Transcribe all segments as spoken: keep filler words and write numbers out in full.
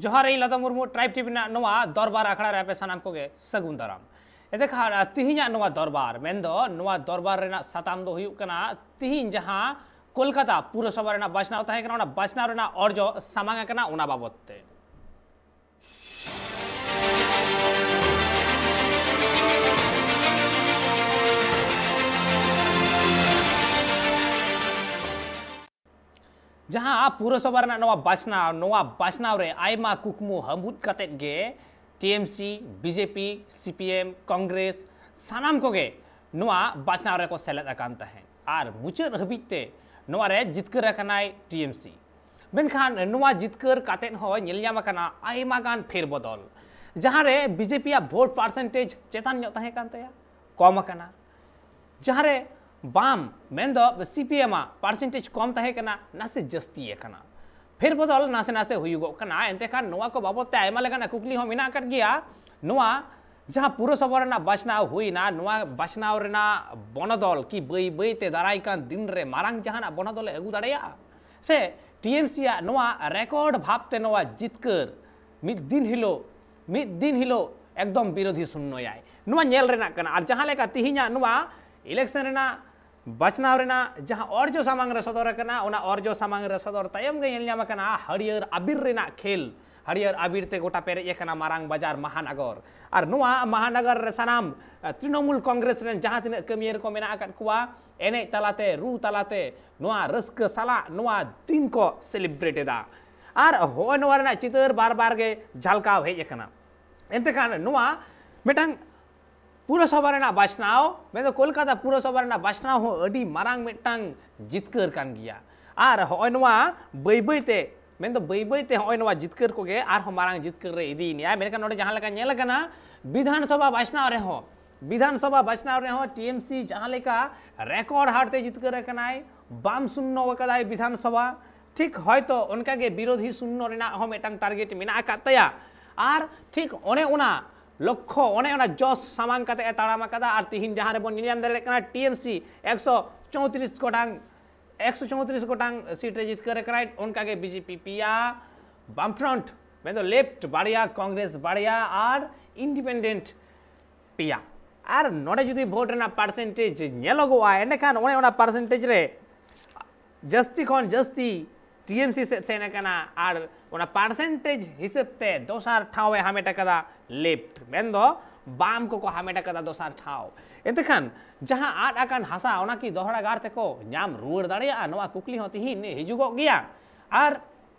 ᱡᱚᱦᱟᱨ, ᱤᱧ ᱞᱟᱛᱟ Murmu, tribe TV ᱨᱮᱱᱟᱜ ᱱᱚᱣᱟ ᱫᱚᱨᱵᱟᱨ ᱟᱠᱷᱲᱟ ᱨᱮ ᱟᱯᱮ ᱥᱟᱱᱟᱢ ᱠᱚᱜᱮ ᱥᱟᱹᱜᱩᱱ ᱫᱟᱨᱟᱢ᱾ ᱮᱱᱛᱮ ᱠᱷᱟᱱ, ᱛᱤᱦᱤᱧᱟᱜ ᱱᱚᱣᱟ ᱫᱚᱨᱵᱟᱨ, ᱢᱮᱱᱫᱚ ᱱᱚᱣᱟ ᱫᱚᱨᱵᱟᱨ ᱨᱮᱱᱟᱜ ᱥᱟᱛᱟᱢ ᱫᱚ ᱦᱩᱭᱩᱜ ᱠᱟᱱᱟ, ᱛᱤᱦᱤᱧ ᱡᱟᱦᱟᱸ ᱠᱳᱞᱠᱟᱛᱟ ᱯᱩᱨᱚᱥᱚᱵᱷᱟ ᱨᱮᱱᱟᱜ ᱵᱟᱪᱷᱱᱟᱣ ᱛᱟᱦᱮᱸ ᱠᱟᱱᱟ, ᱚᱱᱟ ᱵᱟᱪᱷᱱᱟᱣ ᱨᱮᱱᱟᱜ ᱚᱨᱡᱚ ᱥᱟᱢᱟᱝ ᱟᱠᱟᱱᱟ, ᱚᱱᱟ ᱵᱟᱵᱚᱛ ᱛᱮ᱾ ᱡᱟᱦᱟᱸ ᱯᱩᱨᱚᱥᱚᱵᱷᱟ ᱨᱮᱱᱟᱜ ᱱᱚᱣᱟ ᱵᱟᱪᱷᱱᱟᱣ, ᱱᱚᱣᱟ ᱵᱟᱪᱷᱱᱟᱣ ᱨᱮ ᱟᱭᱢᱟ ᱠᱩᱠᱢᱩ ᱦᱟᱹᱢᱵᱩᱫ ᱠᱟᱛᱮᱫ ᱜᱮ T M C, B J P, C P M, Congress, ᱥᱟᱱᱟᱢ ᱠᱚᱜᱮ ᱱᱚᱣᱟ ᱵᱟᱪᱷᱱᱟᱣ ᱨᱮᱠᱚ ᱥᱮᱞᱮᱫ ᱟᱠᱟᱱ ᱛᱟᱦᱮᱸᱫ᱾ ᱟᱨ ᱢᱩᱪᱟᱹᱫ ᱦᱟᱹᱵᱤᱡ ᱛᱮ ᱱᱚᱣᱟ ᱨᱮ ᱡᱤᱛᱠᱟᱹᱨ ᱟᱠᱟᱱᱟᱭ ᱴᱤ ᱮᱢ ᱥᱤ᱾ ᱢᱮᱱᱠᱷᱟᱱ ᱱᱚᱣᱟ ᱡᱤᱛᱠᱟᱹᱨ ᱠᱟᱛᱮᱫ ᱦᱚᱸ ᱧᱮᱞ ᱧᱟᱢ ᱟᱠᱟᱱᱟ ᱟᱭᱢᱟ ᱜᱟᱱ ᱯᱷᱮᱨ ᱵᱚᱫᱚᱞ, ᱡᱟᱦᱟᱸ ᱨᱮ ᱵᱤ ᱡᱮ ᱯᱤ ᱟᱜ ᱵᱷᱳᱴ ᱯᱟᱨᱥᱮᱱᱴᱮᱡᱽ ᱪᱮᱛᱟᱱ ᱧᱚᱜ ᱛᱟᱦᱮᱸ ᱠᱟᱱ ᱛᱟᱭᱟ, ᱠᱚᱢ ᱟᱠᱟᱱᱟ᱾ ᱡᱟᱦᱟᱸ ᱨᱮ ᱵᱟᱢ, ᱢᱮᱱᱫᱚ ᱥᱤ ᱯᱤ ᱮᱢ ᱟᱜ ᱯᱟᱨᱥᱮᱱᱴᱮᱡᱽ ᱠᱚᱢ ᱛᱟᱦᱮᱸ ᱠᱟᱱᱟ, ᱱᱟᱥᱮ ᱡᱟᱹᱥᱛᱤ ᱟᱠᱟᱱᱟ᱾ ᱯᱷᱮᱨ ᱵᱚᱫᱚᱞ ᱱᱟᱥᱮ ᱱᱟᱥᱮ ᱦᱩᱭᱩᱜᱚᱜ ᱠᱟᱱᱟ᱾ ᱮᱱᱛᱮ ᱠᱷᱟᱱ ᱱᱚᱣᱟ ᱠᱚ ᱵᱟᱵᱚᱫ ᱛᱮ ᱟᱭᱢᱟ ᱞᱮᱠᱟᱱᱟᱜ ᱠᱩᱠᱞᱤ ᱦᱚᱸ ᱢᱮᱱᱟᱜ ᱟᱠᱟᱫ ᱜᱮᱭᱟ᱾ ᱱᱚᱣᱟ ᱡᱟᱦᱟᱸ ᱯᱩᱨᱚᱥᱚᱵᱷᱟ ᱨᱮᱱᱟᱜ ᱵᱟᱪᱷᱱᱟᱣ ᱦᱩᱭᱱᱟ, ᱱᱚᱣᱟ ᱵᱟᱪᱷᱱᱟᱣ ᱨᱮᱱᱟᱜ ᱵᱚᱱᱚᱫᱚᱞ ᱠᱤ ᱵᱟᱹᱭ ᱵᱟᱹᱭ ᱛᱮ ᱫᱟᱨᱟᱭ ᱠᱟᱱ ᱫᱤᱱ ᱨᱮ ᱢᱟᱨᱟᱝ ᱡᱟᱦᱟᱱᱟᱜ ᱵᱚᱱᱚᱫᱚᱞ ᱮ ᱟᱹᱜᱩ ᱫᱟᱲᱮᱭᱟᱜᱼᱟ? ᱥᱮ ᱴᱤ ᱮᱢ ᱥᱤ ᱟᱜ ᱱᱚᱣᱟ ᱨᱮᱠᱚᱨᱰ ᱵᱷᱟᱵᱽ ᱛᱮ ᱱᱚᱣᱟ ᱡᱤᱛᱠᱟᱹᱨ ᱢᱤᱫ ᱫᱤᱱ ᱦᱤᱞᱳᱜ, ᱢᱤᱫ ᱫᱤᱱ ᱦᱤᱞᱳᱜ ᱮᱠᱫᱚᱢ ᱵᱤᱨᱳᱫᱷᱤ ᱥᱩᱱᱱᱚᱭᱟᱭ? ᱱᱚᱣᱟ ᱧᱮᱞ ᱨᱮᱱᱟᱜ ᱠᱟᱱᱟ᱾ ᱟᱨ ᱡᱟᱦᱟᱸ ᱞᱮᱠᱟ ᱛᱤᱦᱤᱧᱟᱜ ᱱᱚᱣᱟ ᱤᱞᱮᱠᱥᱚᱱ ᱨᱮᱱᱟᱜ ᱵᱟᱪᱷᱱᱟᱣ ᱨᱮᱱᱟᱜ ᱡᱟᱦᱟᱸ ᱚᱨᱡᱚ ᱥᱟᱢᱟᱝ ᱨᱮ ᱥᱚᱫᱚᱨ ᱟᱠᱟᱱᱟ, ᱚᱱᱟ ᱚᱨᱡᱚ ᱥᱟᱢᱟᱝ ᱨᱮ ᱥᱚᱫᱚᱨ ᱛᱟᱭᱚᱢ ᱜᱮ ᱧᱮᱞ ᱧᱟᱢ ᱟᱠᱟᱱᱟ ᱦᱟᱹᱨᱭᱟᱹᱲ ᱟᱵᱤᱨ ᱨᱮᱱᱟᱜ ᱠᱷᱮᱞ, ᱦᱟᱹᱨᱭᱟᱹᱲ ᱟᱵᱤᱨ ᱛᱮ ᱜᱚᱴᱟ ᱯᱮᱨᱮᱡ ᱟᱠᱟᱱᱟ ᱢᱟᱨᱟᱝ ᱵᱟᱡᱟᱨ ᱢᱟᱦᱟᱱᱟᱜᱚᱨ᱾ ᱟᱨ ᱱᱚᱣᱟ ᱢᱟᱦᱟᱱᱟᱜᱚᱨ ᱨᱮ ᱥᱟᱱᱟᱢ, ᱟᱸ, ᱛᱨᱤᱱᱚᱢᱩᱞ ᱠᱚᱝᱜᱨᱮᱥ ᱨᱮᱱ ᱡᱟᱦᱟᱸ ᱛᱤᱱᱟᱹᱜ ᱠᱟᱹᱢᱤᱭᱟᱹ ᱠᱚ ᱢᱮᱱᱟᱜ ᱟᱠᱟᱫ ᱠᱚᱣᱟ, ᱮᱱᱮᱡ ᱛᱟᱞᱟᱛᱮ, ᱨᱩ ᱛᱟᱞᱟᱛᱮ ᱱᱚᱣᱟ ᱨᱟᱹᱥᱠᱟᱹ ᱥᱟᱞᱟᱜ ᱱᱚᱣᱟ ᱫᱤᱱ ᱠᱚ ᱥᱮᱞᱤᱵᱨᱮᱴ ᱮᱫᱟ᱾ ᱟᱨ ᱦᱚᱸᱜᱼᱚᱭ ᱱᱚᱣᱟ ᱨᱮᱱᱟᱜ ᱪᱤᱛᱟᱹᱨ ᱵᱟᱨ ᱵᱟᱨ ᱜᱮ ᱡᱷᱟᱞᱠᱟᱣ ᱦᱮᱡ ᱟᱠᱟᱱᱟ᱾ ᱮᱱᱛᱮ ᱠᱷᱟᱱ ᱱᱚᱣᱟ ᱢᱤᱫᱴᱟᱝ ᱯᱩᱨᱚᱥᱚᱵᱷᱟ ᱨᱮᱱᱟᱜ ᱵᱟᱪᱷᱱᱟᱣ, ᱢᱮᱱᱫᱚ ᱠᱳᱞᱠᱟᱛᱟ ᱯᱩᱨᱚᱥᱚᱵᱷᱟ ᱨᱮᱱᱟᱜ ᱵᱟᱪᱷᱱᱟᱣ ᱦᱚᱸ ᱟᱹᱰᱤ ᱢᱟᱨᱟᱝ ᱢᱤᱫᱴᱟᱝ ᱡᱤᱛᱠᱟᱹᱨ ᱠᱟᱱ ᱜᱮᱭᱟ᱾ ᱟᱨ ᱦᱚᱸᱜᱼᱚᱭ ᱱᱚᱣᱟ ᱵᱟᱹᱭ ᱵᱟᱹᱭ ᱛᱮ, ᱢᱮᱱᱫᱚ ᱵᱟᱹᱭ ᱵᱟᱹᱭ ᱛᱮ ᱦᱚᱸᱜᱼᱚᱭ ᱱᱚᱣᱟ ᱡᱤᱛᱠᱟᱹᱨ ᱠᱚᱜᱮ ᱟᱨᱦᱚᱸ ᱢᱟᱨᱟᱝ ᱡᱤᱛᱠᱟᱹᱨ ᱨᱮ ᱤᱫᱤᱭᱮᱱᱟ᱾ ᱢᱮᱱᱠᱷᱟᱱ ᱱᱚᱰᱮ ᱡᱟᱦᱟᱸ ᱞᱮᱠᱟ ᱧᱮᱞ ᱟᱠᱟᱱᱟ, ᱵᱤᱫᱷᱟᱱ ᱥᱚᱵᱷᱟ ᱵᱟᱪᱷᱱᱟᱣ ᱨᱮᱦᱚᱸ, ᱵᱤᱫᱷᱟᱱ ᱥᱚᱵᱷᱟ ᱵᱟᱪᱷᱱᱟᱣ ᱨᱮᱦᱚᱸ ᱴᱤ ᱮᱢ ᱥᱤ ᱡᱟᱦᱟᱸ ᱞᱮᱠᱟ ᱨᱮᱠᱚᱨᱰ ᱦᱟᱨ ᱛᱮ ᱡᱤᱛᱠᱟᱹᱨ ᱟᱠᱟᱱᱟᱭ, ᱵᱟᱢ ᱥᱩᱱᱱᱚ ᱟᱠᱟᱫᱟᱭ ᱵᱤᱫᱷᱟᱱ ᱥᱚᱵᱷᱟ, ᱴᱷᱤᱠ ᱦᱚᱭᱛᱚ ᱚᱱᱠᱟᱜᱮ ᱵᱤᱨᱳᱫᱷᱤ ᱥᱩᱱᱱᱚ ᱨᱮᱱᱟᱜ ᱦᱚᱸ ᱢᱤᱫᱴᱟᱝ ᱴᱟᱨᱜᱮᱴ ᱢᱮᱱᱟᱜ ᱟᱠᱟᱫ ᱛᱟᱭᱟ᱾ ᱟᱨ ᱴᱷᱤᱠ ᱚᱱᱮ ᱚᱱᱟ ᱞᱚᱠᱠᱷᱚ, ᱚᱱᱮ ᱚᱱᱟ ᱡᱚᱥ ᱥᱟᱢᱟᱝ ᱠᱟᱛᱮ ᱮ ᱛᱟᱲᱟᱢ ᱟᱠᱟᱫᱟ᱾ ᱟᱨ ᱛᱤᱦᱤᱧ ᱡᱟᱦᱟᱸ ᱨᱮᱵᱚᱱ ᱧᱮᱞ ᱧᱟᱢ ᱫᱟᱲᱮᱭᱟᱜ ᱠᱟᱱᱟ, ᱴᱤ ᱮᱢ ᱥᱤ ᱮᱠᱥᱚ ᱪᱳᱭᱛᱨᱤᱥ ᱜᱚᱴᱟᱝ, ᱮᱠᱥᱚ ᱪᱳᱭᱛᱨᱤᱥ ᱜᱚᱴᱟᱝ ᱥᱤᱴ ᱨᱮ ᱡᱤᱛᱠᱟᱹᱨ ᱟᱠᱟᱱᱟᱭ, ᱚᱱᱠᱟᱜᱮ ᱵᱤ ᱡᱮ ᱯᱤ ᱯᱮᱭᱟ, ᱵᱟᱢᱯᱷᱨᱚᱱᱴ ᱢᱮᱱᱫᱚ ᱞᱮᱯᱷᱴ ᱵᱟᱨᱭᱟ, ᱠᱚᱝᱜᱨᱮᱥ ᱵᱟᱨᱭᱟ ᱟᱨ ᱤᱱᱰᱤᱯᱮᱱᱰᱮᱱᱴ ᱯᱮᱭᱟ᱾ ᱟᱨ ᱱᱚᱰᱮ ᱡᱩᱫᱤ ᱵᱷᱳᱴ ᱨᱮᱱᱟᱜ ᱯᱟᱨᱥᱮᱱᱴᱮᱡᱽ ᱧᱮᱞᱚᱜᱚᱜᱼᱟ, ᱮᱸᱰᱮᱠᱷᱟᱱ ᱚᱱᱮ ᱚᱱᱟ ᱯᱟᱨᱥᱮᱱᱴᱮᱡᱽ ᱨᱮ ᱡᱟᱹᱥᱛᱤ ᱠᱷᱚᱱ ᱡᱟᱹᱥᱛᱤ ᱴᱤ ᱮᱢ ᱥᱤ ᱥᱮᱫ ᱥᱮᱱ ᱟᱠᱟᱱᱟ᱾ ᱟᱨ ᱚᱱᱟ ᱯᱟᱨᱥᱮᱱᱴᱮᱡᱽ ᱦᱤᱥᱟᱹᱵ ᱛᱮ ᱫᱚᱥᱟᱨ ᱴᱷᱟᱶ ᱮ ᱦᱟᱢᱮᱴ ᱟᱠᱟᱫᱟ ᱞᱮᱯᱷᱴ, ᱢᱮᱱᱫᱚ ᱵᱟᱢ ᱠᱚᱠᱚ ᱦᱟᱢᱮᱴ ᱟᱠᱟᱫᱟ ᱫᱚᱥᱟᱨ ᱴᱷᱟᱶ᱾ ᱮᱱᱛᱮᱠᱷᱟᱱ ᱡᱟᱦᱟᱸ ᱟᱫ ᱟᱠᱟᱱ ᱦᱟᱥᱟ, ᱚᱱᱟ ᱠᱤ ᱫᱚᱦᱲᱟ ᱜᱟᱨ ᱛᱮᱠᱚ ᱧᱟᱢ ᱨᱩᱣᱟᱹᱲ ᱫᱟᱲᱮᱭᱟᱜᱼᱟ? ᱱᱚᱣᱟ ᱠᱩᱠᱞᱤ ᱦᱚᱸ ᱛᱤᱦᱤᱧ ᱦᱤᱡᱩᱜᱚᱜ ᱜᱮᱭᱟ᱾ ᱟᱨ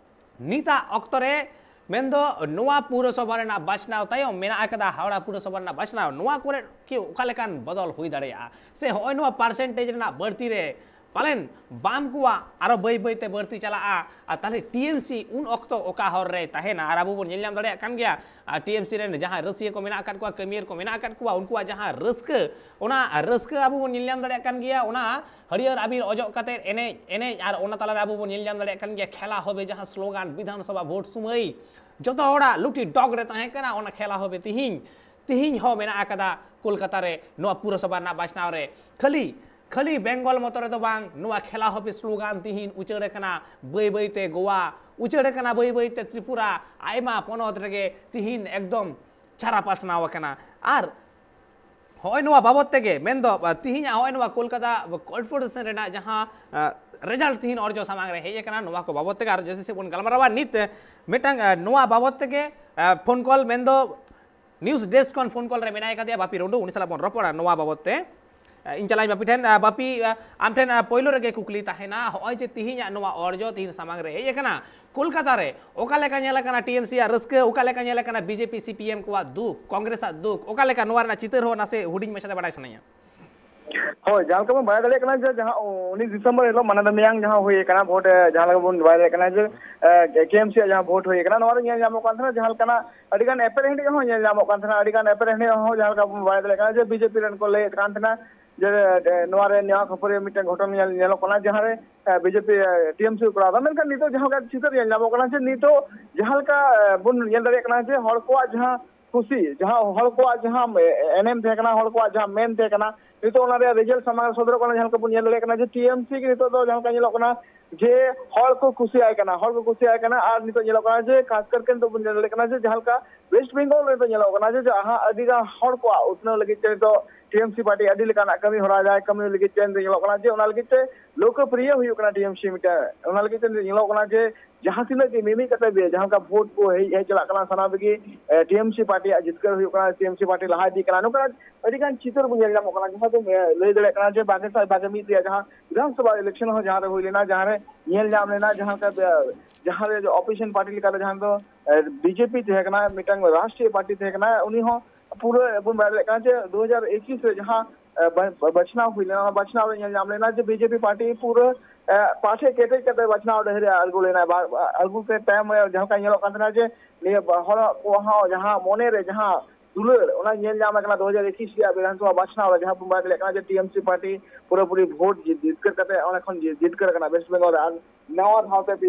ᱱᱤᱛᱟᱜ ᱚᱠᱛᱚ ᱨᱮ ᱢᱮᱱᱫᱚ ᱱᱚᱣᱟ ᱯᱩᱨᱚᱥᱚᱵᱷᱟ ᱨᱮᱱᱟᱜ ᱵᱟᱪᱷᱱᱟᱣ ᱛᱟᱭᱚᱢ ᱢᱮᱱᱟᱜ ᱟᱠᱟᱫᱟ ᱦᱟᱣᱲᱟ ᱯᱩᱨᱚᱥᱚᱵᱷᱟ ᱨᱮᱱᱟᱜ ᱵᱟᱪᱷᱱᱟᱣ, ᱱᱚᱣᱟ ᱠᱚᱨᱮ ᱠᱤ ᱚᱠᱟ ᱞᱮᱠᱟᱱ ᱵᱚᱫᱚᱞ ᱦᱩᱭ ᱫᱟᱲᱮᱭᱟᱜᱼᱟ? ᱥᱮ ᱦᱚᱸᱜᱼᱚᱭ ᱱᱚᱣᱟ ᱯᱟᱨᱥᱮᱱᱴᱮᱡᱽ ᱨᱮᱱᱟᱜ ᱵᱟᱹᱲᱛᱤ ᱨᱮ ᱯᱟᱞᱮᱱ ᱵᱟᱢ ᱠᱚᱣᱟᱜ ᱟᱨᱚ ᱵᱟᱹᱭ ᱵᱟᱹᱭ ᱛᱮ ᱵᱟᱹᱲᱛᱤ ᱪᱟᱞᱟᱜᱼᱟ? ᱟᱨ ᱛᱟᱦᱚᱞᱮ ᱴᱤ ᱮᱢ ᱥᱤ ᱩᱱ ᱚᱠᱛᱚ ᱚᱠᱟ ᱦᱚᱨ ᱨᱮᱭ ᱛᱟᱦᱮᱱᱟ? ᱟᱨ ᱟᱵᱚ ᱵᱚᱱ ᱧᱮᱞ ᱧᱟᱢ ᱫᱟᱲᱮᱭᱟᱜ ᱠᱟᱱ ᱜᱮᱭᱟ, ᱟᱨ ᱴᱤ ᱮᱢ ᱥᱤ ᱨᱮᱱ ᱡᱟᱦᱟᱸᱭ ᱨᱟᱹᱥᱤᱭᱟᱹ ᱠᱚ ᱢᱮᱱᱟᱜ ᱟᱠᱟᱫ ᱠᱚᱣᱟ, ᱠᱟᱹᱢᱤᱭᱟᱹᱨ ᱠᱚ ᱢᱮᱱᱟᱜ ᱟᱠᱟᱫ ᱠᱚᱣᱟ, ᱩᱱᱠᱩᱣᱟᱜ ᱡᱟᱦᱟᱸ ᱨᱟᱹᱥᱠᱟᱹ, ᱚᱱᱟ ᱨᱟᱹᱥᱠᱟᱹ ᱟᱵᱚ ᱵᱚᱱ ᱧᱮᱞ ᱧᱟᱢ ᱫᱟᱲᱮᱭᱟᱜ ᱠᱟᱱ ᱜᱮᱭᱟ᱾ ᱚᱱᱟ ᱦᱟᱹᱨᱭᱟᱹᱲ ᱟᱵᱤᱨ ᱚᱡᱚᱜ ᱠᱟᱛᱮ ᱮᱱᱮᱡ ᱮᱱᱮᱡ, ᱟᱨ ᱚᱱᱟ ᱛᱟᱞᱟᱨᱮ ᱟᱵᱚ ᱵᱚᱱ ᱧᱮᱞ ᱧᱟᱢ ᱫᱟᱲᱮᱭᱟᱜ ᱠᱟᱱ ᱜᱮᱭᱟ ᱠᱷᱮᱞᱟ ᱦᱚᱵᱮ, ᱡᱟᱦᱟᱸ ᱥᱞᱳᱜᱟᱱ ᱵᱤᱫᱷᱟᱱ ᱥᱚᱵᱷᱟ ᱵᱷᱳᱴ ᱥᱩᱢᱟᱹᱭ ᱡᱚᱛᱚ ᱦᱚᱲᱟᱜ ᱞᱩᱴᱤ ᱰᱚᱜᱽ ᱨᱮ ᱛᱟᱦᱮᱸ ᱠᱟᱱᱟ, ᱚᱱᱟ ᱠᱷᱮᱞᱟ ᱦᱚᱵᱮ ᱛᱤᱦᱤᱧ, ᱛᱤᱦᱤᱧ ᱦᱚᱸ ᱢᱮᱱᱟᱜ ᱟᱠᱟᱫᱟ ᱠᱳᱞᱠᱟᱛᱟ ᱨᱮ ᱱᱚᱣᱟ ᱯᱩᱨᱚᱥᱚᱵᱷᱟ ᱨᱮᱱᱟᱜ ᱵᱟᱪᱷᱱᱟᱣ ᱨᱮ᱾ ᱠᱷᱟᱹᱞᱤ, ᱠᱷᱟᱹᱞᱤ ᱵᱮᱝᱜᱚᱞ ᱢᱚᱛᱚ ᱨᱮᱫᱚ ᱵᱟᱝ, ᱱᱚᱣᱟ ᱠᱷᱮᱞᱟ ᱦᱚᱵᱮ ᱥᱞᱳᱜᱟᱱ ᱛᱤᱦᱤᱧ ᱩᱪᱟᱹᱲ ᱟᱠᱟᱱᱟ ᱵᱟᱹᱭ ᱵᱟᱹᱭ ᱛᱮ ᱜᱳᱣᱟ, ᱩᱪᱟᱹᱲ ᱟᱠᱟᱱᱟ ᱵᱟᱹᱭ ᱵᱟᱹᱭ ᱛᱮ ᱛᱨᱤᱯᱩᱨᱟ, ᱟᱭᱢᱟ ᱯᱚᱱᱚᱛ ᱨᱮᱜᱮ ᱛᱤᱦᱤᱧ ᱮᱠᱫᱚᱢ ᱪᱷᱟᱨᱟ ᱯᱟᱥᱱᱟᱣ ᱟᱠᱟᱱᱟ᱾ ᱟᱨ ᱦᱚᱸᱜᱼᱚᱭ ᱱᱚᱣᱟ ᱵᱟᱵᱚᱫ ᱛᱮᱜᱮ ᱢᱮᱱᱫᱚ, ᱟᱸ, ᱛᱤᱦᱤᱧᱟᱜ ᱦᱚᱸᱜᱼᱚᱭ ᱱᱚᱣᱟ ᱠᱳᱞᱠᱟᱛᱟ ᱠᱚᱨᱯᱳᱨᱮᱥᱚᱱ ᱨᱮᱱᱟᱜ ᱡᱟᱦᱟᱸ, ᱟᱸ, ᱨᱮᱡᱟᱞᱴ ᱛᱤᱦᱤᱧ ᱚᱨᱡᱚ ᱥᱟᱢᱟᱝ ᱨᱮ ᱦᱮᱡ ᱟᱠᱟᱱᱟ, ᱱᱚᱣᱟ ᱠᱚ ᱵᱟᱵᱚᱫ ᱛᱮᱜᱮ ᱟᱨ ᱡᱟᱹᱥᱛᱤ ᱥᱮᱫ ᱵᱚᱱ ᱜᱟᱞᱢᱟᱨᱟᱣᱟ᱾ ᱱᱤᱛ, ᱟᱸ, ᱢᱤᱫᱴᱟᱝ, ᱟᱸ, ᱱᱚᱣᱟ ᱵᱟᱵᱚᱫ ᱛᱮᱜᱮ, ᱟᱸ, ᱯᱷᱳᱱ ᱠᱚᱞ ᱢᱮᱱᱫᱚ ᱱᱤᱭᱩᱡᱽ ᱰᱮᱥᱠ ᱠᱷᱚᱱ ᱯᱷᱳᱱ ᱠᱚᱞ ᱨᱮ ᱢᱮᱱᱟᱭ ᱟᱠᱟᱫᱮᱭᱟ ᱵᱟᱯᱤ ᱨᱩᱰᱩ, ᱩᱱᱤ ᱥᱟᱞᱟᱜ ᱵᱚᱱ ᱨᱚᱯᱚᱲᱟ ᱱᱚᱣᱟ ᱵᱟᱵᱚᱫ ᱛᱮ᱾ ᱟᱸ, ᱤᱧ ᱪᱟᱞᱟᱜ ᱟᱹᱧ ᱵᱟᱯᱤ ᱴᱷᱮᱱ᱾ ᱟᱸ, ᱵᱟᱯᱤ, ᱟᱸ, ᱟᱢ ᱴᱷᱮᱱ, ᱟᱸ, ᱯᱳᱭᱞᱳ ᱨᱮᱜᱮ ᱠᱩᱠᱞᱤ ᱛᱟᱦᱮᱱᱟ, ᱦᱚᱸᱜᱼᱚᱭ ᱡᱮ ᱛᱤᱦᱤᱧᱟᱜ ᱱᱚᱣᱟ ᱚᱨᱡᱚ ᱛᱤᱦᱤᱧ ᱥᱟᱢᱟᱝ ᱨᱮ ᱦᱮᱡ ᱟᱠᱟᱱᱟ, ᱠᱳᱞᱠᱟᱛᱟ ᱨᱮ ᱚᱠᱟ ᱞᱮᱠᱟ ᱧᱮᱞ ᱟᱠᱟᱱᱟ ᱴᱤ ᱮᱢ ᱥᱤ ᱟᱜ ᱨᱟᱹᱥᱠᱟᱹ, ᱚᱠᱟ ᱞᱮᱠᱟ ᱧᱮᱞ ᱟᱠᱟᱱᱟ B J P C P ᱮᱢ ᱠᱚᱣᱟᱜ ᱫᱩᱠ, ᱠᱚᱝᱜᱨᱮᱥ ᱟᱜ ᱫᱩᱠ, ᱚᱠᱟ ᱞᱮᱠᱟ ᱱᱚᱣᱟ ᱨᱮᱱᱟᱜ ᱪᱤᱛᱟᱹᱨ ᱦᱚᱸ ᱱᱟᱥᱮ ᱦᱩᱰᱤᱧ ᱢᱟᱪᱷᱟ ᱛᱮ ᱵᱟᱰᱟᱭ ᱥᱟᱱᱟᱧᱟ᱾ ᱦᱳᱭ, ᱡᱟᱦᱟᱸ ᱞᱮᱠᱟ ᱵᱚᱱ ᱵᱟᱲᱟᱭ ᱫᱟᱲᱮᱭᱟᱜ ᱠᱟᱱᱟ ᱡᱮ ᱡᱟᱦᱟᱸ ᱩᱱᱤᱥ ᱰᱤᱥᱮᱢᱵᱚᱨ ᱦᱤᱞᱳᱜ ᱢᱟᱱᱟᱫᱟ ᱢᱮᱭᱟᱝ ᱡᱟᱦᱟᱸ ᱦᱩᱭ ᱟᱠᱟᱱᱟ ᱵᱷᱳᱴ, ᱮ, ᱡᱟᱦᱟᱸ ᱞᱮᱠᱟ ᱵᱚᱱ ᱵᱟᱲᱟᱭ ᱫᱟᱲᱮᱭᱟᱜ ᱠᱟᱱᱟ ᱡᱮ, ᱮ, ᱠᱮ ᱮᱢ ᱥᱤ ᱟᱜ ᱡᱟᱦᱟᱸ ᱵᱷᱳᱴ ᱦᱩᱭ ᱟᱠᱟᱱᱟ, ᱱᱚᱣᱟ ᱨᱮ ᱧᱮᱞ ᱧᱟᱢᱚᱜ ᱠᱟᱱ ᱛᱟᱦᱮᱱᱟ ᱡᱟᱦᱟᱸ ᱞᱮᱠᱟᱱᱟᱜ ᱟᱹᱰᱤ ᱜᱟᱱ ᱮᱯᱮᱨᱦᱮᱸᱰᱮᱡ ᱦᱚᱸ ᱧᱮᱞ ᱧᱟᱢᱚᱜ ᱠᱟᱱ ᱛᱟᱦᱮᱱᱟ, ᱟᱹᱰᱤ ᱜᱟᱱ ᱮᱯᱮᱨᱦᱮᱸᱰᱮᱡ ᱦᱚᱸ ᱡᱟᱦᱟᱸ ᱞᱮᱠᱟ ᱵᱚᱱ ᱵᱟᱲᱟᱭ ᱫᱟᱲᱮᱭᱟᱜ ᱠᱟᱱᱟ ᱡᱮ ᱵᱤ ᱡᱮ ᱯᱤ ᱨᱮᱱ ᱠᱚ ᱞᱟᱹᱭᱮᱫ ᱠᱟᱱ ᱛᱟᱦᱮᱱᱟ ᱡᱮ, ᱮ, ᱱᱚᱣᱟ ᱨᱮ ᱱᱮᱣᱟ ᱠᱷᱟᱹᱯᱟᱹᱨᱤ ᱢᱤᱫᱴᱮᱱ ᱜᱷᱚᱴᱚᱱ ᱧᱮᱞ ᱧᱮᱞᱚᱜ ᱠᱟᱱᱟ, ᱡᱟᱦᱟᱸ ᱨᱮ, ᱮ, ᱵᱤ ᱡᱮ ᱯᱤ, ᱮ, ᱴᱤ ᱮᱢ ᱥᱤ ᱠᱚᱨᱟᱣ ᱮᱫᱟ᱾ ᱢᱮᱱᱠᱷᱟᱱ ᱱᱤᱛᱚᱜ ᱡᱟᱦᱟᱸ ᱞᱮᱠᱟ ᱪᱤᱛᱟᱹᱨ ᱧᱮᱞ ᱧᱟᱢᱚᱜ ᱠᱟᱱᱟ ᱡᱮ ᱱᱤᱛᱚᱜ ᱡᱟᱦᱟᱸ ᱞᱮᱠᱟ, ᱮ, ᱵᱚᱱ ᱧᱮᱞ ᱫᱟᱲᱮᱭᱟᱜ ᱠᱟᱱᱟ ᱡᱮ ᱦᱚᱲ ᱠᱚᱣᱟᱜ ᱡᱟᱦᱟᱸ ᱠᱩᱥᱤ, ᱡᱟᱦᱟᱸ ᱦᱚᱲ ᱠᱚᱣᱟᱜ ᱡᱟᱦᱟᱸ, ᱮ-, ᱮᱱᱮᱢ ᱛᱟᱦᱮᱸ ᱠᱟᱱᱟ, ᱦᱚᱲ ᱠᱚᱣᱟᱜ ᱡᱟᱦᱟᱸ ᱢᱮᱱ ᱛᱟᱦᱮᱸ ᱠᱟᱱᱟ, ᱱᱤᱛᱚᱜ ᱚᱱᱟ ᱨᱮᱭᱟᱜ ᱨᱮᱡᱟᱞᱴ ᱥᱟᱢᱟᱝ ᱨᱮ ᱥᱚᱫᱚᱨᱚᱜ ᱠᱟᱱᱟ᱾ ᱡᱟᱦᱟᱸ ᱞᱮᱠᱟ ᱵᱚᱱ ᱧᱮᱞ ᱫᱟᱲᱮᱭᱟᱜ ᱠᱟᱱᱟ ᱡᱮ ᱴᱤ ᱮᱢ ᱥᱤ ᱜᱮ ᱱᱤᱛᱚᱜ ᱫᱚ ᱡᱟᱦᱟᱸ ᱞᱮᱠᱟ ᱧᱮᱞᱚᱜ ᱠᱟᱱᱟ, ᱡᱮ ᱦᱚᱲ ᱠᱚ ᱠᱩᱥᱤᱭᱟᱭ ᱠᱟᱱᱟ, ᱦᱚᱲ ᱠᱚ ᱠᱩᱥᱤᱭᱟᱭ ᱠᱟᱱᱟ᱾ ᱟᱨ ᱱᱤᱛᱚᱜ ᱧᱮᱞᱚᱜ ᱠᱟᱱᱟ ᱡᱮ ᱠᱷᱟᱥ ᱠᱟᱨᱛᱮ ᱱᱤᱛᱚᱜ ᱵᱚᱱ ᱧᱮᱞ ᱫᱟᱲᱮᱭᱟᱜ ᱠᱟᱱᱟ ᱡᱮ ᱡᱟᱦᱟᱸ ᱞᱮᱠᱟ ᱳᱭᱮᱥᱴ ᱵᱮᱝᱜᱚᱞ ᱨᱮ ᱱᱤᱛᱚᱜ ᱧᱮᱞᱚᱜ ᱠᱟᱱᱟ ᱡᱮ ᱡᱟᱦᱟᱸ ᱟᱹᱰᱤ ᱜᱟᱱ ᱦᱚᱲ ᱠᱚᱣᱟᱜ ᱩᱛᱱᱟᱹᱣ ᱞᱟᱹᱜᱤᱫ ᱛᱮ ᱱᱤᱛᱚᱜ ᱴᱤ ᱮᱢ ᱥᱤ ᱯᱟᱨᱴᱤ ᱟᱹᱰᱤ ᱞᱮᱠᱟᱱᱟᱜ ᱠᱟᱹᱢᱤ ᱦᱚᱨᱟ ᱡᱟᱦᱟᱸᱭ ᱠᱟᱹᱢᱤ ᱞᱟᱹᱜᱤᱫ ᱛᱮ ᱱᱤᱛᱚᱜ ᱧᱮᱞᱚᱜ ᱠᱟᱱᱟ ᱡᱮ ᱚᱱᱟ ᱞᱟᱹᱜᱤᱫ ᱛᱮ ᱞᱳᱠᱚᱯᱨᱤᱭᱚ ᱦᱩᱭᱩᱜ ᱠᱟᱱᱟ ᱴᱤ ᱮᱢ ᱥᱤ ᱢᱤᱫᱴᱟᱝ᱾ ᱚᱱᱟ ᱞᱟᱹᱜᱤᱫ ᱛᱮ ᱱᱤᱛᱚᱜ ᱧᱮᱞᱚᱜ ᱠᱟᱱᱟ ᱡᱮ ᱡᱟᱦᱟᱸ ᱛᱤᱱᱟᱹᱜ ᱜᱮ ᱢᱤᱢᱤᱫ ᱠᱟᱛᱮ ᱜᱮ ᱡᱟᱦᱟᱸ ᱞᱮᱠᱟ ᱵᱷᱳᱴ ᱠᱚ ᱦᱮᱡ ᱦᱮᱡ ᱪᱟᱞᱟᱜ ᱠᱟᱱᱟ, ᱥᱟᱱᱟᱢ ᱨᱮᱜᱮ ᱴᱤ ᱮᱢ ᱥᱤ ᱯᱟᱨᱴᱤᱭᱟᱜ ᱡᱤᱛᱠᱟᱹᱨ ᱦᱩᱭᱩᱜ ᱠᱟᱱᱟ, ᱴᱤ ᱮᱢ ᱥᱤ ᱯᱟᱨᱴᱤ ᱞᱟᱦᱟ ᱤᱫᱤᱜ ᱠᱟᱱᱟ᱾ ᱱᱚᱝᱠᱟᱱᱟᱜ ᱟᱹᱰᱤ ᱜᱟᱱ ᱪᱤᱛᱟᱹᱨ ᱵᱚᱱ ᱧᱮᱞ ᱧᱟᱢᱚᱜ ᱠᱟᱱᱟ, ᱡᱟᱦᱟᱸ ᱫᱚ ᱞᱟᱹᱭ ᱫᱟᱲᱮᱭᱟᱜ ᱠᱟᱱᱟ ᱡᱮ ᱵᱟᱜᱮ ᱥᱟᱭ ᱵᱟᱜᱮ ᱢᱤᱫ ᱨᱮᱭᱟᱜ ᱡᱟᱦᱟᱸ ᱵᱤᱫᱷᱟᱱ ᱥᱚᱵᱷᱟ ᱤᱞᱮᱠᱥᱚᱱ ᱦᱚᱸ ᱡᱟᱦᱟᱸ ᱨᱮ ᱦᱩᱭ ᱞᱮᱱᱟ, ᱡᱟᱦᱟᱸ ᱨᱮ ᱧᱮᱞ ᱧᱟᱢ ᱞᱮᱱᱟ, ᱡᱟᱦᱟᱸ ᱞᱮᱠᱟ, ᱮ, ᱡᱟᱦᱟᱸ ᱨᱮ ᱚᱯᱳᱡᱤᱥᱚᱱ ᱯᱟᱨᱴᱤ ᱞᱮᱠᱟᱛᱮ ᱡᱟᱦᱟᱸ ᱫᱚ, ᱮ, ᱵᱤ ᱡᱮ ᱯᱤ ᱛᱟᱦᱮᱸ ᱠᱟᱱᱟ, ᱢᱤᱫᱴᱟᱝ ᱨᱟᱥᱴᱨᱤᱭᱚ ᱯᱟᱨᱴᱤ ᱛᱟᱦᱮᱸ ᱠᱟᱱᱟ, ᱩᱱᱤ ᱦᱚᱸ ᱯᱩᱨᱟᱹ ᱵᱚᱱ ᱵᱟᱲᱟᱭ ᱫᱟᱲᱮᱭᱟᱜ ᱠᱟᱱᱟ ᱡᱮ ᱫᱩ ᱦᱟᱡᱟᱨ ᱮᱠᱩᱥ ᱨᱮ ᱡᱟᱦᱟᱸ, ᱮ, ᱵᱟ-, ᱵᱟ-, ᱵᱟᱪᱷᱱᱟᱣ ᱦᱩᱭ ᱞᱮᱱᱟ, ᱚᱱᱟ ᱵᱟᱪᱷᱱᱟᱣ ᱨᱮ ᱧᱮᱞ ᱧᱟᱢ ᱞᱮᱱᱟ ᱡᱮ ᱵᱤ ᱡᱮ ᱯᱤ ᱯᱟᱨᱴᱤ ᱯᱩᱨᱟᱹ, ᱮ, ᱯᱟᱴᱷᱮ ᱠᱮᱴᱮᱡ ᱠᱟᱛᱮ ᱵᱟᱪᱷᱱᱟᱣ ᱰᱟᱹᱦᱤ ᱨᱮ ᱟᱬᱜᱚ ᱞᱮᱱᱟ᱾ ᱵᱟ-, ᱵᱟ-, ᱟᱬᱜᱚ ᱠᱮᱫ ᱛᱟᱭᱚᱢ ᱨᱮ ᱡᱟᱦᱟᱸ ᱞᱮᱠᱟ ᱧᱮᱞᱚᱜ ᱠᱟᱱ ᱛᱟᱦᱮᱱᱟ ᱡᱮ ᱱᱤᱭᱟᱹ ᱵᱟ-, ᱦᱚᱲ ᱠᱚ ᱦᱚᱸ ᱡᱟᱦᱟᱸ ᱢᱚᱱᱮ ᱨᱮ ᱡᱟᱦᱟᱸ ᱫᱩᱞᱟᱹᱲ, ᱚᱱᱟ ᱧᱮᱞ ᱧᱟᱢ ᱟᱠᱟᱱᱟ ᱫᱩ ᱦᱟᱡᱟᱨ ᱮᱠᱩᱥ ᱨᱮᱭᱟᱜ ᱵᱤᱫᱷᱟᱱ ᱥᱚᱵᱷᱟ ᱵᱟᱪᱷᱱᱟᱣ ᱨᱮ, ᱡᱟᱦᱟᱸ ᱵᱚᱱ ᱵᱟᱲᱟᱭ ᱫᱟᱲᱮᱭᱟᱜ ᱠᱟᱱᱟ ᱡᱮ ᱴᱤ ᱮᱢ ᱥᱤ ᱯᱟᱨᱴᱤ ᱯᱩᱨᱟᱹᱯᱩᱨᱤ ᱵᱷᱳᱴ ᱡᱤ-, ᱡᱤᱛᱠᱟᱹᱨ ᱠᱟᱛᱮ ᱚᱸᱰᱮ ᱠᱷᱚᱱ ᱡᱤ-, ᱡᱤᱛᱠᱟᱹᱨ ᱟᱠᱟᱱᱟ ᱳᱭᱮᱥᱴ ᱵᱮᱝᱜᱚᱞ ᱨᱮ᱾ ᱟᱨ ᱱᱟᱣᱟ ᱫᱷᱟᱣ ᱛᱮ ᱯᱮ,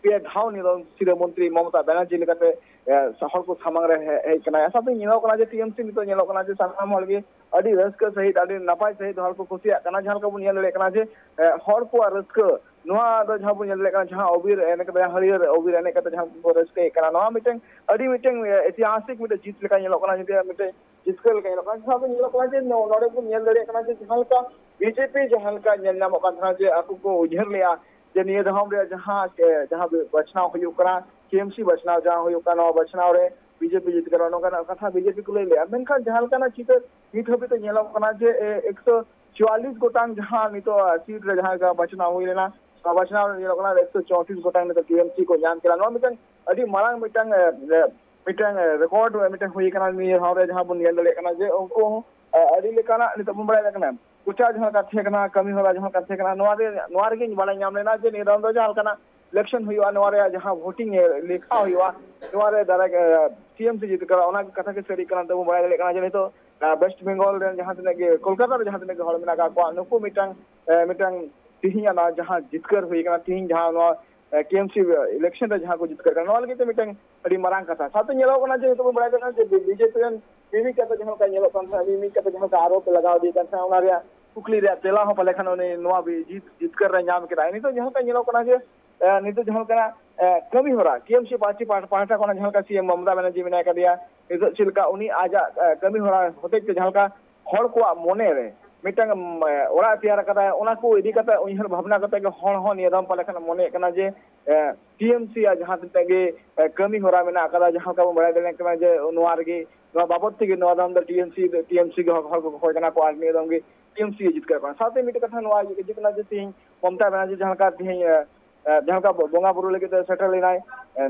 ᱯᱮ ᱫᱷᱟᱣ ᱱᱤᱨᱚᱱ ᱥᱤᱨᱟᱹ ᱢᱚᱱᱛᱨᱤ ᱢᱚᱢᱚᱛᱟ ᱵᱟᱱᱟᱨᱡᱤ ᱞᱮᱠᱟᱛᱮ, ᱮ, ᱦᱚᱲ ᱠᱚ ᱥᱟᱢᱟᱝ ᱨᱮ ᱦᱮ-, ᱦᱮᱡ ᱠᱟᱱᱟ᱾ ᱥᱟᱶᱛᱮ ᱧᱮᱞᱚᱜ ᱠᱟᱱᱟ ᱡᱮ ᱴᱤ ᱮᱢ ᱥᱤ ᱱᱤᱛᱚᱜ ᱧᱮᱞᱚᱜ ᱠᱟᱱᱟ ᱡᱮ ᱥᱟᱱᱟᱢ ᱦᱚᱲ ᱜᱮ ᱟᱹᱰᱤ ᱨᱟᱹᱥᱠᱟᱹ ᱥᱟᱹᱦᱤᱡ, ᱟᱹᱰᱤ ᱱᱟᱯᱟᱭ ᱥᱟᱹᱦᱤᱡ ᱦᱚᱲ ᱠᱚ ᱠᱩᱥᱤᱭᱟᱜ ᱠᱟᱱᱟ᱾ ᱡᱟᱦᱟᱸ ᱞᱮᱠᱟ ᱵᱚᱱ ᱧᱮᱞ ᱫᱟᱲᱮᱭᱟᱜ ᱠᱟᱱᱟ ᱡᱮ, ᱮ, ᱦᱚᱲ ᱠᱚᱣᱟᱜ ᱨᱟᱹᱥᱠᱟᱹ, ᱱᱚᱣᱟ ᱫᱚ ᱡᱟᱦᱟᱸ ᱵᱚᱱ ᱧᱮᱞ ᱫᱟᱲᱮᱭᱟᱜ ᱠᱟᱱᱟ, ᱡᱟᱦᱟᱸ ᱚᱵᱤᱨ ᱮᱱᱮᱡ ᱠᱟᱛᱮ, ᱡᱟᱦᱟᱸ ᱦᱟᱹᱨᱭᱟᱹᱲ ᱚᱵᱤᱨ ᱮᱱᱮᱡ ᱠᱟᱛᱮ ᱡᱟᱦᱟᱸ ᱠᱚ ᱨᱟᱹᱥᱠᱟᱹᱭᱮᱫ ᱠᱟᱱᱟ, ᱱᱚᱣᱟ ᱢᱤᱫᱴᱟᱝ ᱟᱹᱰᱤ ᱢᱤᱫᱴᱟᱝ, ᱮ, ᱤᱛᱤᱦᱟᱥᱤᱠ ᱢᱤᱫᱴᱟᱝ ᱡᱤᱛ ᱞᱮᱠᱟ ᱧᱮᱞᱚᱜ ᱠᱟᱱᱟ, ᱡᱩᱫᱤ ᱢᱤᱫᱴᱟᱝ ᱡᱤᱛᱠᱟᱹᱨ ᱞᱮᱠᱟ ᱧᱮᱞᱚᱜ ᱠᱟᱱᱟ᱾ ᱥᱟᱶᱛᱮ ᱧᱮᱞᱚᱜ ᱠᱟᱱᱟ ᱡᱮ ᱱᱚ-, ᱱᱚᱰᱮ ᱵᱚᱱ ᱧᱮᱞ ᱫᱟᱲᱮᱭᱟᱜ ᱠᱟᱱᱟ ᱡᱮ ᱡᱟᱦᱟᱸ ᱞᱮᱠᱟ ᱵᱤ ᱡᱮ ᱯᱤ ᱡᱟᱦᱟᱸ ᱞᱮᱠᱟ ᱧᱮᱞ ᱧᱟᱢᱚᱜ ᱠᱟᱱ ᱛᱟᱦᱮᱸᱱᱟ ᱡᱮ ᱟᱠᱚ ᱠᱚ ᱩᱭᱦᱟᱹᱨ ᱞᱮᱜᱼᱟ ᱡᱮ ᱱᱤᱭᱟᱹ ᱫᱷᱟᱣ ᱨᱮᱭᱟᱜ ᱡᱟᱦᱟᱸ, ᱮ, ᱡᱟᱦᱟᱸ ᱵᱟᱪᱷᱱᱟᱣ ᱦᱩᱭᱩᱜ ᱠᱟᱱᱟ, ᱴᱤ ᱮᱢ ᱥᱤ ᱵᱟᱪᱷᱱᱟᱣ ᱡᱟᱦᱟᱸ ᱦᱩᱭᱩᱜ ᱠᱟᱱᱟ, ᱱᱚᱣᱟ ᱵᱟᱪᱷᱱᱟᱣ ᱨᱮ ᱵᱤ ᱡᱮ ᱯᱤ ᱡᱤᱛᱠᱟᱹᱨᱚᱜᱼᱟ, ᱱᱚᱝᱠᱟᱱᱟᱜ ᱠᱟᱛᱷᱟ ᱵᱤ ᱡᱮ ᱯᱤ ᱠᱚ ᱞᱟᱹᱭ ᱞᱮᱜᱼᱟ᱾ ᱢᱮᱱᱠᱷᱟᱱ ᱡᱟᱦᱟᱸ ᱞᱮᱠᱟᱱᱟᱜ ᱪᱤᱛᱟᱹᱨ ᱱᱤᱛ ᱦᱟᱹᱵᱤᱡ ᱛᱮ ᱧᱮᱞᱚᱜ ᱠᱟᱱᱟ ᱡᱮ, ᱮ, ᱮᱠᱥᱚ ᱪᱩᱣᱟᱞᱤᱥ ᱜᱚᱴᱟᱝ ᱡᱟᱦᱟᱸ ᱱᱤᱛᱚᱜ, ᱟ, ᱥᱤᱴ ᱨᱮ ᱡᱟᱦᱟᱸ ᱞᱮᱠᱟ ᱵᱟᱪᱷᱱᱟᱣ ᱦᱩᱭ ᱞᱮᱱᱟ, ᱚᱱᱟ ᱵᱟᱪᱷᱱᱟᱣ ᱨᱮ ᱧᱮᱞᱚᱜ ᱠᱟᱱᱟ ᱮᱠᱥᱚ ᱪᱳᱭᱛᱨᱤᱥ ᱜᱚᱴᱟᱝ ᱱᱤᱛᱚᱜ ᱴᱤ ᱮᱢ ᱥᱤ ᱠᱚ ᱧᱟᱢ ᱠᱮᱫᱟ᱾ ᱱᱚᱣᱟ ᱢᱤᱫᱴᱟᱝ ᱟᱹᱰᱤ ᱢᱟᱨᱟᱝ ᱢᱤᱫᱴᱟᱝ, ᱮ, ᱮ, ᱢᱤᱫᱴᱟᱝ, ᱮ, ᱨᱮᱠᱚᱨᱰ ᱢᱤᱫᱴᱟᱝ ᱦᱩᱭ ᱟᱠᱟᱱᱟ ᱱᱤᱭᱟᱹ ᱫᱷᱟᱣ ᱨᱮ, ᱡᱟᱦᱟᱸ ᱵᱚᱱ ᱧᱮᱞ ᱫᱟᱲᱮᱭᱟᱜ ᱠᱟᱱᱟ ᱡᱮ ᱩᱱᱠᱩ ᱦᱚᱸ, ᱮ, ᱟᱹᱰᱤ ᱞᱮᱠᱟᱱᱟᱜ ᱱᱤᱛᱚᱜ ᱵᱚᱱ ᱵᱟᱲᱟᱭ ᱫᱟᱲᱮᱭᱟᱜ ᱠᱟᱱᱟ, ᱯᱨᱚᱪᱟᱨ ᱡᱟᱦᱟᱸ ᱞᱮᱠᱟ ᱛᱟᱦᱮᱸ ᱠᱟᱱᱟ, ᱠᱟᱹᱢᱤ ᱦᱚᱨᱟ ᱡᱟᱦᱟᱸ ᱞᱮᱠᱟ ᱛᱟᱦᱮᱸ ᱠᱟᱱᱟ, ᱱᱚᱣᱟ ᱨᱮ, ᱱᱚᱣᱟ ᱨᱮᱜᱮᱧ ᱵᱟᱲᱟᱭ ᱧᱟᱢ ᱞᱮᱱᱟ ᱡᱮ ᱱᱤᱭᱟᱹ ᱫᱷᱟᱣ ᱫᱚ ᱡᱟᱦᱟᱸ ᱞᱮᱠᱟᱱᱟᱜ ᱤᱞᱮᱠᱥᱚᱱ ᱦᱩᱭᱩᱜᱼᱟ, ᱱᱚᱣᱟ ᱨᱮᱭᱟᱜ ᱡᱟᱦᱟᱸ ᱵᱷᱳᱴᱤᱝ, ᱮ, ᱞᱮᱠᱷᱟ ᱦᱩᱭᱩᱜᱼᱟ, ᱱᱚᱣᱟ ᱨᱮ ᱫᱟᱨᱟᱭ, ᱮ, ᱴᱤ ᱮᱢ ᱥᱤ ᱡᱤᱛᱠᱟᱹᱨᱟ, ᱚᱱᱟ ᱠᱟᱛᱷᱟ ᱜᱮ ᱥᱟᱹᱨᱤ ᱠᱟᱱᱟ᱾ ᱛᱮᱵᱚᱱ ᱵᱟᱲᱟᱭ ᱫᱟᱲᱮᱭᱟᱜ ᱠᱟᱱᱟ ᱡᱮ ᱱᱤᱛᱚᱜ, ᱮ, ᱳᱭᱮᱥᱴ ᱵᱮᱝᱜᱚᱞ ᱨᱮᱱ ᱡᱟᱦᱟᱸ ᱛᱤᱱᱟᱹᱜ ᱜᱮ, ᱠᱳᱞᱠᱟᱛᱟ ᱨᱮ ᱡᱟᱦᱟᱸ ᱛᱤᱱᱟᱹᱜ ᱜᱮ ᱦᱚᱲ ᱢᱮᱱᱟᱜ ᱟᱠᱟᱫ ᱠᱚᱣᱟ, ᱱᱩᱠᱩ ᱢᱤᱫᱴᱟᱝ, ᱮ, ᱢᱤᱫᱴᱟᱝ ᱛᱤᱦᱤᱧ ᱚᱱᱟ ᱡᱟᱦᱟᱸ ᱡᱤᱛᱠᱟᱹᱨ ᱦᱩᱭ ᱠᱟᱱᱟ, ᱛᱤᱦᱤᱧ ᱡᱟᱦᱟᱸ ᱱᱚᱣᱟ, ᱮ, ᱴᱤ ᱮᱢ ᱥᱤ ᱤᱞᱮᱠᱥᱚᱱ ᱨᱮ ᱡᱟᱦᱟᱸ ᱠᱚ ᱡᱤᱛᱠᱟᱹᱨ ᱠᱟᱱᱟ, ᱱᱚᱣᱟ ᱞᱟᱹᱜᱤᱫ ᱛᱮ ᱢᱤᱫᱴᱟᱝ ᱟᱹᱰᱤ ᱢᱟᱨᱟᱝ ᱠᱟᱛᱷᱟ᱾ ᱥᱟᱶᱛᱮ ᱧᱮᱞᱚᱜ ᱠᱟᱱᱟ ᱡᱮ ᱱᱤᱛᱚᱜ ᱵᱚᱱ ᱵᱟᱲᱟᱭ ᱠᱟᱱᱟ ᱡᱮ ᱵᱤ ᱡᱮ ᱯᱤ ᱨᱮᱱ ᱢᱤᱢᱤᱫ ᱠᱟᱛᱮ ᱡᱟᱦᱟᱸ ᱞᱮᱠᱟ ᱧᱮᱞᱚᱜ ᱠᱟᱱ ᱛᱟᱦᱮᱸᱫ, ᱢᱤᱢᱤᱫ ᱠᱟᱛᱮ ᱡᱟᱦᱟᱸ ᱞᱮᱠᱟ ᱟᱨᱳᱯ ᱞᱟᱜᱟᱣ ᱤᱫᱤᱭᱮᱫ ᱠᱟᱱ ᱛᱟᱦᱮᱸᱫ, ᱚᱱᱟ ᱨᱮᱭᱟᱜ ᱠᱩᱠᱞᱤ ᱨᱮᱭᱟᱜ ᱛᱮᱞᱟ ᱦᱚᱸ ᱯᱟᱞᱮ ᱠᱷᱟᱱ ᱩᱱᱤ ᱱᱚᱣᱟ ᱡᱤᱛ-, ᱡᱤᱛᱠᱟᱹᱨ ᱨᱮ ᱧᱟᱢ ᱠᱮᱫᱟ᱾ ᱱᱤᱛᱚᱜ ᱡᱟᱦᱟᱸ ᱞᱮᱠᱟ ᱧᱮᱞᱚᱜ ᱠᱟᱱᱟ ᱡᱮ, ᱮ, ᱱᱤᱛᱚᱜ ᱡᱟᱦᱟᱸ ᱞᱮᱠᱟᱱᱟᱜ, ᱮ, ᱠᱟᱹᱢᱤ ᱦᱚᱨᱟ ᱴᱤ ᱮᱢ ᱥᱤ ᱯᱟᱨᱴᱤ ᱯᱟᱦᱴᱟ, ᱯᱟᱦᱴᱟ ᱠᱷᱚᱱᱟᱜ ᱡᱟᱦᱟᱸ ᱞᱮᱠᱟ ᱥᱤ ᱮᱢ ᱢᱚᱢᱚᱛᱟ ᱵᱟᱱᱟᱨᱡᱤ ᱢᱮᱱᱟᱭ ᱠᱟᱫᱮᱭᱟ, ᱱᱤᱛᱚᱜ ᱪᱮᱫ ᱞᱮᱠᱟ ᱩᱱᱤ ᱟᱡᱟᱜ, ᱮ, ᱠᱟᱹᱢᱤ ᱦᱚᱨᱟ ᱦᱚᱛᱮᱡ ᱛᱮ ᱡᱟᱦᱟᱸ ᱞᱮᱠᱟ ᱦᱚᱲ ᱠᱚᱣᱟᱜ ᱢᱚᱱᱮ ᱨᱮ ᱢᱤᱫᱴᱟᱝ, ᱮ, ᱚᱲᱟᱜ ᱛᱮᱭᱟᱨ ᱟᱠᱟᱫᱟᱭ, ᱚᱱᱟ ᱠᱚ ᱤᱫᱤ ᱠᱟᱛᱮ ᱩᱭᱦᱟᱹᱨ ᱵᱷᱟᱵᱽᱱᱟ ᱠᱟᱛᱮ ᱜᱮ ᱦᱚᱲ ᱦᱚᱸ ᱱᱤᱭᱟᱹ ᱫᱷᱟᱣ ᱯᱟᱞᱮ ᱠᱷᱟᱱ ᱢᱚᱱᱮᱭᱮᱫ ᱠᱟᱱᱟ ᱡᱮ, ᱮ, ᱴᱤ ᱮᱢ ᱥᱤ ᱟᱜ ᱡᱟᱦᱟᱸ ᱛᱤᱱᱟᱹᱜ ᱜᱮ, ᱮ, ᱠᱟᱹᱢᱤ ᱦᱚᱨᱟ ᱢᱮᱱᱟᱜ ᱟᱠᱟᱫᱟ, ᱡᱟᱦᱟᱸ ᱞᱮᱠᱟ ᱵᱚᱱ ᱵᱟᱲᱟᱭ ᱫᱟᱲᱮᱭᱟᱜ ᱠᱟᱱᱟ ᱡᱮ ᱱᱚᱣᱟ ᱨᱮᱜᱮ, ᱱᱚᱣᱟ ᱵᱟᱵᱚᱫ ᱛᱮᱜᱮ ᱱᱚᱣᱟ ᱫᱷᱟᱣ ᱫᱚ ᱴᱤ ᱮᱢ ᱥᱤ, ᱴᱤ ᱮᱢ ᱥᱤ ᱜᱮ ᱦᱚᱲ, ᱦᱚᱲ ᱠᱚ ᱠᱷᱚᱡ ᱠᱟᱱᱟ ᱠᱚ ᱟᱨ ᱱᱤᱭᱟᱹ ᱫᱷᱟᱣ ᱜᱮ ᱴᱤ ᱮᱢ ᱥᱤ ᱡᱤᱛᱠᱟᱹᱨ ᱠᱟᱱᱟ᱾ ᱥᱟᱶᱛᱮ ᱢᱤᱫᱴᱮᱡ ᱠᱟᱛᱷᱟ ᱱᱚᱣᱟ ᱤᱫᱤ ᱠᱟᱱᱟ ᱡᱮ ᱛᱮᱦᱮᱧ ᱢᱚᱢᱚᱛᱟ ᱵᱟᱱᱟᱨᱡᱤ ᱡᱟᱦᱟᱸ ᱞᱮᱠᱟ ᱛᱮᱦᱮᱧ, ᱮ, ᱮ, ᱡᱟᱦᱟᱸ ᱞᱮᱠᱟ ᱵᱚ-, ᱵᱚᱸᱜᱟ ᱵᱩᱨᱩ ᱞᱟᱹᱜᱤᱫ ᱛᱮ ᱥᱮᱴᱮᱨ ᱞᱮᱱᱟᱭ, ᱮ,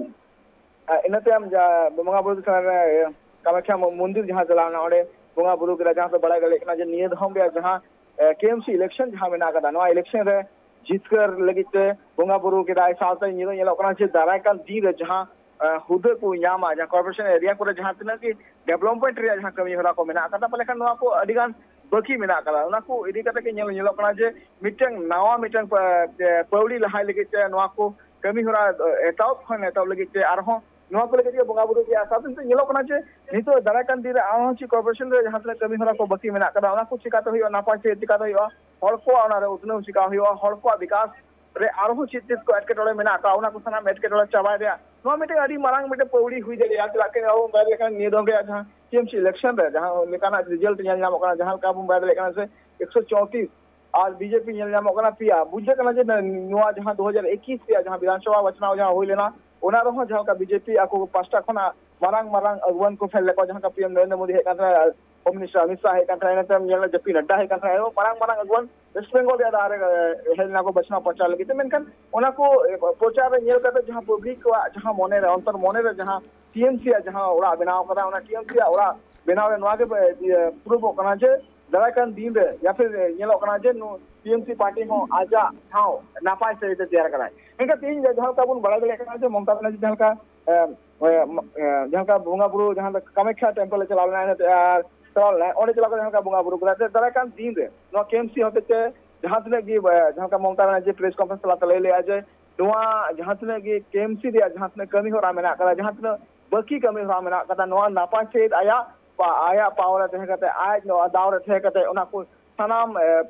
ᱮ, ᱤᱱᱟᱹ ᱛᱟᱭᱚᱢ ᱡᱟ-, ᱵᱚᱸᱜᱟ ᱵᱩᱨᱩ ᱫᱤᱥᱚᱢ ᱨᱮ, ᱮ, ᱠᱟᱢᱟᱠᱷᱭᱟ ᱢᱚ-, ᱢᱚᱱᱫᱤᱨ ᱡᱟᱦᱟᱸ ᱪᱟᱞᱟᱣ ᱮᱱᱟ, ᱚᱸᱰᱮ ᱵᱚᱸᱜᱟ ᱵᱩᱨᱩ ᱠᱮᱫᱟ, ᱡᱟᱦᱟᱸ ᱫᱚ ᱵᱟᱲᱟᱭ ᱫᱟᱲᱮᱭᱟᱜ ᱠᱟᱱᱟ ᱡᱮ ᱱᱤᱭᱟᱹ ᱫᱷᱟᱣ ᱨᱮᱭᱟᱜ ᱡᱟᱦᱟᱸ, ᱮ, ᱠᱮ ᱮᱢ ᱥᱤ ᱤᱞᱮᱠᱥᱚᱱ ᱡᱟᱦᱟᱸ ᱢᱮᱱᱟᱜ ᱟᱠᱟᱫᱟ, ᱱᱚᱣᱟ ᱤᱞᱮᱠᱥᱚᱱ ᱨᱮ ᱡᱤᱛᱠᱟᱹᱨ ᱞᱟᱹᱜᱤᱫ ᱛᱮ ᱵᱚᱸᱜᱟ ᱵᱩᱨᱩ ᱠᱮᱫᱟᱭ᱾ ᱥᱟᱶᱛᱮ ᱧᱮᱞᱚᱜ, ᱧᱮᱞᱚᱜ ᱠᱟᱱᱟ ᱡᱮ ᱫᱟᱨᱟᱭ ᱠᱟᱱ ᱫᱤᱱ ᱨᱮ ᱡᱟᱦᱟᱸ, ᱮ, ᱦᱩᱫᱟᱹ ᱠᱚ ᱧᱟᱢᱟ, ᱡᱟᱦᱟᱸ ᱠᱚᱨᱯᱳᱨᱮᱥᱚᱱ ᱮᱨᱤᱭᱟ ᱠᱚᱨᱮ ᱡᱟᱦᱟᱸ ᱛᱤᱱᱟᱹᱜ ᱜᱮ ᱰᱮᱵᱷᱞᱚᱯᱢᱮᱱᱴ ᱨᱮᱭᱟᱜ ᱡᱟᱦᱟᱸ ᱠᱟᱹᱢᱤ ᱦᱚᱨᱟ ᱠᱚ ᱢᱮᱱᱟᱜ ᱟᱠᱟᱫᱟ, ᱯᱟᱞᱮ ᱠᱷᱟᱱ ᱱᱚᱣᱟ ᱠᱚ ᱟᱹᱰᱤ ᱜᱟᱱ ᱵᱟᱹᱠᱤ ᱢᱮᱱᱟᱜ ᱟᱠᱟᱫᱟ᱾ ᱚᱱᱟ ᱠᱚ ᱤᱫᱤ ᱠᱟᱛᱮ ᱜᱮ ᱧᱮᱞ, ᱧᱮᱞᱚᱜ ᱠᱟᱱᱟ ᱡᱮ ᱢᱤᱫᱴᱟᱝ ᱱᱟᱣᱟ ᱢᱤᱫᱴᱟᱝ ᱯᱟ-, ᱮ, ᱯᱟᱹᱣᱲᱤ ᱞᱟᱦᱟᱭ ᱞᱟᱹᱜᱤᱫ ᱛᱮ ᱱᱚᱣᱟ ᱠᱚ ᱠᱟᱹᱢᱤ ᱦᱚᱨᱟ, ᱮ, ᱮᱛᱚᱦᱚᱵ ᱠᱷᱚᱱ ᱮᱛᱚᱦᱚᱵ ᱞᱟᱹᱜᱤᱫ ᱛᱮ ᱟᱨᱦᱚᱸ ᱱᱚᱣᱟ ᱠᱚ ᱞᱟᱹᱜᱤᱫ ᱜᱮ ᱵᱚᱸᱜᱟ ᱵᱩᱨᱩ ᱜᱮ ᱟᱥᱟ᱾ ᱱᱤᱛᱚᱜ ᱧᱮᱞᱚᱜ ᱠᱟᱱᱟ ᱡᱮ ᱱᱤᱛᱚᱜ ᱫᱟᱨᱟᱭ ᱠᱟᱱ ᱫᱤᱱ ᱨᱮ ᱟᱨᱦᱚᱸ ᱪᱮᱫ ᱠᱚᱨᱯᱳᱨᱮᱥᱚᱱ ᱨᱮ ᱡᱟᱦᱟᱸ ᱛᱤᱱᱟᱹᱜ ᱠᱟᱹᱢᱤ ᱦᱚᱨᱟ ᱠᱚ ᱵᱟᱹᱠᱤ ᱢᱮᱱᱟᱜ ᱟᱠᱟᱫᱟ, ᱚᱱᱟ ᱠᱚ ᱪᱤᱠᱟᱛᱮ ᱦᱩᱭᱩᱜᱼᱟ, ᱱᱟᱯᱟᱭ ᱥᱮᱫ ᱪᱤᱠᱟᱛᱮ ᱦᱩᱭᱩᱜᱼᱟ, ᱦᱚᱲ ᱠᱚᱣᱟᱜ ᱚᱱᱟ ᱨᱮ ᱩᱛᱱᱟᱹᱣ ᱪᱤᱠᱟ ᱦᱩᱭᱩᱜᱼᱟ, ᱦᱚᱲ ᱠᱚᱣᱟᱜ ᱵᱤᱠᱟᱥ ᱨᱮ ᱟᱨᱦᱚᱸ ᱪᱮᱫ ᱪᱮᱫ ᱠᱚ ᱮᱴᱠᱮᱴᱚᱬᱮ ᱢᱮᱱᱟᱜ ᱟᱠᱟᱫ, ᱚᱱᱟ ᱠᱚ ᱥᱟᱱᱟᱢ ᱮᱴᱠᱮᱴᱚᱬᱮ ᱪᱟᱵᱟᱭ ᱨᱮᱭᱟᱜ ᱱᱚᱣᱟ ᱢᱤᱫᱴᱮᱱ ᱟᱹᱰᱤ ᱢᱟᱨᱟᱝ ᱢᱤᱫᱴᱮᱱ ᱯᱟᱹᱣᱲᱤ ᱦᱩᱭ ᱫᱟᱲᱮᱭᱟᱜᱼᱟ᱾ ᱪᱮᱫᱟᱜ ᱥᱮ ᱟᱵᱚ ᱵᱚᱱ ᱵᱟᱲᱟᱭ ᱞᱮᱠᱷᱟᱱ ᱱᱤᱭᱟᱹ ᱫᱚᱢ ᱨᱮᱭᱟᱜ ᱡᱟᱦᱟᱸ ᱴᱤ ᱮᱢ ᱥᱤ ᱤᱞᱮᱠᱥᱚᱱ ᱨᱮ ᱡᱟᱦᱟᱸ ᱞᱮᱠᱟᱱᱟᱜ ᱨᱮᱡᱟᱞᱴ ᱧᱮᱞ ᱧᱟᱢᱚᱜ ᱠᱟᱱᱟ, ᱡᱟᱦᱟᱸ ᱞᱮᱠᱟ ᱵᱚᱱ ᱵᱟᱲᱟᱭ ᱫᱟᱲᱮᱭᱟᱜ ᱠᱟᱱᱟ ᱡᱮ ᱮᱠᱥᱚ ᱪᱳᱭᱛᱨᱤᱥ ᱟᱨ ᱵᱤ ᱡᱮ ᱯᱤ ᱧᱮᱞ ᱧᱟᱢᱚᱜ ᱠᱟᱱᱟ ᱯᱮᱭᱟ᱾ ᱵᱩᱡᱷᱟᱹᱜ ᱠᱟᱱᱟ ᱡᱮ ᱱᱚᱣᱟ ᱡᱟᱦᱟᱸ ᱫᱩ ᱦᱟᱡᱟᱨ ᱮᱠᱩᱥ ᱨᱮᱭᱟᱜ ᱡᱟᱦᱟᱸ ᱵᱤᱫᱷᱟᱱ ᱥᱚᱵᱷᱟ ᱵᱟᱪᱷᱱᱟᱣ ᱡᱟᱦᱟᱸ ᱦᱩᱭ ᱞᱮᱱᱟ, ᱚᱱᱟ ᱨᱮᱦᱚᱸ ᱡᱟᱦᱟᱸ ᱞᱮᱠᱟ ᱵᱤ ᱡᱮ ᱯᱤ ᱟᱠᱚ ᱯᱟᱥᱴᱟ ᱠᱷᱚᱱᱟᱜ ᱢᱟᱨᱟᱝ ᱢᱟᱨᱟᱝ ᱟᱹᱜᱩᱣᱟᱹᱱ ᱠᱚ ᱯᱷᱮᱞ ᱞᱮᱠᱚ, ᱡᱟᱦᱟᱸ ᱞᱮᱠᱟ ᱯᱤ ᱮᱢ ᱱᱚᱨᱮᱱᱫᱨᱚ ᱢᱳᱫᱤ ᱦᱮᱡ ᱠᱟᱱ ᱛᱟᱦᱮᱸᱱᱟ, ᱦᱳᱢ ᱢᱤᱱᱤᱥᱴᱟᱨ ᱚᱢᱤᱛ ᱥᱟᱦ ᱦᱮᱡ ᱠᱟᱱ ᱛᱟᱦᱮᱸᱱᱟ, ᱤᱱᱟᱹ ᱛᱟᱭᱚᱢ ᱧᱮᱞ ᱢᱮ ᱡᱮ ᱯᱤ ᱱᱟᱰᱰᱟ ᱦᱮᱡ ᱠᱟᱱ ᱛᱟᱦᱮᱸᱱᱟ, ᱮᱵᱚᱝ ᱢᱟᱨᱟᱝ ᱢᱟᱨᱟᱝ ᱟᱹᱜᱩᱣᱟᱹᱱ ᱣᱮᱥᱴ ᱵᱮᱝᱜᱚᱞ ᱨᱮᱭᱟᱜ ᱫᱟᱣ ᱨᱮ, ᱮ, ᱦᱮᱡ ᱞᱮᱱᱟ ᱠᱚ ᱵᱟᱪᱷᱱᱟᱣ ᱯᱨᱚᱪᱟᱨ ᱞᱟᱹᱜᱤᱫ ᱛᱮ᱾ ᱢᱮᱱᱠᱷᱟᱱ ᱚᱱᱟ ᱠᱚ, ᱮ, ᱯᱨᱚᱪᱟᱨ ᱨᱮ ᱧᱮᱞ ᱠᱟᱛᱮ ᱡᱟᱦᱟᱸ ᱯᱟᱵᱽᱞᱤᱠ ᱠᱚᱣᱟᱜ ᱡᱟᱦᱟᱸ ᱢᱚᱱᱮ ᱨᱮ, ᱚᱱᱛᱚᱨ ᱢᱚᱱᱮ ᱨᱮ ᱡᱟᱦᱟᱸ ᱴᱤ ᱮᱢ ᱥᱤ ᱟᱜ ᱡᱟᱦᱟᱸ ᱚᱲᱟᱜ ᱵᱮᱱᱟᱣ ᱠᱟᱫᱟ, ᱚᱱᱟ ᱴᱤ ᱮᱢ ᱥᱤ ᱟᱜ ᱚᱲᱟᱜ ᱵᱮᱱᱟᱣ ᱨᱮ ᱱᱚᱣᱟ ᱜᱮ, ᱮ, ᱤᱭᱟᱹ, ᱯᱨᱩᱵᱷᱚᱜ ᱠᱟᱱᱟ ᱡᱮ ᱫᱟᱨᱟᱭ ᱠᱟᱱ ᱫᱤᱱ ᱨᱮ ᱭᱟ ᱯᱷᱤᱨ, ᱮ, ᱧᱮᱞᱚᱜ ᱠᱟᱱᱟ ᱡᱮ ᱱᱩ-, ᱴᱤ ᱮᱢ ᱥᱤ ᱯᱟᱨᱴᱤ ᱦᱚᱸ ᱟᱡᱟᱜ ᱴᱷᱟᱶ ᱱᱟᱯᱟᱭ ᱥᱟᱹᱦᱤᱡ ᱛᱮ ᱛᱮᱭᱟᱨ ᱠᱟᱫᱟᱭ᱾ ᱢᱮᱱᱠᱷᱟᱱ ᱛᱮᱦᱮᱧ ᱡᱟᱦᱟᱸ ᱞᱮᱠᱟ ᱵᱚᱱ ᱵᱟᱲᱟᱭ ᱫᱟᱲᱮᱭᱟᱜ ᱠᱟᱱᱟ ᱡᱮ ᱢᱚᱢᱚᱛᱟ ᱵᱟᱱᱟᱨᱡᱤ ᱡᱟᱦᱟᱸ ᱞᱮᱠᱟ, ᱮ, ᱮ, ᱢ-, ᱮ, ᱡᱟᱦᱟᱸ ᱞᱮᱠᱟ ᱵᱚᱸᱜᱟ ᱵᱩᱨᱩ ᱡᱟᱦᱟᱸ ᱞᱮᱠᱟ ᱠᱟᱢᱟᱠᱷᱭᱟ ᱴᱮᱢᱯᱮᱞ ᱮ ᱪᱟᱞᱟᱣ ᱞᱮᱱᱟ, ᱤᱱᱟᱹ ᱛᱮ ᱟᱨ ᱪᱟᱞᱟᱣ ᱞᱮᱱᱟᱭ, ᱚᱸᱰᱮ ᱪᱟᱞᱟᱣ ᱠᱟᱛᱮ ᱡᱟᱦᱟᱸ ᱞᱮᱠᱟ ᱵᱚᱸᱜᱟ ᱵᱩᱨᱩ ᱠᱮᱫᱟ, ᱫᱟᱨᱟᱭ ᱠᱟᱱ ᱫᱤᱱ ᱨᱮ ᱱᱚᱣᱟ ᱠᱮ ᱮᱢ ᱥᱤ ᱦᱚᱛᱮᱡ ᱛᱮ ᱡᱟᱦᱟᱸ ᱛᱤᱱᱟᱹᱜ ᱜᱮ, ᱮ, ᱡᱟᱦᱟᱸ ᱞᱮᱠᱟ ᱢᱚᱢᱚᱛᱟ ᱵᱟᱱᱟᱨᱡᱤ ᱯᱨᱮᱥ ᱠᱚᱱᱯᱷᱟᱨᱮᱱᱥ ᱛᱟᱞᱟᱛᱮ ᱞᱟᱹᱭ ᱞᱮᱜᱼᱟ ᱡᱮ ᱱᱚᱣᱟ ᱡᱟᱦᱟᱸ ᱛᱤᱱᱟᱹᱜ ᱜᱮ ᱠᱮ ᱮᱢ ᱥᱤ ᱨᱮᱭᱟᱜ ᱡᱟᱦᱟᱸ ᱛᱤᱱᱟᱹᱜ ᱠᱟᱹᱢᱤ ᱦᱚᱨᱟ ᱢᱮᱱᱟᱜ ᱟᱠᱟᱫᱟ, ᱡᱟᱦᱟᱸ ᱛᱤᱱᱟᱹᱜ ᱵᱟᱹᱠᱤ ᱠᱟᱹᱢᱤ ᱦᱚᱨᱟ ᱢᱮᱱᱟᱜ ᱟᱠᱟᱫᱟ, ᱱᱚᱣᱟ ᱱᱟᱯᱟᱭ ᱥᱟᱹᱦᱤᱡ ᱟᱭᱟᱜ ᱯᱟ-, ᱟᱭᱟᱜ ᱯᱟᱣᱟᱨ ᱨᱮ ᱛᱟᱦᱮᱸ ᱠᱟᱛᱮ, ᱟᱡ ᱱᱚᱣᱟ ᱫᱟᱣ ᱨᱮ ᱛᱟᱦᱮᱸ ᱠᱟᱛᱮ ᱚᱱᱟ ᱠᱚ ᱥᱟᱱᱟᱢ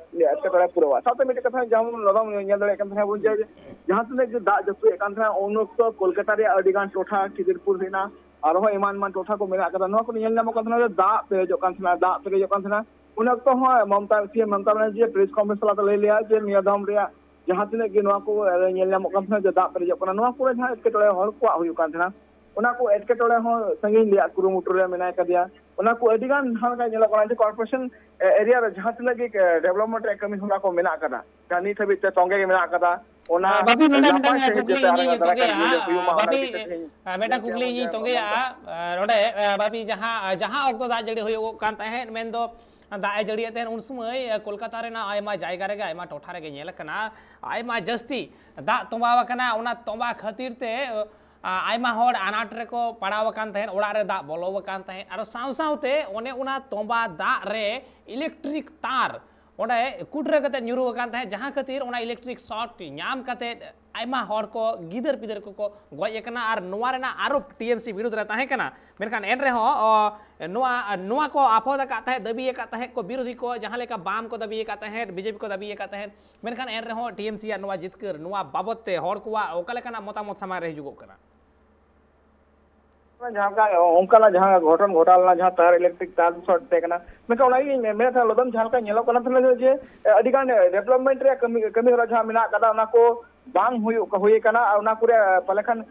ᱮᱴᱠᱮᱴᱚᱬᱮ ᱯᱩᱨᱟᱹᱣᱟ᱾ ᱥᱟᱶᱛᱮ ᱢᱤᱫᱴᱮᱱ ᱠᱟᱛᱷᱟ ᱡᱮᱢᱚᱱ ᱞᱚᱫᱚᱢ ᱧᱮᱞ ᱫᱟᱲᱮᱭᱟᱜ ᱠᱟᱱ ᱛᱟᱦᱮᱸᱱᱟ ᱵᱚᱱ ᱡᱮ ᱡᱟᱦᱟᱸ ᱛᱤᱱᱟᱹᱜ ᱜᱮ ᱫᱟᱜ ᱡᱟᱹᱯᱩᱫ ᱮᱫ ᱠᱟᱱ ᱛᱟᱦᱮᱸᱱᱟ, ᱩᱱ ᱚᱠᱛᱚ ᱠᱳᱞᱠᱟᱛᱟ ᱨᱮᱭᱟᱜ ᱟᱹᱰᱤ ᱜᱟᱱ ᱴᱚᱴᱷᱟ, ᱠᱷᱤᱫᱤᱨᱯᱩᱨ ᱦᱩᱭᱱᱟ, ᱟᱨᱦᱚᱸ ᱮᱢᱟᱱ ᱮᱢᱟᱱ ᱴᱚᱴᱷᱟ ᱠᱚ ᱢᱮᱱᱟᱜ ᱟᱠᱟᱫᱟ, ᱱᱚᱣᱟ ᱠᱚᱨᱮ ᱧᱮᱞ ᱧᱟᱢᱚᱜ ᱠᱟᱱ ᱛᱟᱦᱮᱸᱱᱟ ᱡᱮ ᱫᱟᱜ ᱯᱮᱨᱮᱡᱚᱜ ᱠᱟᱱ ᱛᱟᱦᱮᱸᱱᱟ, ᱫᱟᱜ ᱯᱮᱨᱮᱡᱚᱜ ᱠᱟᱱ ᱛᱟᱦᱮᱸᱱᱟ᱾ ᱩᱱ ᱚᱠᱛᱚ ᱦᱚᱸ ᱢᱚᱢᱚᱛᱟ, ᱥᱤ ᱮᱢ ᱢᱚᱢᱚᱛᱟ ᱵᱟᱱᱟᱨᱡᱤ ᱯᱨᱮᱥ ᱠᱚᱱᱯᱷᱟᱨᱮᱱᱥ ᱛᱟᱞᱟᱛᱮ ᱞᱟᱹᱭ ᱞᱮᱜᱼᱟ ᱡᱮ ᱱᱤᱭᱟᱹ ᱫᱷᱚᱢ ᱨᱮᱭᱟᱜ ᱡᱟᱦᱟᱸ ᱛᱤᱱᱟᱹᱜ ᱜᱮ ᱱᱚᱣᱟ ᱠᱚ ᱧᱮᱞ ᱧᱟᱢᱚᱜ ᱠᱟᱱ ᱛᱟᱦᱮᱸᱱᱟ ᱡᱮ ᱫᱟᱜ ᱯᱮᱨᱮᱡᱚᱜ ᱠᱟᱱᱟ, ᱱᱚᱣᱟ ᱠᱚᱨᱮ ᱡᱟᱦᱟᱸ ᱮᱴᱠᱮᱴᱚᱬᱮ ᱦᱚᱲ ᱠᱚᱣᱟᱜ ᱦᱩᱭᱩᱜ ᱠᱟᱱ ᱛᱟᱦᱮᱸᱱᱟ, ᱚᱱᱟ ᱠᱚ ᱮᱴᱠᱮᱴᱚᱬᱮ ᱦᱚᱸ ᱥᱟᱺᱜᱤᱧ ᱨᱮᱭᱟᱜ ᱠᱩᱨᱩᱢᱩᱴᱩ ᱨᱮ ᱢᱮᱱᱟᱭ ᱠᱟᱫᱮᱭᱟ᱾ ᱚᱱᱟ ᱠᱚ ᱟᱹᱰᱤ ᱜᱟᱱ ᱡᱟᱦᱟᱸ ᱞᱮᱠᱟ ᱧᱮᱞᱚᱜ ᱠᱟᱱᱟ ᱡᱮ ᱠᱚᱨᱯᱳᱨᱮᱥᱚᱱ ᱮᱨᱤᱭᱟ ᱨᱮ ᱡᱟᱦᱟᱸ ᱛᱤᱱᱟᱹᱜ ᱜᱮ ᱰᱮᱵᱷᱞᱚᱯᱢᱮᱱᱴ ᱨᱮᱭᱟᱜ ᱠᱟᱹᱢᱤ ᱦᱚᱨᱟ ᱠᱚ ᱢᱮᱱᱟᱜ ᱟᱠᱟᱫᱟ, ᱡᱟᱦᱟᱸ ᱱᱤᱛ ᱦᱟᱹᱵᱤᱡ ᱛᱮ ᱛᱚᱸᱜᱮ ᱜᱮ ᱢᱮᱱᱟᱜ ᱟᱠᱟᱫᱟ, ᱚᱱᱟ ᱵᱟᱹᱵᱤ, ᱱᱚᱰᱮ ᱱᱟᱯᱟᱭ ᱢᱤᱫᱴᱟᱝ ᱥᱟᱺᱦᱤᱡ ᱠᱩᱠᱞᱤ ᱡᱟᱛᱮ ᱤᱧ ᱟᱨᱦᱚᱸ ᱫᱟᱨᱟᱭ ᱠᱟᱱ ᱫᱤᱱ ᱨᱮ ᱤᱧ ᱦᱩᱭᱩᱜ ᱢᱟ, ᱚᱱᱟ ᱵᱟᱹᱵᱤ, ᱞᱟᱹᱜᱤᱫ ᱛᱮ ᱛᱮᱦᱮᱧ ᱢᱤᱫᱴᱟᱝ ᱠᱩᱠᱞᱤ ᱤᱧ ᱛᱚᱸᱜᱮᱭᱟ᱾ ᱱᱚᱰᱮ, ᱵᱟᱹᱵᱤ, ᱡᱟᱦᱟᱸ, ᱡᱟᱦᱟᱸ ᱚᱠᱛᱚ ᱫᱟᱜ ᱡᱟᱹᱲᱤ ᱦᱩᱭᱩᱜᱚᱜ ᱠᱟᱱ ᱛᱟᱦᱮᱸᱫ, ᱢᱮᱱᱫᱚ ᱫᱟᱜ ᱮ ᱡᱟᱹᱲᱤᱭᱮᱫ ᱛᱟᱦᱮᱸᱫ, ᱩᱱ ᱥᱚᱢᱚᱭ ᱠᱳᱞᱠᱟᱛᱟ ᱨᱮᱱᱟᱜ ᱟᱭᱢᱟ ᱡᱟᱭᱜᱟ ᱨᱮᱜᱮ, ᱟᱭᱢᱟ ᱴᱚᱴᱷᱟ ᱨᱮᱜᱮ ᱧᱮᱞ ᱟᱠᱟᱱᱟ, ᱟᱭᱢᱟ ᱡᱟᱹᱥᱛᱤ ᱫᱟᱜ ᱛᱚᱸᱵᱟ ᱟᱠᱟᱱᱟ᱾ ᱚᱱᱟ ᱛᱚᱸᱵᱟ ᱠᱷᱟᱹᱛᱤᱨ ᱛᱮ, ᱟ, ᱟᱭᱢᱟ ᱦᱚᱲ ᱟᱱᱟᱴ ᱨᱮᱠᱚ ᱯᱟᱲᱟᱣ ᱟᱠᱟᱱ ᱛᱟᱦᱮᱸᱫ, ᱚᱲᱟᱜ ᱨᱮ ᱫᱟᱜ ᱵᱚᱞᱚ ᱟᱠᱟᱱ ᱛᱟᱦᱮᱸᱫ᱾ ᱟᱨ ᱥᱟᱶ ᱥᱟᱶᱛᱮ ᱚᱱᱮ ᱚᱱᱟ ᱛᱚᱸᱵᱟ ᱫᱟᱜ ᱨᱮ ᱤᱞᱮᱠᱴᱨᱤᱠ ᱛᱟᱨ ᱚᱸᱰᱮ ᱠᱩᱴᱨᱟᱹ ᱠᱟᱛᱮ ᱧᱩᱨᱩ ᱟᱠᱟᱱ ᱛᱟᱦᱮᱸᱫ, ᱡᱟᱦᱟᱸ ᱠᱷᱟᱹᱛᱤᱨ ᱚᱱᱟ ᱤᱞᱮᱠᱴᱨᱤᱠ ᱥᱚᱨᱴ ᱧᱟᱢ ᱠᱟᱛᱮ ᱟᱭᱢᱟ ᱦᱚᱲ ᱠᱚ, ᱜᱤᱫᱟᱹᱨ ᱯᱤᱫᱟᱹᱨ ᱠᱚᱠᱚ ᱜᱚᱡ ᱟᱠᱟᱱᱟ᱾ ᱟᱨ ᱱᱚᱣᱟ ᱨᱮᱱᱟᱜ ᱟᱨᱚ ᱴᱤ ᱮᱢ ᱥᱤ ᱵᱤᱨᱩᱫᱷ ᱨᱮ ᱛᱟᱦᱮᱸ ᱠᱟᱱᱟ᱾ ᱢᱮᱱᱠᱷᱟᱱ ᱮᱱ ᱨᱮᱦᱚᱸ, ᱚ, ᱱᱚᱣᱟ, ᱱᱚᱣᱟ ᱠᱚ ᱟᱯᱚᱫ ᱟᱠᱟᱫ ᱛᱟᱦᱮᱸᱫ, ᱫᱟᱹᱵᱤ ᱟᱠᱟᱫ ᱛᱟᱦᱮᱸᱫ ᱠᱚ ᱵᱤᱨᱳᱫᱷᱤ ᱠᱚ, ᱡᱟᱦᱟᱸ ᱞᱮᱠᱟ ᱵᱟᱢ ᱠᱚ ᱫᱟᱹᱵᱤ ᱟᱠᱟᱫ ᱛᱟᱦᱮᱸᱫ, ᱵᱤ ᱡᱮ ᱯᱤ ᱠᱚ ᱫᱟᱹᱵᱤ ᱟᱠᱟᱫ ᱛᱟᱦᱮᱸᱫ᱾ ᱢᱮᱱᱠᱷᱟᱱ ᱮᱱ ᱨᱮᱦᱚᱸ ᱴᱤ ᱮᱢ ᱥᱤ ᱟᱜ ᱱᱚᱣᱟ ᱡᱤᱛᱠᱟᱹᱨ, ᱱᱚᱣᱟ ᱵᱟᱵᱚᱛ ᱛᱮ ᱦᱚᱲ ᱠᱚᱣᱟᱜ ᱚᱠᱟ ᱞᱮᱠᱟᱱᱟᱜ ᱢᱚᱛᱟᱢᱚᱛ ᱥᱟᱢᱟᱝ ᱨᱮ ᱦᱤᱡᱩᱜᱚᱜ ᱠᱟᱱᱟ? ᱡᱟᱦᱟᱸ ᱞᱮᱠᱟ ᱚᱱᱠᱟᱱᱟᱜ ᱡᱟᱦᱟᱸ ᱜᱷᱚᱴᱚᱱ ᱜᱷᱚᱴᱟᱣ ᱞᱮᱱᱟ, ᱡᱟᱦᱟᱸ ᱛᱟᱨ ᱤᱞᱮᱠᱴᱨᱤᱠ ᱛᱟᱨ ᱥᱚᱨᱴ ᱛᱟᱦᱮᱸ ᱠᱟᱱᱟ, ᱢᱮᱱᱠᱷᱟᱱ ᱚᱱᱟᱜᱤᱧ ᱢᱮᱱᱮᱫ ᱛᱟᱦᱮᱸᱱᱟ, ᱞᱚᱫᱚᱢ, ᱡᱟᱦᱟᱸ ᱞᱮᱠᱟ ᱧᱮᱞᱚᱜ ᱠᱟᱱᱟ ᱛᱟᱦᱮᱸᱱᱟ ᱡᱮ ᱟᱹᱰᱤ ᱜᱟᱱ ᱰᱮᱵᱷᱞᱚᱯᱢᱮᱱᱴ ᱨᱮᱭᱟᱜ ᱠᱟᱹᱢᱤ, ᱠᱟᱹᱢᱤ ᱦᱚᱨᱟ ᱡᱟᱦᱟᱸ ᱢᱮᱱᱟᱜ ᱟᱠᱟᱫᱟ, ᱚᱱᱟ ᱠᱚ ᱵᱟᱝ ᱦᱩᱭᱩᱜ, ᱦᱩᱭ ᱟᱠᱟᱱᱟ᱾ ᱟᱨ ᱚᱱᱟ ᱠᱚᱨᱮ ᱯᱟᱞᱮ ᱠᱷᱟᱱ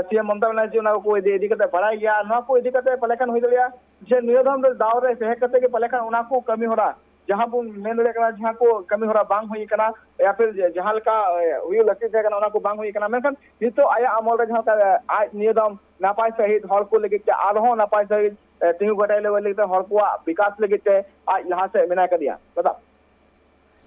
ᱥᱤ ᱮᱢ ᱢᱚᱢᱚᱛᱟ ᱵᱟᱱᱟᱨᱡᱤ ᱚᱱᱟ ᱠᱚ ᱤᱫᱤ, ᱤᱫᱤ ᱠᱟᱛᱮ ᱵᱟᱲᱟᱭ ᱜᱮᱭᱟ᱾ ᱱᱚᱣᱟ ᱠᱚ ᱤᱫᱤ ᱠᱟᱛᱮ ᱯᱟᱞᱮ ᱠᱷᱟᱱ ᱦᱩᱭ ᱫᱟᱲᱮᱭᱟᱜᱼᱟ ᱡᱮ ᱱᱤᱭᱟᱹ ᱫᱷᱟᱣ ᱫᱚ ᱫᱟᱣ ᱨᱮ ᱦᱮᱡ ᱠᱟᱛᱮ ᱜᱮ ᱯᱟᱞᱮ ᱠᱷᱟᱱ ᱚᱱᱟ ᱠᱚ ᱠᱟᱹᱢᱤ ᱦᱚᱨᱟ, ᱡᱟᱦᱟᱸ ᱵᱚᱱ ᱢᱮᱱ ᱫᱟᱲᱮᱭᱟᱜ ᱠᱟᱱᱟ, ᱡᱟᱦᱟᱸ ᱠᱚ ᱠᱟᱹᱢᱤ ᱦᱚᱨᱟ ᱵᱟᱝ ᱦᱩᱭ ᱟᱠᱟᱱᱟ, ᱭᱟ ᱯᱷᱤᱨ ᱡᱟᱦᱟᱸ ᱞᱮᱠᱟ, ᱮ, ᱦᱩᱭᱩᱜ ᱞᱟᱹᱠᱛᱤ ᱛᱟᱦᱮᱸ ᱠᱟᱱᱟ, ᱚᱱᱟ ᱠᱚ ᱵᱟᱝ ᱦᱩᱭ ᱟᱠᱟᱱᱟ᱾ ᱢᱮᱱᱠᱷᱟᱱ ᱱᱤᱛᱚᱜ ᱟᱭᱟᱜ ᱟᱢᱚᱞ ᱨᱮ ᱡᱟᱦᱟᱸ ᱞᱮᱠᱟ, ᱮ, ᱟᱡ ᱱᱤᱭᱟᱹ ᱫᱚᱢ ᱱᱟᱯᱟᱭ ᱥᱟᱺᱦᱤᱡ ᱦᱚᱲ ᱠᱚ ᱞᱟᱹᱜᱤᱫ ᱛᱮ, ᱟᱨᱦᱚᱸ ᱱᱟᱯᱟᱭ ᱥᱟᱺᱦᱤᱡ, ᱮ, ᱛᱤᱸᱜᱩ ᱠᱮᱴᱮᱡ ᱞᱟᱹᱜᱤᱫ ᱛᱮ, ᱦᱚᱲ ᱠᱚᱣᱟᱜ ᱵᱤᱠᱟᱥ ᱞᱟᱹᱜᱤᱫ ᱛᱮ ᱟᱡ ᱞᱟᱦᱟ ᱥᱮᱫ ᱢᱮᱱᱟᱭ ᱠᱟᱫᱮᱭᱟ᱾ ᱫᱟᱫᱟ᱾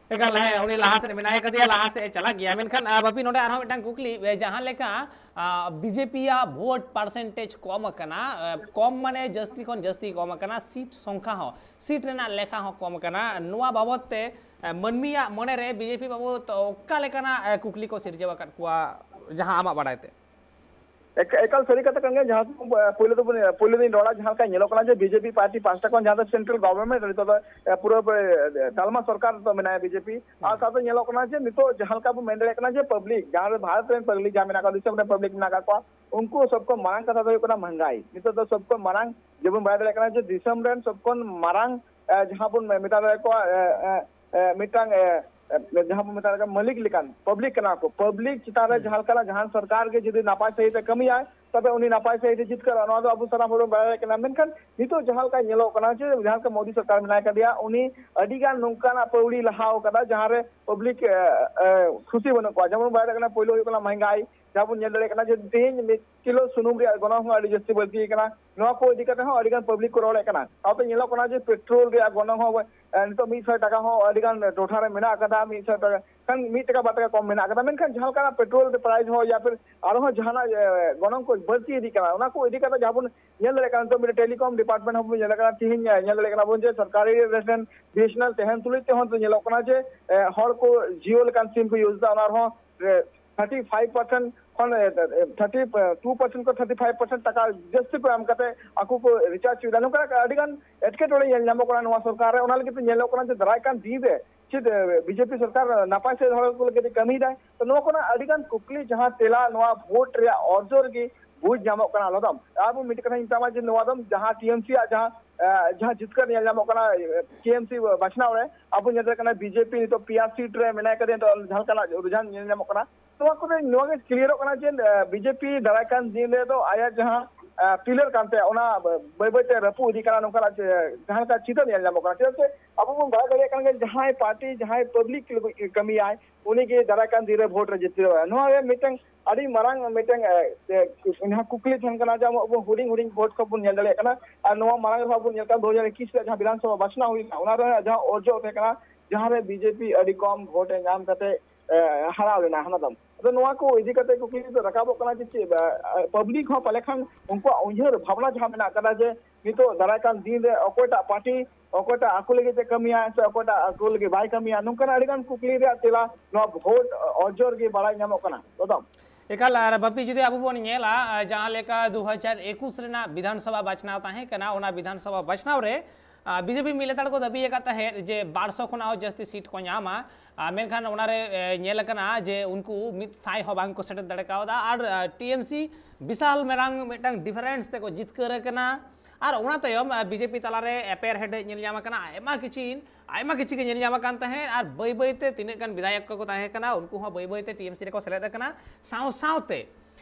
ᱮᱠᱟᱞ, ᱦᱮᱸ, ᱩᱱᱤ ᱞᱟᱦᱟ ᱥᱮᱫ ᱢᱮᱱᱟᱭ ᱠᱟᱫᱮᱭᱟ, ᱞᱟᱦᱟ ᱥᱮᱫ ᱮ ᱪᱟᱞᱟᱜ ᱜᱮᱭᱟ᱾ ᱢᱮᱱᱠᱷᱟᱱ, ᱟ, ᱵᱟᱯᱤ, ᱱᱚᱰᱮ ᱟᱨᱦᱚᱸ ᱢᱤᱫᱴᱟᱝ ᱠᱩᱠᱞᱤ, ᱮ, ᱡᱟᱦᱟᱸ ᱞᱮᱠᱟ, ᱟ, ᱵᱤ ᱡᱮ ᱯᱤ ᱭᱟᱜ ᱵᱷᱳᱴ ᱯᱟᱨᱥᱮᱱᱴᱮᱡᱽ ᱠᱚᱢ ᱟᱠᱟᱱᱟ, ᱟ, ᱠᱚᱢ ᱢᱟᱱᱮ ᱡᱟᱹᱥᱛᱤ ᱠᱷᱚᱱ ᱡᱟᱹᱥᱛᱤ ᱠᱚᱢ ᱟᱠᱟᱱᱟ, ᱥᱤᱴ ᱥᱚᱝᱠᱷᱟ ᱦᱚᱸ, ᱥᱤᱴ ᱨᱮᱱᱟᱜ ᱞᱮᱠᱷᱟ ᱦᱚᱸ ᱠᱚᱢ ᱟᱠᱟᱱᱟ᱾ ᱱᱚᱣᱟ ᱵᱟᱵᱚᱛ ᱛᱮ, ᱟ, ᱢᱟᱹᱱᱢᱤᱭᱟᱜ ᱢᱚᱱᱮ ᱨᱮ ᱵᱤ ᱡᱮ ᱯᱤ ᱵᱟᱵᱚᱛ ᱚᱠᱟ ᱞᱮᱠᱟᱱᱟᱜ, ᱟ, ᱠᱩᱠᱞᱤ ᱠᱚ ᱥᱤᱨᱡᱟᱹᱣ ᱟᱠᱟᱫ ᱠᱚᱣᱟ, ᱡᱟᱦᱟᱸ ᱟᱢᱟᱜ ᱵᱟᱰᱟᱭ ᱛᱮ? ᱮᱠ-, ᱮᱠᱟᱞ ᱥᱟᱹᱨᱤ ᱠᱟᱛᱷᱟ ᱠᱟᱱ ᱜᱮᱭᱟ᱾ ᱡᱟᱦᱟᱸ ᱠᱚ, ᱮ, ᱯᱳᱭᱞᱳ ᱫᱚᱵᱚᱱ, ᱮ, ᱯᱳᱭᱞᱳ ᱫᱚᱧ ᱨᱚᱲᱟ, ᱡᱟᱦᱟᱸ ᱞᱮᱠᱟ ᱧᱮᱞᱚᱜ ᱠᱟᱱᱟ ᱡᱮ ᱵᱤᱡᱮᱯᱤ ᱯᱟᱨᱴᱤ ᱯᱟᱦᱴᱟ ᱠᱷᱚᱱ ᱡᱟᱦᱟᱸ ᱫᱚ ᱥᱮᱱᱴᱨᱟᱞ ᱜᱚᱵᱷᱚᱨᱱᱢᱮᱱᱴ ᱱᱤᱛᱚᱜ ᱫᱚ, ᱮ, ᱯᱩᱨᱟᱹ, ᱮ, ᱛᱟᱞᱢᱟ ᱥᱚᱨᱠᱟᱨ ᱫᱚ ᱢᱮᱱᱟᱭᱟ ᱵᱤᱡᱮᱯᱤ, ᱟᱨ ᱥᱟᱶᱛᱮ ᱧᱮᱞᱚᱜ ᱠᱟᱱᱟ ᱡᱮ ᱱᱤᱛᱚᱜ ᱡᱟᱦᱟᱸ ᱞᱮᱠᱟ ᱵᱚᱱ ᱢᱮᱱ ᱫᱟᱲᱮᱭᱟᱜ ᱠᱟᱱᱟ ᱡᱮ ᱯᱟᱵᱽᱞᱤᱠ, ᱡᱟᱦᱟᱸ ᱨᱮ ᱵᱷᱟᱨᱚᱛ ᱨᱮᱱ ᱯᱟᱵᱽᱞᱤᱠ ᱡᱟᱦᱟᱸ ᱢᱮᱱᱟᱜ ᱠᱚᱣᱟ, ᱫᱤᱥᱚᱢ ᱨᱮᱱ ᱯᱟᱵᱽᱞᱤᱠ ᱢᱮᱱᱟᱜ ᱟᱠᱟᱫ ᱠᱚᱣᱟ, ᱩᱱᱠᱩ ᱥᱚᱵ ᱠᱷᱚᱱ ᱢᱟᱨᱟᱝ ᱠᱟᱛᱷᱟ ᱫᱚ ᱦᱩᱭᱩᱜ ᱠᱟᱱᱟ ᱢᱚᱦᱝᱜᱟᱭ᱾ ᱱᱤᱛᱚᱜ ᱫᱚ ᱥᱚᱵ ᱠᱷᱚᱱ ᱢᱟᱨᱟᱝ ᱡᱮᱵᱚᱱ ᱵᱟᱲᱟᱭ ᱫᱟᱲᱮᱭᱟᱜ ᱠᱟᱱᱟ ᱡᱮ ᱫᱤᱥᱚᱢ ᱨᱮᱱ ᱥᱚᱵ ᱠᱷᱚᱱ ᱢᱟᱨᱟᱝ, ᱮ, ᱡᱟᱦᱟᱸ ᱵᱚᱱ ᱢᱮᱛᱟ ᱫᱟᱲᱮᱭᱟᱠᱚᱣᱟ, ᱮ, ᱮ, ᱮ, ᱢᱤᱫᱴᱟᱝ, ᱮ, ᱮ, ᱡᱟᱦᱟᱸ ᱵᱚᱱ ᱢᱮᱛᱟ ᱫᱟᱲᱮᱭᱟᱜ ᱠᱟᱱᱟ ᱢᱟᱹᱞᱤᱠ ᱞᱮᱠᱟᱱ ᱯᱟᱵᱽᱞᱤᱠ ᱪᱮᱛᱟᱱ ᱨᱮ ᱡᱟᱦᱟᱸ ᱞᱮᱠᱟᱱᱟᱜ ᱡᱟᱦᱟᱸ ᱥᱚᱨᱠᱟᱨ ᱜᱮ ᱡᱩᱫᱤ ᱱᱟᱯᱟᱭ ᱥᱟᱹᱦᱤᱡ ᱛᱮ ᱠᱟᱹᱢᱤᱭᱟᱭ, ᱛᱚᱵᱮ ᱩᱱᱤ ᱱᱟᱯᱟᱭ ᱥᱟᱹᱦᱤᱡ ᱛᱮ ᱡᱤᱛᱠᱟᱹᱨᱚᱜᱼᱟ, ᱱᱚᱣᱟ ᱫᱚ ᱟᱵᱚ ᱥᱟᱱᱟᱢ ᱦᱚᱲ ᱵᱚᱱ ᱵᱟᱲᱟᱭ ᱫᱟᱲᱮᱭᱟᱜ ᱠᱟᱱᱟ᱾ ᱢᱮᱱᱠᱷᱟᱱ ᱱᱤᱛᱚᱜ ᱡᱟᱦᱟᱸ ᱞᱮᱠᱟ ᱧᱮᱞᱚᱜ ᱠᱟᱱᱟ ᱡᱮ ᱡᱟᱦᱟᱸ ᱞᱮᱠᱟ ᱢᱳᱫᱤ ᱥᱚᱨᱠᱟᱨ ᱢᱮᱱᱟᱭ ᱠᱟᱫᱮᱭᱟ, ᱩᱱᱤ ᱟᱹᱰᱤ ᱜᱟᱱ ᱱᱚᱝᱠᱟᱱᱟᱜ ᱯᱟᱹᱣᱲᱤ ᱞᱟᱦᱟᱣ ᱠᱟᱫᱟ, ᱡᱟᱦᱟᱸ ᱨᱮ ᱯᱟᱵᱽᱞᱤᱠ, ᱮ, ᱮ, ᱠᱷᱩᱥᱤ ᱵᱟᱹᱱᱩᱜ ᱠᱚᱣᱟ᱾ ᱡᱮᱢᱚᱱ ᱵᱟᱲᱟᱭ ᱫᱟᱲᱮᱭᱟᱜ ᱠᱟᱱᱟ, ᱯᱳᱭᱞᱳ ᱦᱩᱭᱩᱜ ᱠᱟᱱᱟ ᱢᱚᱦᱮᱝᱜᱟᱭ, ᱡᱟᱦᱟᱸ ᱵᱚᱱ ᱧᱮᱞ ᱫᱟᱲᱮᱭᱟᱜ ᱠᱟᱱᱟ ᱡᱮ ᱛᱮᱦᱮᱧ ᱢᱤᱫ ᱠᱤᱞᱳ ᱥᱩᱱᱩᱢ ᱨᱮᱭᱟᱜ ᱜᱚᱱᱚᱝ ᱦᱚᱸ ᱟᱹᱰᱤ ᱡᱟᱹᱥᱛᱤ ᱵᱟᱹᱲᱛᱤ ᱟᱠᱟᱱᱟ᱾ ᱱᱚᱣᱟ ᱠᱚ ᱤᱫᱤ ᱠᱟᱛᱮ ᱦᱚᱸ ᱟᱹᱰᱤ ᱜᱟᱱ ᱯᱟᱵᱽᱞᱤᱠ ᱠᱚ ᱨᱚᱲᱮᱫ ᱠᱟᱱᱟ᱾ ᱥᱟᱶᱛᱮ ᱧᱮᱞᱚᱜ ᱠᱟᱱᱟ ᱡᱮ ᱯᱮᱴᱨᱳᱞ ᱨᱮᱭᱟᱜ ᱜᱚᱱᱚᱝ ᱦᱚᱸ, ᱮ, ᱱᱤᱛᱚᱜ ᱢᱤᱫ ᱥᱟᱭ ᱴᱟᱠᱟ ᱦᱚᱸ ᱟᱹᱰᱤ ᱜᱟᱱ ᱴᱚᱴᱷᱟ ᱨᱮ ᱢᱮᱱᱟᱜ ᱟᱠᱟᱫᱟ, ᱢᱤᱫ ᱥᱟᱭ ᱴᱟᱠᱟ ᱠᱷᱟᱱ ᱢᱤᱫ ᱴᱟᱠᱟ ᱵᱟᱨ ᱴᱟᱠᱟ ᱠᱚᱢ ᱢᱮᱱᱟᱜ ᱟᱠᱟᱫᱟ᱾ ᱢᱮᱱᱠᱷᱟᱱ ᱡᱟᱦᱟᱸ ᱞᱮᱠᱟᱱᱟᱜ ᱯᱮᱴᱨᱳᱞ ᱨᱮ ᱯᱨᱟᱭᱤᱥ ᱦᱚᱸ ᱭᱟ ᱯᱷᱤᱨ ᱟᱨᱦᱚᱸ ᱡᱟᱦᱟᱱᱟᱜ, ᱮ, ᱜᱚᱱᱚᱝ ᱠᱚ ᱵᱟᱹᱲᱛᱤ ᱤᱫᱤᱜ ᱠᱟᱱᱟ, ᱚᱱᱟ ᱠᱚ ᱤᱫᱤ ᱠᱟᱛᱮ ᱡᱟᱦᱟᱸ ᱵᱚᱱ ᱧᱮᱞ ᱫᱟᱲᱮᱭᱟᱜ ᱠᱟᱱᱟ, ᱱᱤᱛᱚᱜ ᱢᱤᱫᱴᱮᱱ ᱴᱮᱞᱤᱠᱚᱢ ᱰᱤᱯᱟᱨᱴᱢᱮᱱᱴ ᱦᱚᱸ ᱵᱚᱱ ᱧᱮᱞ ᱫᱟᱲᱮᱭᱟᱜ ᱠᱟᱱᱟ, ᱛᱮᱦᱮᱧ, ᱮ, ᱧᱮᱞ ᱫᱟᱲᱮᱭᱟᱜ ᱠᱟᱱᱟ ᱵᱚᱱ ᱡᱮ ᱥᱚᱨᱠᱟᱨᱤ ᱨᱮ ᱴᱮᱱ ᱵᱤ ᱮᱥ ᱮᱱ ᱮᱞ ᱛᱟᱦᱮᱱ ᱛᱩᱞᱩᱡ ᱛᱮᱦᱚᱸ ᱧᱮᱞᱚᱜ ᱠᱟᱱᱟ ᱡᱮ, ᱮ, ᱦᱚᱲ ᱠᱚ ᱡᱤᱭᱳ ᱞᱮᱠᱟᱱ ᱥᱤᱢ ᱠᱚ ᱤᱭᱩᱡᱽ ᱮᱫᱟ, ᱚᱱᱟ ᱨᱮᱦᱚᱸ, ᱮ, ᱛᱷᱟᱨᱴᱤ ᱯᱷᱟᱭᱤᱵᱷ ᱯᱟᱨᱥᱮᱱᱴ ᱠᱷᱚᱱ, ᱮ, ᱛᱷᱟᱨᱴᱤ ᱴᱩ ᱯᱟᱨᱥᱮᱱᱴ ᱠᱷᱚᱱ ᱛᱷᱟᱨᱴᱤ ᱯᱷᱟᱭᱤᱵᱷ ᱯᱟᱨᱥᱮᱱᱴ ᱴᱟᱠᱟ ᱡᱟᱹᱥᱛᱤ ᱠᱚ ᱮᱢ ᱠᱟᱛᱮ ᱟᱠᱚ ᱠᱚ ᱨᱤᱪᱟᱨᱡᱽ ᱦᱚᱪᱚᱭᱮᱫᱟ᱾ ᱱᱚᱝᱠᱟᱱᱟᱜ ᱟᱹᱰᱤ ᱜᱟᱱ ᱮᱴᱠᱮᱴᱚᱬᱮ ᱧᱮᱞ ᱧᱟᱢᱚᱜ ᱠᱟᱱᱟ ᱱᱚᱣᱟ ᱥᱚᱨᱠᱟᱨ ᱨᱮ᱾ ᱚᱱᱟ ᱞᱟᱹᱜᱤᱫ ᱛᱮ ᱧᱮᱞᱚᱜ ᱠᱟᱱᱟ ᱡᱮ ᱫᱟᱨᱟᱭ ᱠᱟᱱ ᱫᱤᱱ ᱨᱮ ᱪᱮᱫ, ᱮ, ᱵᱤᱡᱮᱯᱤ ᱥᱚᱨᱠᱟᱨ ᱱᱟᱯᱟᱭ ᱥᱮᱫ ᱦᱚᱲ ᱠᱚ ᱞᱟᱹᱜᱤᱫ ᱮ ᱠᱟᱹᱢᱤᱭᱮᱫᱟᱭ? ᱛᱚ ᱱᱚᱣᱟ ᱠᱚᱨᱮᱱᱟᱜ ᱟᱹᱰᱤ ᱜᱟᱱ ᱠᱩᱠᱞᱤ, ᱡᱟᱦᱟᱸ ᱛᱮᱞᱟ ᱱᱚᱣᱟ ᱵᱷᱳᱴ ᱨᱮᱭᱟᱜ ᱚᱨᱡᱚ ᱨᱮᱜᱮ ᱵᱩᱡᱽ ᱧᱟᱢᱚᱜ ᱠᱟᱱᱟ᱾ ᱟᱞᱚᱫᱟᱢ ᱟᱨ ᱢᱤᱫᱴᱮᱱ ᱠᱟᱛᱷᱟᱧ ᱢᱮᱛᱟᱢᱟ ᱡᱮ ᱱᱚᱣᱟ ᱫᱚ ᱡᱟᱦᱟᱸ ᱴᱤ ᱮᱢ ᱥᱤ ᱟᱜ ᱡᱟᱦᱟᱸ, ᱮ, ᱡᱟᱦᱟᱸ ᱡᱤᱛᱠᱟᱹᱨ ᱧᱮᱞ ᱧᱟᱢᱚᱜ ᱠᱟᱱᱟ, ᱮ, ᱴᱤ ᱮᱢ ᱥᱤ ᱵᱟᱪᱷᱱᱟᱣ ᱨᱮ, ᱟᱵᱚ ᱧᱮᱞ ᱫᱟᱲᱮᱭᱟᱜ ᱠᱟᱱᱟ ᱵᱤᱡᱮᱯᱤ ᱱᱤᱛᱚᱜ ᱯᱮᱭᱟ ᱥᱤᱴ ᱨᱮ ᱢᱮᱱᱟᱭ ᱠᱟᱫᱮᱭᱟ, ᱱᱤᱛᱚᱜ ᱡᱟᱦᱟᱸ ᱞᱮᱠᱟᱱᱟᱜ ᱨᱩᱡᱷᱟᱱ ᱧᱮᱞ ᱧᱟᱢᱚᱜ ᱠᱟᱱᱟ᱾ ᱱᱚᱣᱟ ᱠᱚᱨᱮ ᱱᱚᱣᱟ ᱜᱮ ᱠᱞᱤᱭᱟᱨᱚᱜ ᱠᱟᱱᱟ ᱡᱮ, ᱮ, ᱵᱤᱡᱮᱯᱤ ᱫᱟᱨᱟᱭ ᱠᱟᱱ ᱫᱤᱱ ᱨᱮᱫᱚ ᱟᱭᱟᱜ ᱡᱟᱦᱟᱸ, ᱮ, ᱯᱤᱞᱟᱨ ᱠᱟᱱ ᱛᱟᱭᱟ, ᱚᱱᱟ ᱵᱟᱹᱭ ᱵᱟᱹᱭ ᱛᱮ ᱨᱟᱹᱯᱩᱫ ᱤᱫᱤᱜ ᱠᱟᱱᱟ᱾ ᱱᱚᱝᱠᱟᱱᱟᱜ ᱡᱮ, ᱡᱟᱦᱟᱸ ᱞᱮᱠᱟ ᱪᱤᱛᱟᱹᱨ ᱧᱮᱞ ᱧᱟᱢᱚᱜ ᱠᱟᱱᱟ, ᱪᱮᱫᱟᱜ ᱥᱮ ᱟᱵᱚ ᱵᱚᱱ ᱵᱟᱲᱟᱭ ᱫᱟᱲᱮᱭᱟᱜ ᱠᱟᱱᱟ ᱡᱮ ᱡᱟᱦᱟᱸᱭ ᱯᱟᱨᱴᱤ, ᱡᱟᱦᱟᱸᱭ ᱯᱟᱵᱽᱞᱤᱠ ᱞᱟᱹᱜᱤᱫ ᱠᱟᱹᱢᱤᱭᱟᱭ, ᱩᱱᱤ ᱜᱮ ᱫᱟᱨᱟᱭ ᱠᱟᱱ ᱫᱤᱱ ᱨᱮ ᱵᱷᱳᱴ ᱨᱮ ᱡᱤᱛᱟᱹᱣᱟᱭ᱾ ᱱᱚᱣᱟ ᱨᱮ ᱢᱤᱫᱴᱟᱝ ᱟᱹᱰᱤ ᱢᱟᱨᱟᱝ ᱢᱤᱫᱴᱟᱝ, ᱮ, ᱮ, ᱡᱟᱦᱟᱸ ᱠᱩᱠᱞᱤ ᱛᱟᱦᱮᱱ ᱠᱟᱱᱟ ᱡᱮ ᱟᱵᱚ ᱦᱩᱰᱤᱧ ᱦᱩᱰᱤᱧ ᱵᱷᱳᱴ ᱠᱷᱚᱱ ᱵᱚᱱ ᱧᱮᱞ ᱫᱟᱲᱮᱭᱟᱜ ᱠᱟᱱᱟ, ᱟᱨ ᱱᱚᱣᱟ ᱢᱟᱲᱟᱝ ᱨᱮᱦᱚᱸ ᱵᱚᱱ ᱧᱮᱞ ᱠᱟᱱᱟ ᱫᱩ ᱦᱟᱡᱟᱨ ᱮᱠᱩᱥ ᱨᱮ ᱡᱟᱦᱟᱸ ᱵᱤᱫᱷᱟᱱ ᱥᱚᱵᱷᱟ ᱵᱟᱪᱷᱱᱟᱣ ᱦᱩᱭ ᱞᱮᱱᱟ, ᱚᱱᱟ ᱨᱮ ᱡᱟᱦᱟᱸ ᱚᱨᱡᱚ ᱛᱟᱦᱮᱸ ᱠᱟᱱᱟ, ᱡᱟᱦᱟᱸ ᱨᱮ ᱵᱤᱡᱮᱯᱤ ᱟᱹᱰᱤ ᱠᱚᱢ ᱵᱷᱳᱴ ᱮ ᱧᱟᱢ ᱠᱟᱛᱮ, ᱮ, ᱦᱟᱨᱟᱣ ᱞᱮᱱᱟ ᱦᱟᱱᱟ ᱫᱚᱢ᱾ ᱟᱫᱚ ᱱᱚᱣᱟ ᱠᱚ ᱤᱫᱤ ᱠᱟᱛᱮ ᱠᱩᱠᱞᱤ ᱫᱚ ᱨᱟᱠᱟᱵᱚᱜ ᱠᱟᱱᱟ ᱡᱮ ᱪᱮᱫ, ᱮ, ᱯᱟᱵᱽᱞᱤᱠ ᱦᱚᱸ ᱯᱟᱞᱮ ᱠᱷᱟᱱ ᱩᱱᱠᱩᱣᱟᱜ ᱩᱭᱦᱟᱹᱨ ᱵᱷᱟᱵᱽᱱᱟ ᱡᱟᱦᱟᱸ ᱢᱮᱱᱟᱜ ᱠᱟᱫᱟ ᱡᱮ ᱱᱤᱛᱚᱜ ᱫᱟᱨᱟᱭ ᱠᱟᱱ ᱫᱤᱱ ᱨᱮ ᱚᱠᱚᱭᱴᱟᱜ ᱯᱟᱨᱴᱤ ᱚᱠᱚᱭᱴᱟᱜ ᱟᱠᱚ ᱞᱟᱹᱜᱤᱫ ᱮ ᱠᱟᱹᱢᱤᱭᱟ ᱥᱮ ᱚᱠᱚᱭᱴᱟᱜ ᱟᱠᱚ ᱞᱟᱹᱜᱤᱫ ᱵᱟᱭ ᱠᱟᱹᱢᱤᱭᱟ, ᱱᱚᱝᱠᱟᱱᱟᱜ ᱟᱹᱰᱤ ᱜᱟᱱ ᱠᱩᱠᱞᱤ ᱨᱮᱭᱟᱜ ᱛᱮᱞᱟ ᱱᱚᱣᱟ ᱵᱷᱳᱴ ᱚᱨᱡᱚ ᱨᱮᱜᱮ ᱵᱟᱲᱟᱭ ᱧᱟᱢᱚᱜ ᱠᱟᱱᱟ᱾ ᱫᱟᱫᱟ᱾ ᱮᱠᱟᱞ᱾ ᱟᱨ ᱵᱟᱯᱤ, ᱡᱩᱫᱤ ᱟᱵᱚ ᱵᱚᱱ ᱧᱮᱞᱟ, ᱟᱨ ᱡᱟᱦᱟᱸ ᱞᱮᱠᱟ ᱫᱩ ᱦᱟᱡᱟᱨ ᱮᱠᱩᱥ ᱨᱮᱱᱟᱜ ᱵᱤᱫᱷᱟᱱ ᱥᱚᱵᱷᱟ ᱵᱟᱪᱷᱱᱟᱣ ᱛᱟᱦᱮᱸ ᱠᱟᱱᱟ, ᱚᱱᱟ ᱵᱤᱫᱷᱟᱱ ᱥᱚᱵᱷᱟ ᱵᱟᱪᱷᱱᱟᱣ ᱨᱮ ᱟᱨ ᱵᱤᱡᱮᱯᱤ ᱢᱤᱫ ᱞᱮᱛᱟᱲ ᱠᱚ ᱫᱟᱹᱵᱤ ᱟᱠᱟᱫ ᱛᱟᱦᱮᱸᱫ ᱡᱮ ᱵᱟᱨᱥᱚ ᱠᱷᱚᱱᱟᱜ ᱦᱚᱸ ᱡᱟᱹᱥᱛᱤ ᱥᱤᱴ ᱠᱚ ᱧᱟᱢᱟ᱾ ᱟᱨ ᱢᱮᱱᱠᱷᱟᱱ ᱚᱱᱟᱨᱮ ᱮ, ᱧᱮᱞ ᱟᱠᱟᱱᱟ ᱡᱮ ᱩᱱᱠᱩ ᱢᱤᱫ ᱥᱟᱭ ᱦᱚᱸ ᱵᱟᱝ ᱠᱚ ᱥᱮᱴᱮᱨ ᱫᱟᱲᱮ ᱠᱟᱣᱫᱟ᱾ ᱟᱨ ᱟᱨ ᱴᱤ ᱮᱢ ᱥᱤ ᱵᱤᱥᱟᱞ ᱢᱟᱨᱟᱝ ᱢᱤᱫᱴᱟᱝ ᱰᱤᱯᱷᱟᱨᱮᱱᱥ ᱛᱮᱠᱚ ᱡᱤᱛᱠᱟᱹᱨ ᱟᱠᱟᱱᱟ᱾ ᱟᱨ ᱚᱱᱟ ᱛᱟᱭᱚᱢ ᱟᱨ ᱵᱤᱡᱮᱯᱤ ᱛᱟᱞᱟᱨᱮ ᱮᱯᱮᱨ ᱦᱮᱰᱮᱡ ᱧᱮᱞ ᱧᱟᱢ ᱟᱠᱟᱱᱟ, ᱟᱭᱢᱟ ᱠᱤᱪᱷᱩ ᱟᱭᱢᱟ ᱠᱤᱪᱷᱩ ᱜᱮ ᱧᱮᱞ ᱧᱟᱢ ᱟᱠᱟᱱ ᱛᱟᱦᱮᱸᱫ᱾ ᱟᱨ ᱵᱟᱹᱭ ᱵᱟᱹᱭᱛᱮ ᱛᱤᱱᱟᱹᱜ ᱜᱟᱱ ᱵᱤᱫᱷᱟᱭᱚᱠ ᱠᱚᱠᱚ ᱛᱟᱦᱮᱸ ᱠᱟᱱᱟ, ᱩᱱᱠᱩ ᱦᱚᱸ ᱵᱟᱹᱭ ᱵᱟᱹᱭᱛᱮ ᱴᱤ ᱮᱢ ᱥᱤ ᱨᱮᱠᱚ ᱥᱮᱞᱮᱫ ᱟᱠᱟᱱᱟ᱾ ᱥᱟᱶ ᱥᱟᱶᱛᱮ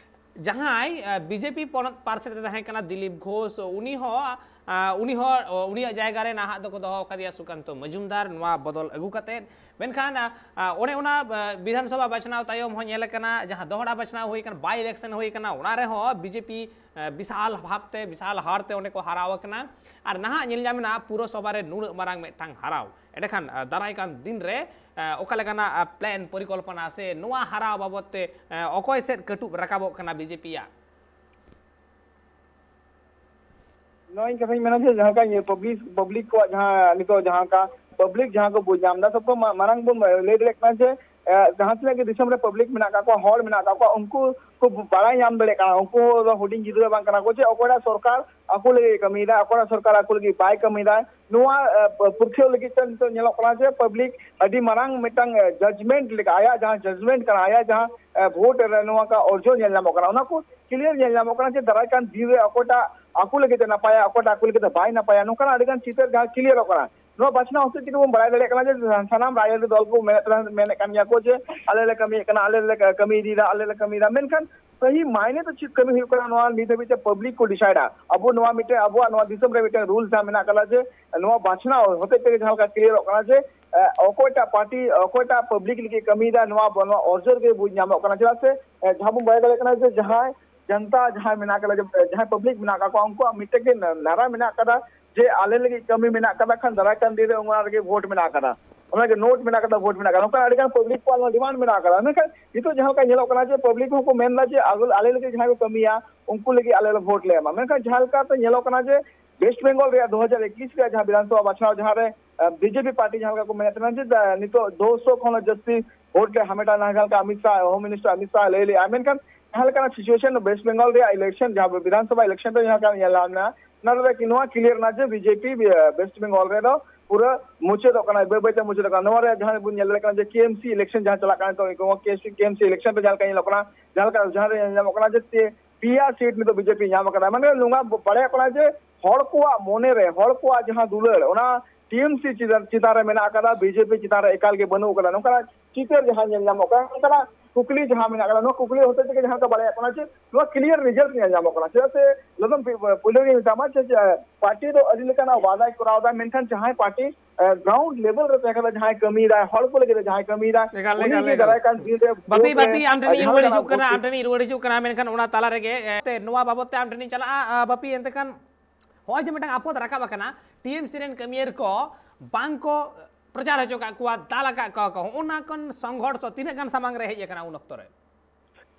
ᱡᱟᱦᱟᱸᱭ ᱵᱤᱡᱮᱯᱤ ᱯᱚᱱᱚᱛ ᱯᱟᱨᱥᱮᱛ ᱨᱮ ᱛᱟᱦᱮᱸ ᱠᱟᱱᱟ ᱫᱤᱞᱤᱯ ᱜᱷᱳᱥ, ᱩᱱᱤ ᱦᱚᱸ ᱟᱨ ᱩᱱᱤ ᱦᱚᱸ ᱩᱱᱤᱭᱟᱜ ᱡᱟᱭᱜᱟ ᱨᱮ ᱱᱟᱦᱟᱜ ᱫᱚᱠᱚ ᱫᱚᱦᱚ ᱟᱠᱟᱫᱮᱭᱟ ᱥᱩᱠᱟᱱᱛᱚ ᱢᱚᱡᱩᱢᱫᱟᱨ᱾ ᱱᱚᱣᱟ ᱵᱚᱫᱚᱞ ᱟᱹᱜᱩ ᱠᱟᱛᱮᱫ, ᱢᱮᱱᱠᱷᱟᱱ ᱟᱨ ᱚᱱᱮ ᱚᱱᱟ ᱟᱨ ᱵᱤᱫᱷᱟᱱ ᱥᱚᱵᱷᱟ ᱵᱟᱪᱷᱱᱟᱣ ᱛᱟᱭᱚᱢ ᱦᱚᱸ ᱧᱮᱞ ᱟᱠᱟᱱᱟ, ᱡᱟᱦᱟᱸ ᱫᱚᱦᱲᱟ ᱵᱟᱪᱷᱱᱟᱣ ᱦᱩᱭ ᱟᱠᱟᱱᱟ, ᱵᱟᱭ ᱤᱞᱮᱠᱥᱚᱱ ᱦᱩᱭ ᱟᱠᱟᱱᱟ, ᱚᱱᱟ ᱨᱮᱦᱚᱸ ᱵᱤᱡᱮᱯᱤ ᱟᱨ ᱵᱤᱥᱟᱞ ᱵᱷᱟᱵᱽᱛᱮ, ᱵᱤᱥᱟᱞ ᱦᱟᱨᱛᱮ ᱚᱸᱰᱮ ᱠᱚ ᱦᱟᱨᱟᱣ ᱟᱠᱟᱱᱟ᱾ ᱟᱨ ᱱᱟᱦᱟᱜ ᱧᱮᱞ ᱧᱟᱢ ᱮᱱᱟ ᱯᱩᱨᱚᱥᱚᱵᱷᱟ ᱨᱮ ᱱᱩᱱᱟᱹᱜ ᱢᱟᱨᱟᱝ ᱢᱤᱫᱴᱟᱝ ᱦᱟᱨᱟᱣ᱾ ᱮᱸᱰᱮᱠᱷᱟᱱ ᱟᱨ ᱫᱟᱨᱟᱭ ᱠᱟᱱ ᱫᱤᱱ ᱨᱮ ᱟᱨ ᱚᱠᱟ ᱞᱮᱠᱟᱱᱟᱜ ᱟᱨ ᱯᱞᱮᱱ, ᱯᱚᱨᱤᱠᱚᱞᱯᱚᱱᱟ ᱥᱮ ᱱᱚᱣᱟ ᱦᱟᱨᱟᱣ ᱵᱟᱵᱚᱫ ᱛᱮ ᱟᱨ ᱚᱠᱚᱭ ᱥᱮᱫ ᱠᱟᱹᱴᱩᱵ ᱨᱟᱠᱟᱵᱚᱜ ᱠᱟᱱᱟ ᱵᱤᱡᱮᱯᱤᱭᱟᱜ? ᱱᱚᱣᱟ ᱤᱧ ᱠᱟᱛᱷᱟᱧ ᱢᱮᱱᱟ ᱡᱮ ᱡᱟᱦᱟᱸ ᱞᱮᱠᱟ ᱯᱟᱵᱽᱞᱤᱠ, ᱯᱟᱵᱽᱞᱤᱠ ᱠᱚᱣᱟᱜ ᱡᱟᱦᱟᱸ ᱱᱤᱛᱚᱜ ᱡᱟᱦᱟᱸ ᱞᱮᱠᱟ ᱯᱟᱵᱽᱞᱤᱠ ᱡᱟᱦᱟᱸ ᱠᱚ ᱵᱩᱡᱽ ᱧᱟᱢ ᱮᱫᱟ, ᱥᱚᱵ ᱠᱷᱚᱱ ᱢᱟ-, ᱢᱟᱨᱟᱝ ᱵᱚᱱ ᱞᱟᱹᱭ ᱫᱟᱲᱮᱭᱟᱜ ᱠᱟᱱᱟ ᱡᱮ ᱮ, ᱡᱟᱦᱟᱸ ᱛᱤᱱᱟᱹᱜ ᱜᱮ ᱫᱤᱥᱚᱢ ᱨᱮ ᱯᱟᱵᱽᱞᱤᱠ ᱢᱮᱱᱟᱜ ᱟᱠᱟᱫ ᱠᱚᱣᱟ, ᱦᱚᱲ ᱢᱮᱱᱟᱜ ᱟᱠᱟᱫ ᱠᱚᱣᱟ, ᱩᱱᱠᱩ ᱠᱚ ᱵᱟᱲᱟᱭ ᱧᱟᱢ ᱫᱟᱲᱮᱭᱟᱜ ᱠᱟᱱᱟ, ᱩᱱᱠᱩ ᱫᱚ ᱦᱩᱰᱤᱧ ᱜᱤᱫᱽᱨᱟᱹ ᱵᱟᱝ ᱠᱟᱱᱟ ᱠᱚ, ᱡᱮ ᱚᱠᱚᱭᱴᱟᱜ ᱥᱚᱨᱠᱟᱨ ᱟᱠᱚ ᱞᱟᱹᱜᱤᱫ ᱠᱟᱹᱢᱤᱭᱮᱫᱟ, ᱚᱠᱚᱭᱴᱟᱜ ᱥᱚᱨᱠᱟᱨ ᱟᱠᱚ ᱞᱟᱹᱜᱤᱫ ᱵᱟᱭ ᱠᱟᱹᱢᱤᱭᱮᱫᱟ᱾ ᱱᱚᱣᱟ ᱮ, ᱯᱟᱹᱨᱠᱷᱤᱭᱟᱹᱣ ᱞᱟᱹᱜᱤᱫ ᱛᱮ ᱱᱤᱛᱚᱜ ᱧᱮᱞᱚᱜ ᱠᱟᱱᱟ ᱡᱮ ᱯᱟᱵᱽᱞᱤᱠ ᱟᱹᱰᱤ ᱢᱟᱨᱟᱝ ᱢᱤᱫᱴᱟᱝ ᱮ, ᱡᱟᱡᱽᱢᱮᱱᱴ ᱞᱮᱠᱟ, ᱟᱭᱟᱜ ᱡᱟᱦᱟᱸ ᱡᱟᱡᱽᱢᱮᱱᱴ ᱠᱟᱱᱟ, ᱟᱭᱟᱜ ᱡᱟᱦᱟᱸ ᱮ, ᱵᱷᱳᱴ ᱨᱮ ᱱᱚᱣᱟ ᱠᱟ ᱚᱨᱡᱚ ᱧᱮᱞ ᱧᱟᱢᱚᱜ ᱠᱟᱱᱟ, ᱚᱱᱟ ᱠᱚ ᱠᱞᱤᱭᱟᱨ ᱧᱮᱞ ᱧᱟᱢᱚᱜ ᱠᱟᱱᱟ ᱡᱮ ᱫᱟᱨᱟᱭ ᱠᱟᱱ ᱫᱤᱱ ᱨᱮ ᱚᱠᱚᱭᱴᱟᱜ ᱟᱠᱚ ᱞᱟᱹᱜᱤᱫ ᱛᱮ ᱱᱟᱯᱟᱭᱟ, ᱚᱠᱚᱭᱴᱟᱜ ᱟᱠᱚ ᱞᱟᱹᱜᱤᱫ ᱛᱮ ᱵᱟᱭ ᱱᱟᱯᱟᱭᱟ, ᱱᱚᱝᱠᱟᱱᱟᱜ ᱟᱹᱰᱤᱜᱟᱱ ᱪᱤᱛᱟᱹᱨ ᱡᱟᱦᱟᱸ ᱠᱞᱤᱭᱟᱨᱚᱜ ᱠᱟᱱᱟ᱾ ᱱᱚᱣᱟ ᱵᱟᱪᱷᱱᱟᱣ ᱦᱚᱛᱮᱡ ᱛᱮᱜᱮ ᱵᱚᱱ ᱵᱟᱲᱟᱭ ᱫᱟᱲᱮᱭᱟᱜ ᱠᱟᱱᱟ ᱡᱮ ᱥᱟᱱᱟᱢ ᱨᱟᱡᱽᱟᱹᱨᱤ ᱫᱚᱞ ᱠᱚ ᱢᱮᱱᱮᱫ ᱛᱟᱦᱮᱸ, ᱢᱮᱱᱮᱫ ᱠᱟᱱ ᱜᱮᱭᱟ ᱠᱚ ᱡᱮ ᱟᱞᱮ ᱞᱮ ᱠᱟᱹᱢᱤᱭᱮᱫ ᱠᱟᱱᱟ, ᱟᱞᱮ ᱞᱮ ᱠᱟᱹᱢᱤ ᱤᱫᱤᱭᱮᱫᱟ, ᱟᱞᱮ ᱞᱮ ᱠᱟᱹᱢᱤᱭᱮᱫᱟ, ᱢᱮᱱᱠᱷᱟᱱ ᱥᱟᱹᱦᱤ ᱢᱟᱭᱱᱮ ᱫᱚ ᱪᱮᱫ ᱠᱟᱹᱢᱤ ᱦᱩᱭᱩᱜ ᱠᱟᱱᱟ, ᱱᱚᱣᱟ ᱱᱤᱛ ᱦᱟᱹᱵᱤᱡ ᱛᱮ ᱯᱟᱵᱽᱞᱤᱠ ᱠᱚ ᱰᱤᱥᱟᱭᱤᱰᱟ᱾ ᱟᱵᱚ ᱱᱚᱣᱟ ᱢᱤᱫᱴᱮᱱ, ᱟᱵᱚᱣᱟᱜ ᱱᱚᱣᱟ ᱫᱤᱥᱚᱢ ᱨᱮ ᱢᱤᱫᱴᱮᱱ ᱨᱩᱞ ᱡᱟᱦᱟᱸ ᱢᱮᱱᱟᱜ ᱠᱟᱫᱟ ᱡᱮ ᱱᱚᱣᱟ ᱵᱟᱪᱷᱱᱟᱣ ᱦᱚᱛᱮᱡ ᱛᱮᱜᱮ ᱡᱟᱦᱟᱸ ᱞᱮᱠᱟ ᱠᱞᱤᱭᱟᱨᱚᱜ ᱠᱟᱱᱟ ᱡᱮ ᱮ, ᱚᱠᱚᱭᱴᱟᱜ ᱯᱟᱨᱴᱤ, ᱚᱠᱚᱭᱴᱟᱜ ᱯᱟᱵᱽᱞᱤᱠ ᱞᱟᱹᱜᱤᱫ ᱠᱟᱹᱢᱤᱭᱮᱫᱟ, ᱱᱚᱣᱟ ᱵᱚ-, ᱱᱚᱣᱟ ᱚᱨᱡᱚ ᱨᱮᱜᱮ ᱵᱩᱡᱽ ᱧᱟᱢᱚᱜ ᱠᱟᱱᱟ᱾ ᱪᱮᱫᱟᱜ ᱥᱮ ᱮ, ᱡᱟᱦᱟᱸ ᱵᱚᱱ ᱵᱟᱲᱟᱭ ᱫᱟᱲᱮᱭᱟᱜ ᱠᱟᱱᱟ ᱡᱮ ᱡᱟᱦᱟᱸᱭ ᱡᱚᱱᱛᱟ ᱡᱟᱦᱟᱸᱭ ᱢᱮᱱᱟᱜ ᱠᱟᱫᱟ, ᱡᱮ ᱡᱟᱦᱟᱸᱭ ᱯᱟᱵᱽᱞᱤᱠ ᱢᱮᱱᱟᱜ ᱠᱟᱫ ᱠᱚᱣᱟ, ᱩᱱᱠᱩᱣᱟᱜ ᱢᱤᱫᱴᱮᱱ ᱜᱮ ᱱᱟ-, ᱱᱟᱨᱟ ᱢᱮᱱᱟᱜ ᱠᱟᱫᱟ ᱡᱮ ᱟᱞᱮ ᱞᱟᱹᱜᱤᱫ ᱠᱟᱹᱢᱤ ᱢᱮᱱᱟᱜ ᱠᱟᱫᱟ, ᱠᱷᱟᱱ ᱫᱟᱨᱟᱭ ᱠᱟᱱ ᱫᱤᱱ ᱨᱮ ᱚᱱᱟ ᱨᱮᱜᱮ ᱵᱷᱳᱴ ᱢᱮᱱᱟᱜ ᱠᱟᱫᱟ, ᱚᱱᱟ ᱜᱮ ᱱᱳᱴ ᱢᱮᱱᱟᱜ ᱠᱟᱫᱟ, ᱵᱷᱳᱴ ᱢᱮᱱᱟᱜ ᱠᱟᱫᱟ, ᱱᱚᱝᱠᱟ ᱟᱹᱰᱤᱜᱟᱱ ᱯᱟᱵᱽᱞᱤᱠ ᱠᱚᱣᱟᱜ ᱱᱚᱣᱟ ᱰᱤᱢᱟᱱᱰ ᱢᱮᱱᱟᱜ ᱠᱟᱫᱟ᱾ ᱢᱮᱱᱠᱷᱟᱱ ᱱᱤᱛᱚᱜ ᱡᱟᱦᱟᱸ ᱞᱮᱠᱟ ᱧᱮᱞᱚᱜ ᱠᱟᱱᱟ ᱡᱮ ᱯᱟᱵᱽᱞᱤᱠ ᱦᱚᱸᱠᱚ ᱢᱮᱱᱫᱟ ᱡᱮ ᱟᱞᱮ, ᱟᱞᱮ ᱞᱟᱹᱜᱤᱫ ᱡᱟᱦᱟᱸᱭ ᱠᱚ ᱠᱟᱹᱢᱤᱭᱟ ᱩᱱᱠᱩ ᱞᱟᱹᱜᱤᱫ ᱟᱞᱮ ᱞᱮ ᱵᱷᱳᱴ ᱞᱮ ᱮᱢᱟ᱾ ᱢᱮᱱᱠᱷᱟᱱ ᱡᱟᱦᱟᱸ ᱞᱮᱠᱟᱛᱮ ᱧᱮᱞᱚᱜ ᱠᱟᱱᱟ ᱡᱮ ᱳᱭᱮᱥᱴ ᱵᱮᱝᱜᱚᱞ ᱨᱮᱭᱟᱜ ᱫᱩ ᱦᱟᱡᱟᱨ ᱮᱠᱩᱥ ᱨᱮᱭᱟᱜ ᱡᱟᱦᱟᱸ ᱵᱤᱫᱷᱟᱱ ᱥᱚᱵᱷᱟ ᱵᱟᱪᱷᱱᱟᱣ, ᱡᱟᱦᱟᱸ ᱨᱮ ᱟᱸ, ᱵᱤᱡᱮᱯᱤ ᱯᱟᱨᱴᱤ ᱡᱟᱦᱟᱸ ᱞᱮᱠᱟ ᱠᱚ ᱢᱮᱱᱮᱫ ᱛᱟᱦᱮᱱᱟ ᱡᱮ, ᱟᱸ, ᱱᱤᱛᱚᱜ ᱫᱩᱥᱚ ᱠᱷᱚᱱ ᱦᱚᱸ ᱡᱟᱹᱥᱛᱤ ᱵᱷᱳᱴ ᱞᱮ ᱦᱟᱢᱮᱴᱟ, ᱡᱟᱦᱟᱸ ᱞᱮᱠᱟ ᱚᱢᱤᱛ ᱥᱟᱦ, ᱦᱳᱢ ᱢᱤᱱᱤᱥᱴᱟᱨ ᱚᱢᱤᱛ ᱥᱟᱦ ᱞᱟᱹᱭ ᱞᱮᱜᱼᱟ᱾ ᱢᱮᱱᱠᱷᱟᱱ ᱡᱟᱦᱟᱸ ᱞᱮᱠᱟᱱᱟᱜ ᱥᱤᱪᱩᱭᱮᱥᱚᱱ ᱵᱮᱥᱴ ᱵᱮᱝᱜᱚᱞ ᱨᱮᱭᱟᱜ ᱤᱞᱮᱠᱥᱚᱱ, ᱡᱟᱦᱟᱸ ᱵᱤᱫᱷᱟᱱ ᱥᱚᱵᱷᱟ ᱤᱞᱮᱠᱥᱚᱱ ᱨᱮ ᱡᱟᱦᱟᱸ ᱞᱮᱠᱟ ᱧᱮᱞ ᱧᱟᱢ ᱮᱱᱟ, ᱚᱱᱟ ᱨᱮᱫᱚ ᱱᱚᱣᱟ ᱠᱞᱤᱭᱟᱨ ᱮᱱᱟ ᱡᱮ ᱵᱤᱡᱮᱯᱤ ᱵᱮᱥᱴ ᱵᱮᱝᱜᱚᱞ ᱨᱮᱫᱚ ᱯᱩᱨᱟᱹ ᱢᱩᱪᱟᱹᱫᱚᱜ ᱠᱟᱱᱟ, ᱵᱟᱹᱭ ᱵᱟᱹᱭᱛᱮ ᱢᱩᱪᱟᱹᱫᱚᱜ ᱠᱟᱱᱟ᱾ ᱱᱚᱣᱟ ᱨᱮ ᱡᱟᱦᱟᱸ ᱵᱚᱱ ᱧᱮᱞ ᱫᱟᱲᱮᱭᱟᱜ ᱠᱟᱱᱟ ᱡᱮ ᱠᱮ ᱮᱢ ᱥᱤ ᱤᱞᱮᱠᱥᱚᱱ ᱡᱟᱦᱟᱸ ᱪᱟᱞᱟᱜ ᱠᱟᱱᱟ ᱱᱤᱛᱚᱜ, ᱠᱮ ᱮᱢ ᱥᱤ ᱤᱞᱮᱠᱥᱚᱱ ᱨᱮ ᱡᱟᱦᱟᱸ ᱞᱮᱠᱟ ᱧᱮᱞᱚᱜ ᱠᱟᱱᱟ, ᱡᱟᱦᱟᱸ ᱞᱮᱠᱟ ᱡᱟᱦᱟᱸ ᱨᱮ ᱧᱮᱞ ᱧᱟᱢᱚᱜ ᱠᱟᱱᱟ ᱡᱮ ᱛᱮ-, ᱯᱮᱭᱟ ᱥᱤᱴ ᱱᱤᱛᱚᱜ ᱵᱤᱡᱮᱯᱤ ᱧᱟᱢ ᱟᱠᱟᱫᱟ᱾ ᱢᱟᱱᱮ ᱱᱚᱣᱟ ᱵᱟᱲᱟᱭᱚᱜ ᱠᱟᱱᱟ ᱡᱮ ᱦᱚᱲ ᱠᱚᱣᱟᱜ ᱢᱚᱱᱮ ᱨᱮ, ᱦᱚᱲ ᱠᱚᱣᱟᱜ ᱡᱟᱦᱟᱸ ᱫᱩᱞᱟᱹᱲ, ᱚᱱᱟ ᱴᱤ ᱮᱢ ᱥᱤ ᱪᱮᱛᱟᱱ, ᱪᱮᱛᱟᱱ ᱨᱮ ᱢᱮᱱᱟᱜ ᱟᱠᱟᱫᱟ, ᱵᱤᱡᱮᱯᱤ ᱪᱮᱛᱟᱱ ᱨᱮ ᱮᱠᱟᱞ ᱜᱮ ᱵᱟᱹᱱᱩᱜ ᱟᱠᱟᱫᱟ᱾ ᱱᱚᱝᱠᱟᱱᱟᱜ ᱪᱤᱛᱟᱹᱨ ᱡᱟᱦᱟᱸ ᱧᱮᱞ ᱧᱟᱢᱚᱜ ᱠᱟᱱᱟ, ᱱᱚᱝᱠᱟᱱᱟᱜ ᱠᱩᱠᱞᱤ ᱡᱟᱦᱟᱸ ᱢᱮᱱᱟᱜ ᱟᱠᱟᱫᱟ, ᱱᱚᱣᱟ ᱠᱩᱠᱞᱤ ᱦᱚᱛᱮ ᱛᱮᱜᱮ ᱡᱟᱦᱟᱸ ᱞᱮᱠᱟ ᱵᱟᱲᱟᱭᱚᱜ ᱠᱟᱱᱟ ᱡᱮ ᱱᱚᱣᱟ ᱠᱞᱤᱭᱟᱨ ᱨᱮᱡᱟᱞᱴ ᱧᱮᱞ ᱧᱟᱢᱚᱜ ᱠᱟᱱᱟ᱾ ᱪᱮᱫᱟᱜ ᱥᱮ ᱞᱚᱫᱚᱢ ᱯᱩᱭᱞᱩ ᱨᱮᱧ ᱢᱮᱛᱟᱢᱟ ᱡᱮ, ᱡᱮ ᱯᱟᱨᱴᱤ ᱫᱚ ᱟᱹᱰᱤ ᱞᱮᱠᱟᱱᱟᱜ ᱣᱟᱫᱟᱭ ᱠᱚᱨᱟᱣ ᱮᱫᱟ, ᱢᱮᱱᱠᱷᱟᱱ ᱡᱟᱦᱟᱸᱭ ᱯᱟᱨᱴᱤ ᱜᱨᱟᱣᱩᱱᱰ ᱞᱮᱵᱮᱞ ᱨᱮ ᱛᱟᱦᱮᱸ ᱠᱟᱛᱮ ᱡᱟᱦᱟᱸᱭ ᱠᱟᱹᱢᱤᱭᱮᱫᱟᱭ, ᱦᱚᱲ ᱠᱚ ᱞᱟᱹᱜᱤᱫ ᱡᱟᱦᱟᱸᱭ ᱠᱟᱹᱢᱤᱭᱮᱫᱟ, ᱮᱠᱟᱞ, ᱩᱱᱤ ᱮᱠᱟᱞ, ᱜᱮ ᱮᱠᱟᱞ᱾ ᱫᱟᱨᱟᱭ ᱠᱟᱱ ᱫᱤᱱ ᱨᱮ ᱵᱟᱯᱤ, ᱵᱷᱳᱴ ᱵᱟᱯᱤ, ᱨᱮ ᱟᱢ ᱴᱷᱮᱱᱤᱧ ᱡᱟᱦᱟᱸ ᱨᱩᱣᱟᱹᱲ ᱞᱮᱠᱟᱱᱟᱜ ᱦᱤᱡᱩᱜ ᱠᱟᱱᱟ, ᱟᱢ ᱚᱯᱚᱨᱪᱩᱱᱤᱴᱤ ᱴᱷᱮᱱᱤᱧ ᱨᱩᱣᱟᱹᱲ ᱦᱤᱡᱩᱜ ᱠᱟᱱᱟ, ᱢᱮᱱᱠᱷᱟᱱ ᱚᱱᱟ ᱛᱟᱞᱟ ᱨᱮᱜᱮ, ᱮ, ᱛᱮ ᱱᱚᱣᱟ ᱵᱟᱵᱚᱛ ᱛᱮ ᱟᱢ ᱴᱷᱮᱱᱤᱧ ᱪᱟᱞᱟᱜᱼᱟ, ᱟ, ᱵᱟᱯᱤ, ᱮᱱᱛᱮ ᱠᱷᱟᱱ ᱱᱚᱜᱼᱚᱭ ᱡᱮ ᱢᱤᱫᱴᱟᱝ ᱟᱯᱚᱫ ᱨᱟᱠᱟᱵ ᱟᱠᱟᱱᱟ, ᱴᱤ ᱮᱢ ᱥᱤ ᱨᱮᱱ ᱠᱟᱹᱢᱤᱭᱟᱹᱨ ᱠᱚ ᱵᱟᱝ ᱠᱚ ᱯᱨᱚᱪᱟᱨ ᱦᱚᱪᱚ ᱠᱟᱜ ᱠᱚᱣᱟ, ᱫᱟᱞ ᱟᱠᱟᱫ ᱠᱚᱣᱟ ᱠᱚ, ᱦᱚᱸᱜᱼᱚ ᱱᱟ ᱠᱷᱚᱱ ᱥᱚᱝᱜᱷᱚᱨᱥᱚ ᱛᱤᱱᱟᱹᱜ ᱜᱟᱱ ᱥᱟᱢᱟᱝ ᱨᱮ ᱦᱮᱡ ᱟᱠᱟᱱᱟ ᱩᱱ ᱚᱠᱛᱚ ᱨᱮ?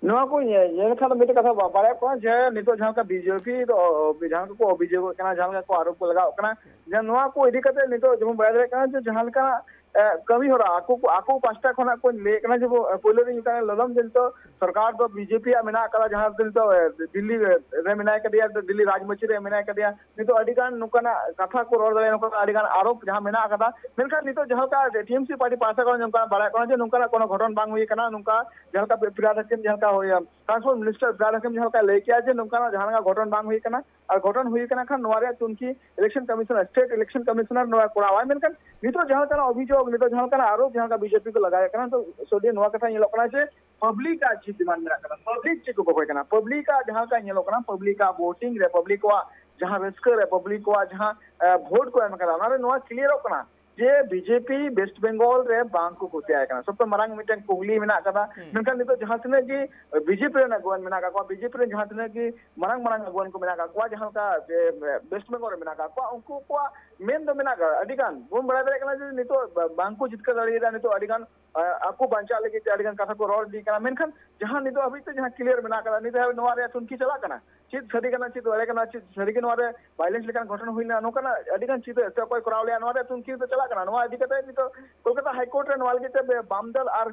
ᱱᱚᱣᱟ ᱠᱚ ᱧᱮ-, ᱧᱮᱞ ᱞᱮᱠᱷᱟᱱ ᱫᱚ ᱢᱤᱫᱴᱮᱱ ᱠᱟᱛᱷᱟ ᱵᱟ-, ᱵᱟᱲᱟᱭᱚᱜ ᱠᱟᱱᱟ ᱡᱮ ᱱᱤᱛᱚᱜ ᱡᱟᱦᱟᱸ ᱞᱮᱠᱟ ᱵᱤᱡᱮᱯᱤ ᱫᱚ, ᱚ, ᱡᱟᱦᱟᱸ ᱞᱮᱠᱟ ᱠᱚ ᱚᱵᱷᱤᱡᱳᱜᱚᱜ ᱠᱟᱱᱟ, ᱡᱟᱦᱟᱸ ᱞᱮᱠᱟ ᱠᱚ ᱟᱨᱳᱯ ᱠᱚ ᱞᱟᱜᱟᱣᱚᱜ ᱠᱟᱱᱟ, ᱡᱮ ᱱᱚᱣᱟ ᱠᱚ ᱤᱫᱤ ᱠᱟᱛᱮ ᱱᱤᱛᱚᱜ ᱡᱮᱢᱚᱱ ᱵᱟᱲᱟᱭ ᱫᱟᱲᱮᱭᱟᱜ ᱠᱟᱱᱟ ᱡᱮ ᱡᱟᱦᱟᱸ ᱞᱮᱠᱟᱱᱟᱜ, ᱮ, ᱠᱟᱹᱢᱤ ᱦᱚᱨᱟ ᱟᱠᱚ ᱠᱚ, ᱟᱠᱚ ᱯᱟᱦᱴᱟ ᱠᱷᱚᱱᱟᱜ ᱠᱚ ᱞᱟᱹᱭᱮᱫ ᱠᱟᱱᱟ ᱡᱮ ᱵᱚ-, ᱯᱳᱭᱞᱳ ᱨᱮ ᱢᱮᱛᱟᱜ ᱞᱚᱞᱚᱢ ᱡᱮ ᱱᱤᱛᱚᱜ ᱥᱚᱨᱠᱟᱨ ᱫᱚ ᱵᱤᱡᱮᱯᱤ ᱟᱜ ᱢᱮᱱᱟᱜ ᱟᱠᱟᱫᱟ, ᱡᱟᱦᱟᱸ ᱫᱚ ᱱᱤᱛᱚᱜ, ᱮ, ᱫᱤᱞᱞᱤ ᱨᱮ ᱢᱮᱱᱟᱭ ᱠᱟᱫᱮᱭᱟ, ᱫᱤᱞᱞᱤ ᱨᱟᱡᱽᱢᱟᱹᱪᱤ ᱨᱮ ᱢᱮᱱᱟᱭ ᱠᱟᱫᱮᱭᱟ, ᱱᱤᱛᱚᱜ ᱟᱹᱰᱤ ᱜᱟᱱ ᱱᱚᱝᱠᱟᱱᱟᱜ ᱠᱟᱛᱷᱟ ᱠᱚ ᱨᱚᱲ ᱫᱟᱲᱮᱭᱟᱜᱼᱟ, ᱱᱚᱝᱠᱟᱱᱟᱜ ᱟᱹᱰᱤ ᱜᱟᱱ ᱟᱨᱳᱯ ᱡᱟᱦᱟᱸ ᱢᱮᱱᱟᱜ ᱟᱠᱟᱫᱟ᱾ ᱢᱮᱱᱠᱷᱟᱱ ᱱᱤᱛᱚᱜ ᱡᱟᱦᱟᱸ ᱞᱮᱠᱟ ᱴᱤ ᱮᱢ ᱥᱤ ᱯᱟᱨᱴᱤ ᱯᱟᱦᱴᱟ ᱠᱷᱚᱱ ᱱᱚᱝᱠᱟ ᱵᱟᱲᱟᱭᱚᱜ ᱠᱟᱱᱟ ᱡᱮ ᱱᱚᱝᱠᱟᱱᱟᱜ ᱠᱳᱱᱳ ᱜᱷᱚᱴᱚᱱ ᱵᱟᱝ ᱦᱩᱭ ᱟᱠᱟᱱᱟ, ᱱᱚᱝᱠᱟ ᱡᱟᱦᱟᱸ ᱞᱮᱠᱟ ᱯᱷᱤᱨᱦᱟᱫ ᱦᱟᱹᱠᱤᱢ, ᱡᱟᱦᱟᱸ ᱞᱮᱠᱟ ᱦᱩᱭ, ᱴᱨᱟᱱᱥᱯᱳᱨᱴ ᱢᱤᱱᱤᱥᱴᱟᱨ ᱯᱷᱤᱨᱦᱟᱫ ᱦᱟᱹᱠᱤᱢ ᱡᱟᱦᱟᱸ ᱞᱮᱠᱟᱭ ᱞᱟᱹᱭ ᱠᱮᱜᱼᱟ ᱡᱮ ᱱᱚᱝᱠᱟᱱᱟᱜ ᱡᱟᱦᱟᱸ ᱞᱮᱠᱟ ᱜᱷᱚᱴᱚᱱ ᱵᱟᱝ ᱦᱩᱭ ᱟᱠᱟᱱᱟ, ᱟᱨ ᱜᱷᱚᱴᱚᱱ ᱦᱩᱭ ᱟᱠᱟᱱᱟ ᱠᱷᱟᱱ ᱱᱚᱣᱟ ᱨᱮᱭᱟᱜ ᱛᱩᱱᱠᱷᱤ election commissioner, state election commissioner ᱱᱚᱣᱟ ᱠᱚᱨᱟᱣᱟᱭ᱾ ᱢᱮᱱᱠᱷᱟᱱ ᱱᱤᱛᱚᱜ ᱡᱟᱦᱟᱸ ᱞᱮᱠᱟᱱᱟᱜ ᱚᱵᱷᱤᱡᱳᱜᱽ, ᱱᱤᱛᱚᱜ ᱡᱟᱦᱟᱸ ᱞᱮᱠᱟᱱᱟᱜ ᱟᱨᱳᱯ ᱡᱟᱦᱟᱸ ᱞᱮᱠᱟ ᱵᱤᱡᱮᱯᱤ ᱠᱚ ᱞᱟᱜᱟᱣᱮᱫ ᱠᱟᱱᱟ, ᱱᱤᱛᱚᱜ ᱥᱚᱫᱤᱭᱟ ᱱᱚᱣᱟ ᱠᱟᱛᱷᱟ ᱧᱮᱞᱚᱜ ᱠᱟᱱᱟ ᱡᱮ ᱯᱟᱵᱽᱞᱤᱠ ᱟᱜ ᱪᱮᱫ ᱰᱤᱢᱟᱱᱰ ᱢᱮᱱᱟᱜ ᱟᱠᱟᱫᱟ, ᱯᱟᱵᱽᱞᱤᱠ ᱪᱮᱫ ᱠᱚ ᱠᱚᱠᱚᱭ ᱠᱟᱱᱟ, ᱯᱟᱵᱽᱞᱤᱠ ᱟᱜ ᱡᱟᱦᱟᱸ ᱞᱮᱠᱟ ᱧᱮᱞᱚᱜ ᱠᱟᱱᱟ, ᱯᱟᱵᱽᱞᱤᱠ ᱟᱜ ᱵᱷᱳᱴᱤᱝ ᱨᱮ, ᱯᱟᱵᱽᱞᱤᱠ ᱠᱚᱣᱟᱜ ᱡᱟᱦᱟᱸ ᱨᱟᱹᱥᱠᱟᱹ ᱨᱮ, ᱯᱟᱵᱽᱞᱤᱠ ᱠᱚᱣᱟᱜ ᱡᱟᱦᱟᱸ, ᱮ, ᱵᱷᱳᱴ ᱠᱚ ᱮᱢ ᱟᱠᱟᱫᱟ, ᱚᱱᱟ ᱨᱮ ᱱᱚᱣᱟ ᱠᱞᱤᱭᱟᱨᱚᱜ ᱠᱟᱱᱟ ᱡᱮ ᱵᱤᱡᱮᱯᱤ ᱣᱮᱥᱴ ᱵᱮᱝᱜᱚᱞ ᱨᱮ ᱵᱟᱝ ᱠᱚ ᱠᱩᱥᱤᱭᱟᱭ ᱠᱟᱱᱟ᱾ ᱥᱚᱵᱛᱚ ᱢᱟᱨᱟᱝ ᱢᱤᱫᱴᱮᱱ ᱠᱩᱠᱞᱤ ᱢᱮᱱᱟᱜ ᱟᱠᱟᱫᱟ᱾ ᱦᱩᱸ᱾ ᱢᱮᱱᱠᱷᱟᱱ ᱱᱤᱛᱚᱜ ᱡᱟᱦᱟᱸ ᱛᱤᱱᱟᱹᱜ ᱜᱮ ᱵᱤᱡᱮᱯᱤ ᱨᱮᱱ ᱟᱹᱜᱩᱣᱟᱹᱱ ᱢᱮᱱᱟᱜ ᱟᱠᱟᱫ ᱠᱚᱣᱟ, ᱵᱤᱡᱮᱯᱤ ᱨᱮᱱ ᱡᱟᱦᱟᱸ ᱛᱤᱱᱟᱹᱜ ᱜᱮ ᱢᱟᱨᱟᱝ ᱢᱟᱨᱟᱝ ᱟᱹᱜᱩᱣᱟᱹᱱ ᱠᱚ ᱢᱮᱱᱟᱜ ᱟᱠᱟᱫ ᱠᱚᱣᱟ, ᱡᱟᱦᱟᱸ ᱞᱮᱠᱟ ᱡᱮ, ᱮ, ᱣᱮᱥᱴ ᱵᱮᱝᱜᱚᱞ ᱨᱮ ᱢᱮᱱᱟᱜ ᱟᱠᱟᱫ ᱠᱚᱣᱟ, ᱩᱱᱠᱩ ᱠᱚᱣᱟᱜ ᱢᱮᱱ ᱫᱚ ᱢᱮᱱᱟᱜ ᱟᱠᱟᱫᱟ᱾ ᱟᱹᱰᱤ ᱜᱟᱱ ᱵᱚᱱ ᱵᱟᱲᱟᱭ ᱫᱟᱲᱮᱭᱟᱜ ᱠᱟᱱᱟ ᱡᱮ ᱱᱤᱛᱚᱜ ᱵᱟ-, ᱵᱟᱝ ᱠᱚ ᱡᱤᱛᱠᱟᱹᱨ ᱫᱟᱲᱮᱭᱟᱫᱟ᱾ ᱱᱤᱛᱚᱜ ᱟᱹᱰᱤ ᱜᱟᱱ, ᱮ, ᱟᱠᱚ ᱵᱟᱧᱪᱟᱜ ᱞᱟᱹᱜᱤᱫ ᱛᱮ ᱟᱹᱰᱤ ᱜᱟᱱ ᱠᱟᱛᱷᱟ ᱠᱚ ᱨᱚᱲ ᱤᱫᱤ ᱠᱟᱱᱟ᱾ ᱢᱮᱱᱠᱷᱟᱱ ᱡᱟᱦᱟᱸ ᱱᱤᱛᱚᱜ ᱦᱟᱹᱵᱤᱡ ᱛᱮ ᱡᱟᱦᱟᱸ ᱠᱞᱤᱭᱟᱨ ᱢᱮᱱᱟᱜ ᱟᱠᱟᱫᱟ, ᱱᱤᱛ ᱦᱟᱹᱵᱤᱡ ᱱᱚᱣᱟ ᱨᱮᱭᱟᱜ ᱛᱩᱱᱠᱷᱤ ᱪᱟᱞᱟᱜ ᱠᱟᱱᱟ᱾ ᱪᱮᱫ ᱥᱟᱹᱨᱤ ᱠᱟᱱᱟ, ᱪᱮᱫ ᱮᱲᱮ ᱠᱟᱱᱟ, ᱪᱮᱫ ᱥᱟᱹᱨᱤ ᱜᱮ ᱱᱚᱣᱟ ᱨᱮ ᱵᱷᱟᱭᱞᱮᱱᱥ ᱞᱮᱠᱟᱱ ᱜᱷᱚᱴᱚᱱ ᱦᱩᱭ ᱞᱮᱱᱟ, ᱱᱚᱝᱠᱟᱱᱟᱜ ᱟᱹᱰᱤ ᱜᱟᱱ ᱪᱤᱛᱟᱹᱨ ᱥᱮ ᱚᱠᱚᱭ ᱠᱚᱨᱟᱣ ᱞᱮᱜᱼᱟ, ᱱᱚᱣᱟ ᱨᱮ ᱛᱩᱱᱠᱷᱤ ᱫᱚ ᱪᱟᱞᱟᱜ ᱠᱟᱱᱟ᱾ ᱱᱚᱣᱟ ᱤᱫᱤ ᱠᱟᱛᱮ ᱱᱤᱛᱚᱜ ᱠᱳᱞᱠᱟᱛᱟ ᱦᱟᱭ ᱠᱳᱨᱴ ᱨᱮ ᱱᱚᱣᱟ ᱞᱟᱹᱜᱤᱫ ᱛᱮ ᱵᱟᱢ ᱫᱚᱞ ᱟᱨ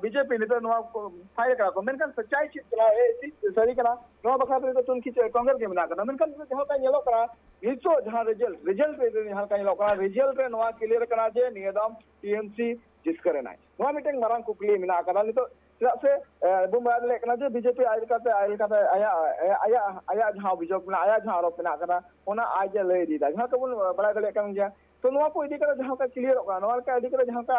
ᱵᱤᱡᱮᱯᱤ ᱱᱤᱛᱚᱜ ᱱᱚᱣᱟ ᱠᱚ ᱯᱷᱟᱭᱤᱞ ᱠᱟᱱᱟ ᱠᱚ, ᱢᱮᱱᱠᱷᱟᱱ ᱥᱟᱹᱪᱟᱭ ᱪᱮᱫ ᱠᱟᱱᱟ, ᱮ, ᱪᱮᱫ ᱥᱟᱹᱨᱤ ᱠᱟᱱᱟ, ᱱᱚᱣᱟ ᱵᱟᱠᱷᱨᱟ ᱛᱮ ᱱᱤᱛᱚᱜ ᱛᱩᱱᱠᱷᱤ ᱪᱮᱫ ᱠᱚᱝᱜᱨᱮᱥ ᱜᱮ ᱢᱮᱱᱟᱜ ᱠᱟᱫᱟ᱾ ᱢᱮᱱᱠᱷᱟᱱ ᱱᱤᱛᱚᱜ ᱡᱟᱦᱟᱸ ᱞᱮᱠᱟ ᱧᱮᱞᱚᱜ ᱠᱟᱱᱟ, ᱱᱤᱛᱚᱜ ᱡᱟᱦᱟᱸ ᱨᱮᱡᱟᱞᱴ, ᱨᱮᱡᱟᱞᱴ ᱨᱮ ᱡᱟᱦᱟᱸ ᱞᱮᱠᱟ ᱧᱮᱞᱚᱜ ᱠᱟᱱᱟ, ᱨᱮᱡᱟᱞᱴ ᱨᱮ ᱱᱚᱣᱟ ᱠᱞᱤᱭᱟᱨ ᱠᱟᱱᱟ ᱡᱮ ᱱᱤᱭᱟᱹ ᱫᱚᱢ ᱴᱤᱮᱢᱥᱤ ᱡᱤᱛᱠᱟᱹᱨ ᱮᱱᱟᱭ᱾ ᱱᱚᱣᱟ ᱢᱤᱫᱴᱮᱱ ᱢᱟᱨᱟᱝ ᱠᱩᱠᱞᱤ ᱢᱮᱱᱟᱜ ᱟᱠᱟᱫᱟ ᱱᱤᱛᱚᱜ, ᱪᱮᱫᱟᱜ ᱥᱮ, ᱮ, ᱵᱚᱱ ᱵᱟᱲᱟᱭ ᱫᱟᱲᱮᱭᱟᱜ ᱠᱟᱱᱟ ᱡᱮ ᱵᱤᱡᱮᱯᱤ ᱟᱡ ᱞᱮᱠᱟᱛᱮ, ᱟᱡ ᱞᱮᱠᱟᱛᱮ ᱟᱭᱟᱜ, ᱟᱭᱟᱜ, ᱟᱭᱟᱜ ᱡᱟᱦᱟᱸ ᱚᱵᱷᱤᱡᱳᱜᱽ ᱢᱮᱱᱟᱜᱼᱟ, ᱟᱭᱟᱜ ᱡᱟᱦᱟᱸ ᱟᱨᱳᱯ ᱢᱮᱱᱟᱜ ᱟᱠᱟᱫᱟ, ᱚᱱᱟ ᱟᱡ ᱮ ᱞᱟᱹᱭ ᱤᱫᱤᱭᱮᱫᱟ, ᱡᱟᱦᱟᱸ ᱞᱮᱠᱟ ᱵᱚᱱ ᱵᱟᱲᱟᱭ ᱫᱟᱲᱮᱭᱟᱜ ᱠᱟᱱ ᱜᱮᱭᱟ᱾ ᱛᱚ ᱱᱚᱣᱟ ᱠᱚ ᱤᱫᱤ ᱠᱟᱛᱮ ᱡᱟᱦᱟᱸ ᱞᱮᱠᱟ ᱠᱞᱤᱭᱟᱨᱚᱜ ᱠᱟᱱᱟ, ᱱᱚᱣᱟ ᱞᱮᱠᱟ ᱤᱫᱤ ᱠᱟᱛᱮ ᱡᱟᱦᱟᱸ ᱞᱮᱠᱟ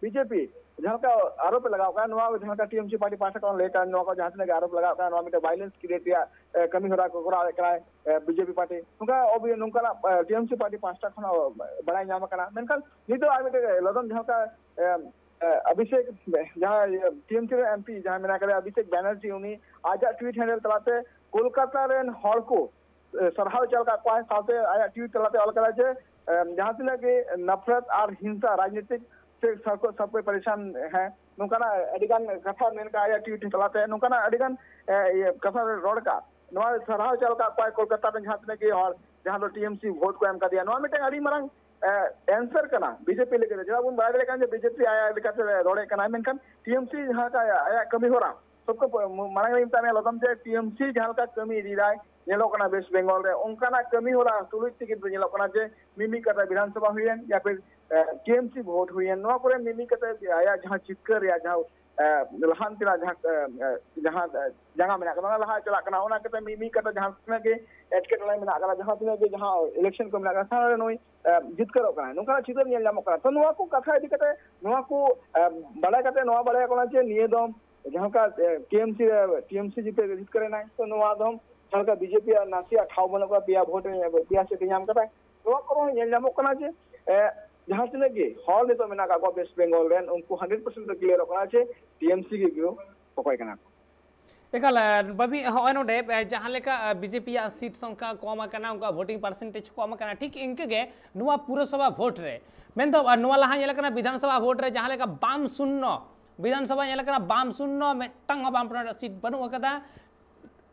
ᱵᱤᱡᱮᱯᱤ ᱡᱟᱦᱟᱸ ᱞᱮᱠᱟ ᱟᱨᱳᱯ ᱮ ᱞᱟᱜᱟᱣ ᱠᱟᱱᱟ, ᱱᱚᱣᱟ ᱡᱟᱦᱟᱸ ᱞᱮᱠᱟ ᱴᱤᱮᱢᱥᱤ ᱯᱟᱨᱴᱤ ᱯᱟᱦᱴᱟ ᱠᱷᱚᱱ ᱞᱟᱹᱭ ᱠᱟᱱᱟ, ᱱᱚᱣᱟ ᱠᱚ ᱡᱟᱦᱟᱸ ᱛᱤᱱᱟᱹᱜ ᱜᱮ ᱟᱨᱳᱯ ᱞᱟᱜᱟᱣ ᱠᱟᱱᱟ, ᱱᱚᱣᱟ ᱢᱤᱫᱴᱮᱱ ᱵᱷᱟᱭᱞᱮᱱᱥ ᱠᱨᱤᱭᱮᱴ ᱨᱮᱭᱟᱜ, ᱮ, ᱠᱟᱹᱢᱤ ᱦᱚᱨᱟ ᱠᱚ ᱠᱚᱨᱟᱣᱮᱫ ᱠᱟᱱᱟᱭ, ᱮ, ᱵᱤᱡᱮᱯᱤ ᱯᱟᱨᱴᱤ, ᱱᱚᱝᱠᱟ ᱚᱵᱷᱤ-, ᱱᱚᱝᱠᱟᱱᱟᱜ, ᱮ, ᱴᱤᱮᱢᱥᱤ ᱯᱟᱨᱴᱤ ᱯᱟᱦᱴᱟ ᱠᱷᱚᱱ ᱦᱚᱸ ᱵᱟᱲᱟᱭ ᱧᱟᱢ ᱟᱠᱟᱱᱟ᱾ ᱢᱮᱱᱠᱷᱟᱱ ᱱᱤᱛᱚᱜ ᱟᱨ ᱢᱤᱫᱴᱮᱱ ᱞᱚᱫᱚᱢ ᱡᱟᱦᱟᱸ ᱞᱮᱠᱟ, ᱮ, ᱮ, ᱚᱵᱷᱤᱥᱮᱠ, ᱡᱟᱦᱟᱸ, ᱤᱭᱟᱹ, ᱴᱤᱮᱢᱥᱤ ᱨᱮᱱ ᱮᱢᱯᱤ ᱡᱟᱦᱟᱸᱭ ᱢᱮᱱᱟᱭ ᱠᱟᱫᱮᱭᱟ, ᱚᱵᱷᱤᱥᱮᱠ ᱵᱮᱱᱟᱨᱡᱤ, ᱩᱱᱤ ᱟᱡᱟᱜ ᱴᱩᱭᱤᱴ ᱦᱮᱱᱰᱮᱞ ᱛᱟᱞᱟᱛᱮ ᱠᱳᱞᱠᱟᱛᱟ ᱨᱮᱱ ᱦᱚᱲ ᱠᱚ, ᱮ, ᱥᱟᱨᱦᱟᱣ ᱪᱟᱞ ᱠᱟᱜ ᱠᱚᱣᱟᱭ᱾ ᱥᱟᱶᱛᱮ ᱟᱭᱟᱜ ᱴᱩᱭᱤᱴ ᱛᱟᱞᱟᱛᱮ ᱚᱞ ᱠᱟᱫᱟᱭ ᱡᱮ, ᱮ, ᱡᱟᱦᱟᱸ ᱛᱤᱱᱟᱹᱜ ᱜᱮ ᱱᱟᱯᱷᱨᱟᱛ ᱟᱨ ᱦᱤᱝᱥᱟ, ᱨᱟᱡᱽᱱᱤᱛᱤᱠ ᱥᱮ ᱥᱟᱵ ᱠᱚ, ᱥᱟᱵ ᱠᱚ ᱯᱟᱨᱤᱥᱟᱱ, ᱦᱮᱸ, ᱱᱚᱝᱠᱟᱱᱟᱜ ᱟᱹᱰᱤ ᱜᱟᱱ ᱠᱟᱛᱷᱟ ᱢᱮᱱ ᱠᱟᱜᱼᱟ ᱟᱭᱟᱜ ᱴᱩᱭᱤᱴ ᱛᱟᱞᱟᱛᱮ, ᱱᱚᱝᱠᱟᱱᱟᱜ ᱟᱹᱰᱤ ᱜᱟᱱ, ᱮ, ᱤᱭᱟᱹ, ᱠᱟᱛᱷᱟ ᱨᱚᱲ ᱠᱟᱜ᱾ ᱱᱚᱣᱟ ᱥᱟᱨᱦᱟᱣ ᱪᱟᱞ ᱠᱟᱜ ᱠᱚᱣᱟᱭ ᱠᱳᱞᱠᱟᱛᱟ ᱨᱮᱱ ᱡᱟᱦᱟᱸ ᱛᱤᱱᱟᱹᱜ ᱜᱮ ᱦᱚᱲ, ᱡᱟᱦᱟᱸ ᱫᱚ ᱴᱤᱮᱢᱥᱤ ᱵᱷᱳᱴ ᱠᱚ ᱮᱢ ᱠᱟᱫᱮᱭᱟ᱾ ᱱᱚᱣᱟ ᱢᱤᱫᱴᱟᱝ ᱟᱹᱰᱤ ᱢᱟᱨᱟᱝ, ᱮ, ᱮᱱᱥᱟᱨ ᱠᱟᱱᱟ ᱵᱤᱡᱮᱯᱤ ᱞᱟᱹᱜᱤᱫ ᱫᱚ᱾ ᱪᱮᱫᱟᱜ ᱵᱚᱱ ᱵᱟᱲᱟᱭ ᱫᱟᱲᱮᱭᱟᱜ ᱠᱟᱱᱟ ᱡᱮ ᱵᱤᱡᱮᱯᱤ ᱟᱭᱟᱜ ᱞᱮᱠᱟᱛᱮ ᱨᱚᱲᱮᱫ ᱠᱟᱱᱟᱭ, ᱢᱮᱱᱠᱷᱟᱱ ᱴᱤᱮᱢᱥᱤ ᱡᱟᱦᱟᱸ ᱞᱮᱠᱟ ᱟᱭᱟᱜ, ᱟᱭᱟᱜ ᱠᱟᱹᱢᱤ ᱦᱚᱨᱟ, ᱥᱚᱵ ᱠᱚ ᱢᱟᱲᱟᱝ ᱨᱮ ᱢᱮᱛᱟᱜ ᱢᱮᱭᱟ ᱞᱚᱫᱚᱢ ᱡᱮ ᱴᱤᱮᱢᱥᱤ ᱡᱟᱦᱟᱸ ᱞᱮᱠᱟ ᱠᱟᱹᱢᱤ ᱤᱫᱤᱭᱮᱫᱟᱭ, ᱧᱮᱞᱚᱜ ᱠᱟᱱᱟ ᱣᱮᱥᱴ ᱵᱮᱝᱜᱚᱞ ᱨᱮ ᱚᱱᱠᱟᱱᱟᱜ ᱠᱟᱹᱢᱤ ᱦᱚᱨᱟ ᱛᱩᱞᱩᱡ ᱛᱮᱜᱮ ᱧᱮᱞᱚᱜ ᱠᱟᱱᱟ ᱡᱮ ᱢᱤᱢᱤᱫ ᱠᱟᱛᱮ ᱵᱤᱫᱷᱟᱱ ᱥᱚᱵᱷᱟ ᱦᱩᱭᱮᱱ ᱭᱟ ᱯᱷᱤᱨ, ᱮ, ᱴᱤᱮᱢᱥᱤ ᱵᱷᱳᱴ ᱦᱩᱭᱮᱱ, ᱱᱚᱣᱟ ᱠᱚᱨᱮ ᱢᱤᱢᱤᱫ ᱠᱟᱛᱮ ᱟᱭᱟᱜ ᱡᱟᱦᱟᱸ ᱡᱤᱛᱠᱟᱹᱨ ᱨᱮᱭᱟᱜ ᱡᱟᱦᱟᱸ, ᱮ, ᱞᱟᱦᱟᱱᱛᱤ ᱨᱮᱱᱟᱜ ᱡᱟᱦᱟᱸ, ᱮ, ᱮ, ᱡᱟᱦᱟᱸ, ᱮ, ᱡᱟᱸᱜᱟ ᱢᱮᱱᱟᱜ ᱟᱠᱟᱫᱟ, ᱚᱱᱟ ᱞᱟᱦᱟ ᱪᱟᱞᱟᱜ ᱠᱟᱱᱟ᱾ ᱚᱱᱟ ᱠᱟᱛᱮ ᱢᱤᱢᱤᱫ ᱠᱟᱛᱮ ᱡᱟᱦᱟᱸ ᱛᱤᱱᱟᱹᱜ ᱜᱮ ᱮᱴᱠᱮᱴᱚᱬᱮ ᱢᱮᱱᱟᱜ ᱟᱠᱟᱫᱟ, ᱡᱟᱦᱟᱸ ᱛᱤᱱᱟᱹᱜ ᱜᱮ ᱡᱟᱦᱟᱸ ᱤᱞᱮᱠᱥᱚᱱ ᱠᱚ ᱢᱮᱱᱟᱜ ᱟᱠᱟᱫᱟ, ᱥᱟᱱᱟᱢ ᱨᱮ ᱱᱩᱭ, ᱮ, ᱡᱤᱛᱠᱟᱹᱨᱚᱜ ᱠᱟᱱᱟᱭ, ᱱᱚᱝᱠᱟᱱᱟᱜ ᱪᱤᱛᱟᱹᱨ ᱧᱮᱞ ᱧᱟᱢᱚᱜ ᱠᱟᱱᱟ᱾ ᱛᱚ ᱱᱚᱣᱟ ᱠᱚ ᱠᱟᱛᱷᱟ ᱤᱫᱤ ᱠᱟᱛᱮ ᱱᱚᱣᱟ ᱠᱚ, ᱮ, ᱵᱟᱲᱟᱭ ᱠᱟᱛᱮ ᱱᱚᱣᱟ ᱵᱟᱲᱟᱭᱚᱜ ᱠᱟᱱᱟ ᱡᱮ ᱱᱤᱭᱟᱹ ᱫᱚ ᱡᱟᱦᱟᱸ ᱞᱮᱠᱟ, ᱮ, ᱴᱤᱮᱢᱥᱤ ᱨᱮ, ᱴᱤᱮᱢᱥᱤ ᱡᱤᱛᱟᱹ ᱡᱤᱛᱠᱟᱹᱨ ᱮᱱᱟᱭ, ᱛᱚ ᱱᱚᱣᱟ ᱫᱚ ᱡᱟᱦᱟᱸ ᱞᱮᱠᱟ ᱵᱤᱡᱮᱯᱤ ᱟᱜ ᱱᱟᱥᱮᱭᱟᱜ ᱴᱷᱟᱶ ᱵᱟᱹᱱᱩᱜ ᱠᱟᱫᱟ, ᱯᱮᱭᱟ ᱵᱷᱳᱴ ᱮ, ᱯᱮᱭᱟ ᱥᱤᱴ ᱮ ᱧᱟᱢ ᱠᱟᱫᱟ᱾ ᱱᱚᱣᱟ ᱠᱚᱨᱮ ᱦᱚᱸ ᱧᱮᱞ ᱧᱟᱢᱚᱜ ᱠᱟᱱᱟ ᱡᱮ, ᱮ, ᱡᱟᱦᱟᱸ ᱛᱤᱱᱟᱹᱜ ᱜᱮ ᱦᱚᱲ ᱱᱤᱛᱚᱜ ᱢᱮᱱᱟᱜ ᱠᱟᱜ ᱠᱚᱣᱟ ᱣᱮᱥᱴ ᱵᱮᱝᱜᱚᱞ ᱨᱮᱱ, ᱩᱱᱠᱩ ᱦᱟᱱᱰᱨᱮᱰ ᱯᱟᱨᱥᱮᱱᱴ ᱠᱞᱤᱭᱟᱨᱚᱜ ᱠᱟᱱᱟ ᱡᱮ ᱴᱤᱮᱢᱥᱤ ᱜᱮ ᱠᱚ ᱚᱠᱚᱭ ᱠᱟᱱᱟ ᱠᱚ᱾ ᱮᱠᱟᱞ, ᱮ, ᱵᱟᱵᱤ, ᱦᱚᱸᱜᱼᱚᱭ ᱱᱚᱰᱮ, ᱮ, ᱡᱟᱦᱟᱸ ᱞᱮᱠᱟ, ᱮ, ᱵᱤᱡᱮᱯᱤᱭᱟᱜ ᱥᱤᱴ ᱥᱚᱝᱠᱷᱟ ᱠᱚᱢ ᱟᱠᱟᱱᱟ, ᱩᱱᱠᱩᱣᱟᱜ ᱵᱷᱳᱴᱤᱝ ᱯᱟᱨᱥᱮᱱᱴᱮᱡᱽ ᱠᱚᱢ ᱟᱠᱟᱱᱟ, ᱴᱷᱤᱠ ᱤᱱᱠᱟᱹ ᱜᱮ ᱱᱚᱣᱟ ᱯᱩᱨᱚᱥᱚᱵᱷᱟ ᱵᱷᱳᱴ ᱨᱮ, ᱢᱮᱱᱫᱚ, ᱟᱨ ᱱᱚᱣᱟ ᱞᱟᱦᱟ ᱧᱮᱞ ᱟᱠᱟᱱᱟ ᱵᱤᱫᱷᱟᱱ ᱥᱚᱵᱷᱟ ᱵᱷᱳᱴ ᱨᱮ ᱡᱟᱦᱟᱸ ᱞᱮᱠᱟ ᱵᱟᱢ ᱥᱩᱱᱱᱚ, ᱵᱤᱫᱷᱟᱱ ᱥᱚᱵᱷᱟ ᱧᱮᱞ ᱟᱠᱟᱱᱟ ᱵᱟᱢ ᱥᱩᱱᱱᱚ, ᱢᱤᱫᱴᱟᱝ ᱦᱚᱸ ᱵᱟᱢ ᱯᱨᱚᱱᱚᱰ ᱥᱤᱴ ᱵᱟᱹᱱᱩᱜ ᱟᱠᱟᱫᱟ᱾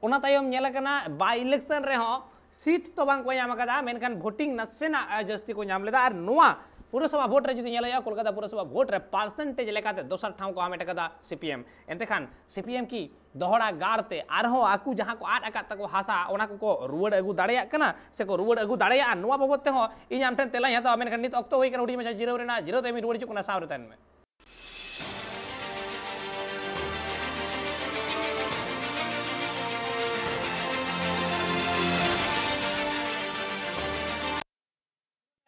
ᱚᱱᱟ ᱛᱟᱭᱚᱢ ᱧᱮᱞ ᱟᱠᱟᱱᱟ by election ᱨᱮᱦᱚᱸ ᱥᱤᱴ ᱛᱚ ᱵᱟᱝ ᱠᱚ ᱧᱟᱢ ᱟᱠᱟᱫᱟ, ᱢᱮᱱᱠᱷᱟᱱ ᱵᱷᱳᱴᱤᱝ ᱱᱟᱥᱮᱱᱟᱜ ᱡᱟᱹᱥᱛᱤ ᱠᱚ ᱧᱟᱢ ᱞᱮᱫᱟ᱾ ᱟᱨ ᱱᱚᱣᱟ ᱯᱩᱨᱚᱥᱚᱵᱷᱟ ᱵᱷᱳᱴ ᱨᱮ ᱡᱩᱫᱤ ᱧᱮᱞ ᱦᱩᱭᱩᱜᱼᱟ, ᱠᱳᱞᱠᱟᱛᱟ ᱯᱩᱨᱚᱥᱚᱵᱷᱟ ᱵᱷᱳᱴ ᱨᱮ ᱯᱟᱨᱥᱮᱱᱴᱮᱡᱽ ᱞᱮᱠᱟᱛᱮ ᱫᱚᱥᱟᱨ ᱴᱷᱟᱶ ᱠᱚ ᱦᱟᱢᱮᱴ ᱟᱠᱟᱫᱟ ᱥᱤᱯᱤᱮᱢ᱾ ᱮᱱᱛᱮ ᱠᱷᱟᱱ ᱥᱤᱯᱤᱮᱢ ᱠᱤ ᱫᱚᱦᱲᱟ ᱜᱟᱲ ᱛᱮ ᱟᱨᱦᱚᱸ ᱟᱠᱚ ᱡᱟᱦᱟᱸ ᱠᱚ ᱟᱫ ᱟᱠᱟᱫ ᱛᱟᱠᱚ ᱦᱟᱥᱟ, ᱚᱱᱟ ᱠᱚᱠᱚ ᱨᱩᱣᱟᱹᱲ ᱟᱹᱜᱩ ᱫᱟᱲᱮᱭᱟᱜ ᱠᱟᱱᱟ ᱥᱮ ᱠᱚ ᱨᱩᱣᱟᱹᱲ ᱟᱹᱜᱩ ᱫᱟᱲᱮᱭᱟᱜᱼᱟ? ᱱᱚᱣᱟ ᱵᱟᱵᱚᱫ ᱛᱮᱦᱚᱸ ᱤᱧ ᱟᱢ ᱴᱷᱮᱱ ᱛᱮᱞᱟᱧ ᱦᱟᱛᱟᱣᱟ, ᱢᱮᱱᱠᱷᱟᱱ ᱱᱤᱛ ᱚᱠᱛᱚ ᱦᱩᱭ ᱠᱟᱱᱟ ᱦᱩᱰᱤᱧ ᱢᱟᱪᱷᱟ ᱡᱤᱨᱟᱹᱣ ᱨᱮᱱᱟᱜ᱾ ᱡᱤᱨᱟᱹᱣ ᱛᱟᱭᱚᱢ ᱤᱧ ᱨᱩᱣᱟᱹᱲ ᱦᱤᱡᱩᱜ ᱠᱟᱱᱟ, ᱥᱟᱶ ᱨᱮ ᱛᱟᱦᱮᱱ ᱢᱮ᱾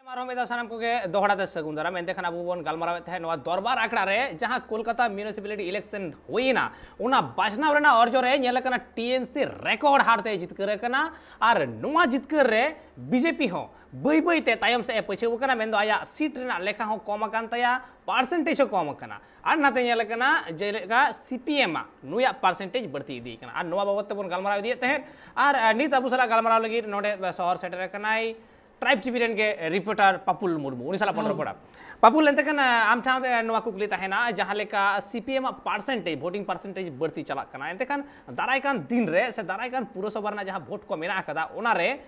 ᱟᱨᱦᱚᱸ ᱢᱤᱫ ᱫᱷᱟᱣ ᱥᱟᱱᱟᱢ ᱠᱚᱜᱮ ᱫᱚᱦᱲᱟ ᱛᱮ ᱥᱟᱹᱜᱩᱱ ᱫᱟᱨᱟᱢ᱾ ᱮᱱᱛᱮ ᱠᱷᱟᱱ ᱟᱵᱚ ᱵᱚᱱ ᱜᱟᱞᱢᱟᱨᱟᱣᱮᱫ ᱛᱟᱦᱮᱸᱫ ᱱᱚᱣᱟ ᱫᱚᱨᱵᱟᱨ ᱟᱠᱷᱲᱟ ᱨᱮ ᱡᱟᱦᱟᱸ ᱠᱳᱞᱠᱟᱛᱟ ᱢᱤᱭᱩᱱᱤᱥᱤᱯᱟᱞᱤᱴᱤ ᱤᱞᱮᱠᱥᱚᱱ ᱦᱩᱭᱮᱱᱟ, ᱚᱱᱟ ᱵᱟᱪᱷᱱᱟᱣ ᱨᱮᱱᱟᱜ ᱚᱨᱡᱚ ᱨᱮ ᱧᱮᱞ ᱟᱠᱟᱱᱟ ᱴᱤᱮᱢᱥᱤ ᱨᱮᱠᱚᱨᱰ ᱦᱟᱨ ᱛᱮ ᱡᱤᱛᱠᱟᱹᱨ ᱟᱠᱟᱱᱟ᱾ ᱟᱨ ᱱᱚᱣᱟ ᱡᱤᱛᱠᱟᱹᱨ ᱨᱮ ᱵᱤᱡᱮᱯᱤ ᱦᱚᱸ ᱵᱟᱹᱭ ᱵᱟᱹᱭ ᱛᱮ ᱛᱟᱭᱚᱢ ᱥᱮᱫ ᱮ ᱯᱟᱹᱪᱷᱟᱹᱣ ᱟᱠᱟᱱᱟ, ᱢᱮᱱᱫᱚ ᱟᱭᱟᱜ ᱥᱤᱴ ᱨᱮᱱᱟᱜ ᱞᱮᱠᱷᱟ ᱦᱚᱸ ᱠᱚᱢ ᱟᱠᱟᱱ ᱛᱟᱭᱟ, ᱯᱟᱨᱥᱮᱱᱴᱮᱡᱽ ᱦᱚᱸ ᱠᱚᱢ ᱟᱠᱟᱱᱟ᱾ ᱟᱨ ᱱᱟᱛᱮ ᱧᱮᱞ ᱟᱠᱟᱱᱟ ᱡᱮᱞᱮᱠᱟ ᱥᱤᱯᱤᱮᱢ ᱟᱜ ᱱᱩᱭᱟᱜ ᱯᱟᱨᱥᱮᱱᱴᱮᱡᱽ ᱵᱟᱹᱲᱛᱤ ᱤᱫᱤ ᱟᱠᱟᱱᱟ᱾ ᱟᱨ ᱱᱚᱣᱟ ᱵᱟᱵᱚᱫ ᱛᱮᱵᱚᱱ ᱜᱟᱞᱢᱟᱨᱟᱣ ᱤᱫᱤᱭᱮᱫ ᱛᱟᱦᱮᱸᱫ᱾ ᱟᱨ ᱱᱤᱛ ᱟᱵᱚ ᱥᱟᱞᱟᱜ ᱜᱟᱞᱢᱟᱨᱟᱣ ᱞᱟᱹᱜᱤᱫ ᱱᱚᱰᱮ ᱥᱚᱦᱚᱨ ᱥᱮᱴᱮᱨ ᱟᱠᱟᱱᱟᱭ ᱴᱨᱟᱭᱤᱵᱽ ᱴᱤᱵᱷᱤ ᱨᱮᱱ ᱜᱮ ᱨᱤᱯᱳᱨᱴᱟᱨ ᱯᱟᱯᱩᱞ ᱢᱩᱨᱢᱩ, ᱩᱱᱤ ᱥᱟᱞᱟᱜ ᱵᱚᱱ ᱨᱚᱯᱚᱲᱟ᱾ ᱯᱟᱯᱩᱞ, ᱮᱱᱛᱮ ᱠᱷᱟᱱ ᱟᱢ ᱴᱷᱮᱱ ᱱᱚᱣᱟ ᱠᱩᱠᱞᱤ ᱛᱟᱦᱮᱱᱟ, ᱡᱟᱦᱟᱸ ᱞᱮᱠᱟ ᱥᱤᱯᱤᱮᱢ ᱟᱜ ᱯᱟᱨᱥᱮᱱᱴᱮᱡᱽ, ᱵᱷᱳᱴᱤᱝ ᱯᱟᱨᱥᱮᱱᱴᱮᱡᱽ ᱵᱟᱹᱲᱛᱤ ᱪᱟᱞᱟᱜ ᱠᱟᱱᱟ, ᱮᱱᱛᱮ ᱠᱷᱟᱱ ᱫᱟᱨᱟᱭ ᱠᱟᱱ ᱫᱤᱱ ᱨᱮ ᱥᱮ ᱫᱟᱨᱟᱭ ᱠᱟᱱ ᱯᱩᱨᱚᱥᱚᱵᱷᱟ ᱨᱮᱱᱟᱜ ᱡᱟᱦᱟᱸ ᱵᱷᱳᱴ ᱠᱚ ᱢᱮᱱᱟᱜ ᱟᱠᱟᱫᱟ, ᱚᱱᱟᱨᱮ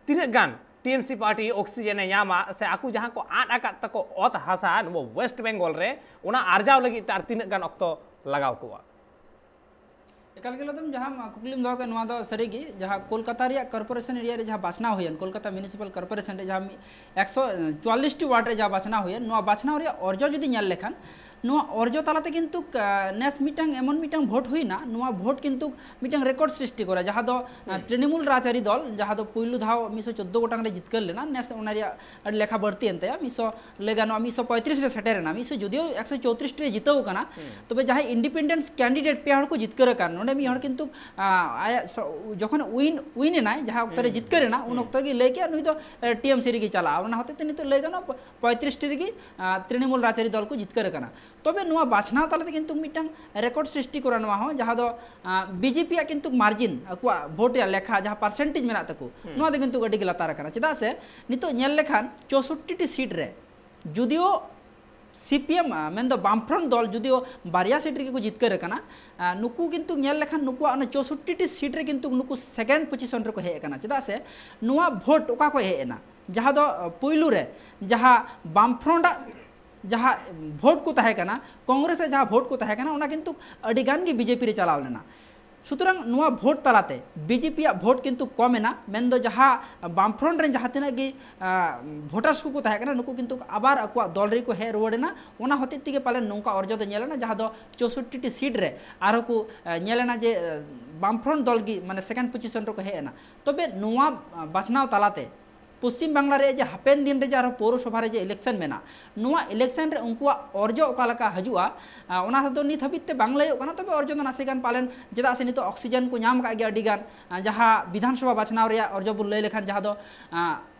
ᱛᱤᱱᱟᱹᱜ ᱜᱟᱱ ᱴᱤᱮᱢᱥᱤ ᱯᱟᱨᱴᱤ ᱚᱠᱥᱤᱡᱮᱱ ᱮ ᱧᱟᱢᱟ ᱥᱮ ᱟᱠᱚ ᱡᱟᱦᱟᱸ ᱠᱚ ᱟᱫ ᱟᱠᱟᱫ ᱛᱟᱠᱚ ᱚᱛ ᱦᱟᱥᱟ ᱱᱚᱣᱟ ᱳᱭᱮᱥᱴ ᱵᱮᱝᱜᱚᱞ ᱨᱮ, ᱚᱱᱟ ᱟᱨᱡᱟᱣ ᱞᱟᱹᱜᱤᱫ ᱛᱮ ᱟᱨ ᱛᱤᱱᱟᱹᱜ ᱜᱟᱱ ᱚᱠᱛᱚ ᱞᱟᱜᱟᱣ ᱠᱚᱜᱼᱟ? ᱮᱠᱟᱞ ᱜᱮ ᱞᱟᱫᱚᱢ, ᱡᱟᱦᱟᱸ ᱠᱩᱠᱞᱤᱢ ᱫᱚᱦᱚ ᱠᱮᱫ, ᱱᱚᱣᱟ ᱫᱚ ᱥᱟᱹᱨᱤᱜᱮ ᱡᱟᱦᱟᱸ ᱠᱳᱞᱠᱟᱛᱟ ᱨᱮᱭᱟᱜ ᱠᱚᱨᱯᱳᱨᱮᱥᱚᱱ ᱮᱨᱤᱭᱟ ᱨᱮ ᱡᱟᱦᱟᱸ ᱵᱟᱪᱷᱱᱟᱣ ᱦᱩᱭᱮᱱ, ᱠᱳᱞᱠᱟᱛᱟ ᱢᱤᱭᱩᱱᱤᱥᱤᱯᱟᱞ ᱠᱚᱨᱯᱳᱨᱮᱥᱚᱱ ᱨᱮ ᱡᱟᱦᱟᱸ ᱢᱤᱫ ᱮᱠᱥᱚ ᱪᱩᱣᱟᱞᱞᱤᱥ ᱴᱤ ᱣᱟᱨᱰ ᱨᱮ ᱡᱟᱦᱟᱸ ᱵᱟᱪᱷᱱᱟᱣ ᱦᱩᱭᱮᱱ, ᱱᱚᱣᱟ ᱵᱟᱪᱷᱱᱟᱣ ᱨᱮᱭᱟᱜ ᱚᱨᱡᱚ ᱡᱩᱫᱤ ᱧᱮᱞ ᱞᱮᱠᱷᱟᱱ, ᱱᱚᱣᱟ ᱚᱨᱡᱚ ᱛᱟᱞᱟᱛᱮ ᱠᱤᱱᱛᱩ, ᱟ, ᱱᱮᱥ ᱢᱤᱫᱴᱟᱝ ᱮᱢᱚᱱ ᱢᱤᱫᱴᱟᱝ ᱵᱷᱳᱴ ᱦᱩᱭᱱᱟ, ᱱᱚᱣᱟ ᱵᱷᱳᱴ ᱠᱤᱱᱛᱩ ᱢᱤᱫᱴᱟᱝ ᱨᱮᱠᱚᱨᱰ ᱥᱨᱤᱥᱴᱤ ᱠᱚᱨᱟ, ᱡᱟᱦᱟᱸ ᱫᱚ, ᱟ, ᱛᱨᱤᱱᱢᱩᱞ ᱨᱟᱡᱽᱟᱹᱨᱤ ᱫᱚᱞ, ᱡᱟᱦᱟᱸ ᱫᱚ ᱯᱩᱭᱞᱩ ᱫᱷᱟᱣ ᱢᱤᱫᱥᱚ ᱪᱳᱫᱽᱫᱳ ᱜᱚᱴᱟᱝ ᱨᱮ ᱡᱤᱛᱠᱟᱹᱨ ᱞᱮᱱᱟ, ᱱᱮᱥ ᱚᱱᱟ ᱨᱮᱭᱟᱜ ᱟᱹᱰᱤ ᱞᱮᱠᱷᱟ ᱵᱟᱹᱲᱛᱤᱭᱮᱱ ᱛᱟᱭᱟ, ᱢᱤᱫᱥᱚ, ᱞᱟᱹᱭ ᱜᱟᱱᱚᱜᱼᱟ ᱢᱤᱫᱥᱚ ᱯᱚᱸᱭᱛᱨᱤᱥ ᱨᱮ ᱥᱮᱴᱮᱨ ᱮᱱᱟ, ᱢᱤᱫᱥᱚ ᱡᱩᱫᱤᱭᱳ ᱮᱠᱥᱚ ᱪᱳᱭᱛᱨᱤᱥ ᱨᱮ ᱡᱤᱛᱟᱹᱣ ᱟᱠᱟᱱᱟ, ᱛᱚᱵᱮ ᱡᱟᱦᱟᱸᱭ ᱤᱱᱰᱤᱯᱮᱱᱰᱮᱱᱥ ᱠᱮᱱᱰᱤᱰᱮᱴ ᱯᱮ ᱦᱚᱲ ᱠᱚ ᱡᱤᱛᱠᱟᱹᱨ ᱟᱠᱟᱱ, ᱱᱚᱰᱮ ᱢᱤᱫ ᱦᱚᱲ ᱠᱤᱱᱛᱩ, ᱟ, ᱟᱭᱟᱜ ᱥᱚ-, ᱡᱚᱠᱷᱚᱱ ᱩᱭᱤᱱ, ᱩᱭᱤᱱ ᱮᱱᱟᱭ, ᱡᱟᱦᱟᱸ ᱚᱠᱛᱚ ᱨᱮ ᱡᱤᱛᱠᱟᱹᱨ ᱮᱱᱟ, ᱩᱱ ᱚᱠᱛᱚ ᱜᱮ ᱞᱟᱹᱭ ᱠᱮᱜᱼᱟ ᱱᱩᱭ ᱫᱚ, ᱮ, ᱴᱤᱮᱢᱥᱤ ᱨᱮᱜᱮ ᱪᱟᱞᱟᱜᱼᱟ᱾ ᱚᱱᱟ ᱦᱚᱛᱮᱡ ᱛᱮ ᱱᱤᱛᱚᱜ ᱞᱟᱹᱭ ᱜᱟᱱᱚᱜᱼᱟ ᱯᱚᱸᱭᱛᱨᱤᱥ ᱴᱤ ᱨᱮᱜᱮ, ᱟ, ᱛᱨᱤᱱᱢᱩᱞ ᱨᱟᱡᱽᱟᱹᱨᱤ ᱫᱚᱞ ᱠᱚ ᱡᱤᱛᱠᱟᱹᱨ ᱟᱠᱟᱱᱟ᱾ ᱛᱚᱵᱮ ᱱᱚᱣᱟ ᱵᱟᱪᱷᱱᱟᱣ ᱛᱟᱞᱟᱛᱮ ᱠᱤᱱᱛᱩ ᱢᱤᱫᱴᱟᱝ ᱨᱮᱠᱚᱨᱰ ᱥᱨᱤᱥᱴᱤ ᱠᱚᱨᱟ ᱱᱚᱣᱟ ᱦᱚᱸ, ᱡᱟᱦᱟᱸ ᱫᱚ, ᱟ, ᱵᱤᱡᱮᱯᱤ ᱭᱟᱜ ᱠᱤᱱᱛᱩ ᱢᱟᱨᱡᱤᱱ, ᱟᱠᱚᱣᱟᱜ ᱵᱷᱳᱴ ᱨᱮᱭᱟᱜ ᱞᱮᱠᱷᱟ, ᱡᱟᱦᱟᱸ ᱯᱟᱨᱥᱮᱱᱴᱮᱡᱽ ᱢᱮᱱᱟᱜ ᱛᱟᱠᱚ, ᱱᱚᱣᱟ ᱫᱚ ᱠᱤᱱᱛᱩ ᱟᱹᱰᱤ ᱜᱮ ᱞᱟᱛᱟᱨ ᱟᱠᱟᱱᱟ᱾ ᱪᱮᱫᱟᱜ ᱥᱮ ᱱᱤᱛᱚᱜ ᱧᱮᱞ ᱞᱮᱠᱷᱟᱱ ᱪᱳᱥᱳᱴᱴᱤ ᱴᱤ ᱥᱤᱴ ᱨᱮ ᱡᱩᱫᱤᱭᱳ ᱥᱤ ᱯᱤ ᱮᱢ ᱢᱮᱱᱫᱚ ᱵᱟᱢᱯᱷᱨᱚᱱᱴ ᱫᱚᱞ ᱡᱩᱫᱤᱭᱳ ᱵᱟᱨᱭᱟ ᱥᱤᱴ ᱨᱮᱜᱮ ᱠᱚ ᱡᱤᱛᱠᱟᱹᱨ ᱟᱠᱟᱱᱟ, ᱱᱩᱠᱩ ᱠᱤᱱᱛᱩ ᱧᱮᱞ ᱞᱮᱠᱷᱟᱱ ᱱᱩᱠᱩᱣᱟᱜ ᱚᱱᱟ ᱪᱳᱥᱳᱴᱴᱤ ᱴᱤ ᱥᱤᱴ ᱨᱮ ᱠᱤᱱᱛᱩ ᱱᱩᱠᱩ ᱥᱮᱠᱮᱱᱰ ᱯᱚᱡᱤᱥᱚᱱ ᱨᱮᱠᱚ ᱦᱮᱡ ᱟᱠᱟᱱᱟ᱾ ᱪᱮᱫᱟᱜ ᱥᱮ ᱱᱚᱣᱟ ᱵᱷᱳᱴ ᱚᱠᱟ ᱠᱷᱚᱱ ᱦᱮᱡ ᱮᱱᱟ, ᱡᱟᱦᱟᱸ ᱫᱚ ᱯᱩᱭᱞᱩ ᱨᱮ ᱡᱟᱦᱟᱸ ᱵᱟᱢᱯᱷᱨᱚᱱᱴ ᱟᱜ ᱡᱟᱦᱟᱸ ᱵᱷᱳᱴ ᱠᱚ ᱛᱟᱦᱮᱸ ᱠᱟᱱᱟ, ᱠᱚᱝᱜᱨᱮᱥ ᱨᱮ ᱡᱟᱦᱟᱸ ᱵᱷᱳᱴ ᱠᱚ ᱛᱟᱦᱮᱸ ᱠᱟᱱᱟ, ᱚᱱᱟ ᱠᱤᱱᱛᱩ ᱟᱹᱰᱤ ᱜᱟᱱ ᱜᱮ ᱵᱤ ᱡᱮ ᱯᱤ ᱨᱮ ᱪᱟᱞᱟᱣ ᱞᱮᱱᱟ᱾ ᱥᱩᱛᱚᱨᱟᱝ ᱱᱚᱣᱟ ᱵᱷᱳᱴ ᱛᱟᱞᱟᱛᱮ ᱵᱤ ᱡᱮ ᱯᱤ ᱭᱟᱜ ᱵᱷᱳᱴ ᱠᱤᱱᱛᱩ ᱠᱚᱢ ᱮᱱᱟ, ᱢᱮᱱᱫᱚ ᱡᱟᱦᱟᱸ ᱵᱟᱢᱯᱷᱨᱚᱱᱴ ᱨᱮᱱ ᱡᱟᱦᱟᱸ ᱛᱤᱱᱟᱹᱜ ᱜᱮ ᱵᱷᱳᱴᱟᱨᱥ ᱠᱚᱠᱚ ᱛᱟᱦᱮᱸ ᱠᱟᱱᱟ, ᱱᱩᱠᱩ ᱠᱤᱱᱛᱩ ᱟᱵᱟᱨ ᱟᱠᱚᱣᱟᱜ ᱫᱚᱞ ᱨᱮᱠᱚ ᱦᱮᱡ ᱨᱩᱣᱟᱹᱲ ᱮᱱᱟ᱾ ᱚᱱᱟ ᱦᱚᱛᱮᱡ ᱛᱮᱜᱮ ᱯᱟᱞᱮᱱ ᱱᱚᱝᱠᱟ ᱚᱨᱡᱚ ᱫᱚ ᱧᱮᱞ ᱮᱱᱟ, ᱡᱟᱦᱟᱸ ᱫᱚ ᱪᱳᱥᱳᱴᱴᱤ ᱴᱤ ᱥᱤᱴ ᱨᱮ ᱟᱨᱦᱚᱸ ᱠᱚ ᱧᱮᱞ ᱮᱱᱟ ᱡᱮ ᱵᱟᱢᱯᱷᱨᱚᱱᱴ ᱫᱚᱞ ᱜᱮ ᱢᱟᱱᱮ ᱥᱮᱠᱮᱱᱰ ᱯᱚᱡᱤᱥᱚᱱ ᱨᱮᱠᱚ ᱦᱮᱡ ᱮᱱᱟ᱾ ᱛᱚᱵᱮ ᱱᱚᱣᱟ ᱵᱟᱪᱷᱱᱟᱣ ᱛᱟᱞᱟᱛᱮ ᱯᱚᱥᱪᱤᱢ ᱵᱟᱝᱞᱟ ᱨᱮ ᱡᱮ ᱦᱟᱯᱮᱱ ᱫᱤᱱ ᱨᱮ ᱡᱮ ᱟᱨᱦᱚᱸ ᱯᱳᱣᱨᱚᱥᱚᱵᱷᱟ ᱨᱮ ᱡᱮ ᱤᱞᱮᱠᱥᱚᱱ ᱢᱮᱱᱟᱜ, ᱱᱚᱣᱟ ᱤᱞᱮᱠᱥᱚᱱ ᱨᱮ ᱩᱱᱠᱩᱣᱟᱜ ᱚᱨᱡᱚ ᱚᱠᱟ ᱞᱮᱠᱟ ᱦᱤᱡᱩᱜᱼᱟ, ᱚᱱᱟ ᱫᱚ ᱱᱤᱛ ᱦᱟᱹᱵᱤᱡ ᱛᱮ ᱵᱟᱝ ᱞᱟᱹᱭᱚᱜ ᱠᱟᱱᱟ᱾ ᱛᱚᱵᱮ ᱚᱨᱡᱚ ᱫᱚ ᱱᱟᱥᱮ ᱜᱟᱱ ᱯᱟᱞᱮᱱ, ᱪᱮᱫᱟᱜ ᱥᱮ ᱱᱤᱛᱚᱜ ᱚᱠᱥᱤᱡᱮᱱ ᱠᱚ ᱧᱟᱢ ᱟᱠᱟᱫ ᱜᱮᱭᱟ ᱟᱹᱰᱤ ᱜᱟᱱ᱾ ᱡᱟᱦᱟᱸ ᱵᱤᱫᱷᱟᱱ ᱥᱚᱵᱷᱟ ᱵᱟᱪᱷᱱᱟᱣ ᱨᱮᱭᱟᱜ ᱚᱨᱡᱚ ᱵᱚᱱ ᱞᱟᱹᱭ ᱞᱮᱠᱷᱟᱱ, ᱡᱟᱦᱟᱸ ᱫᱚ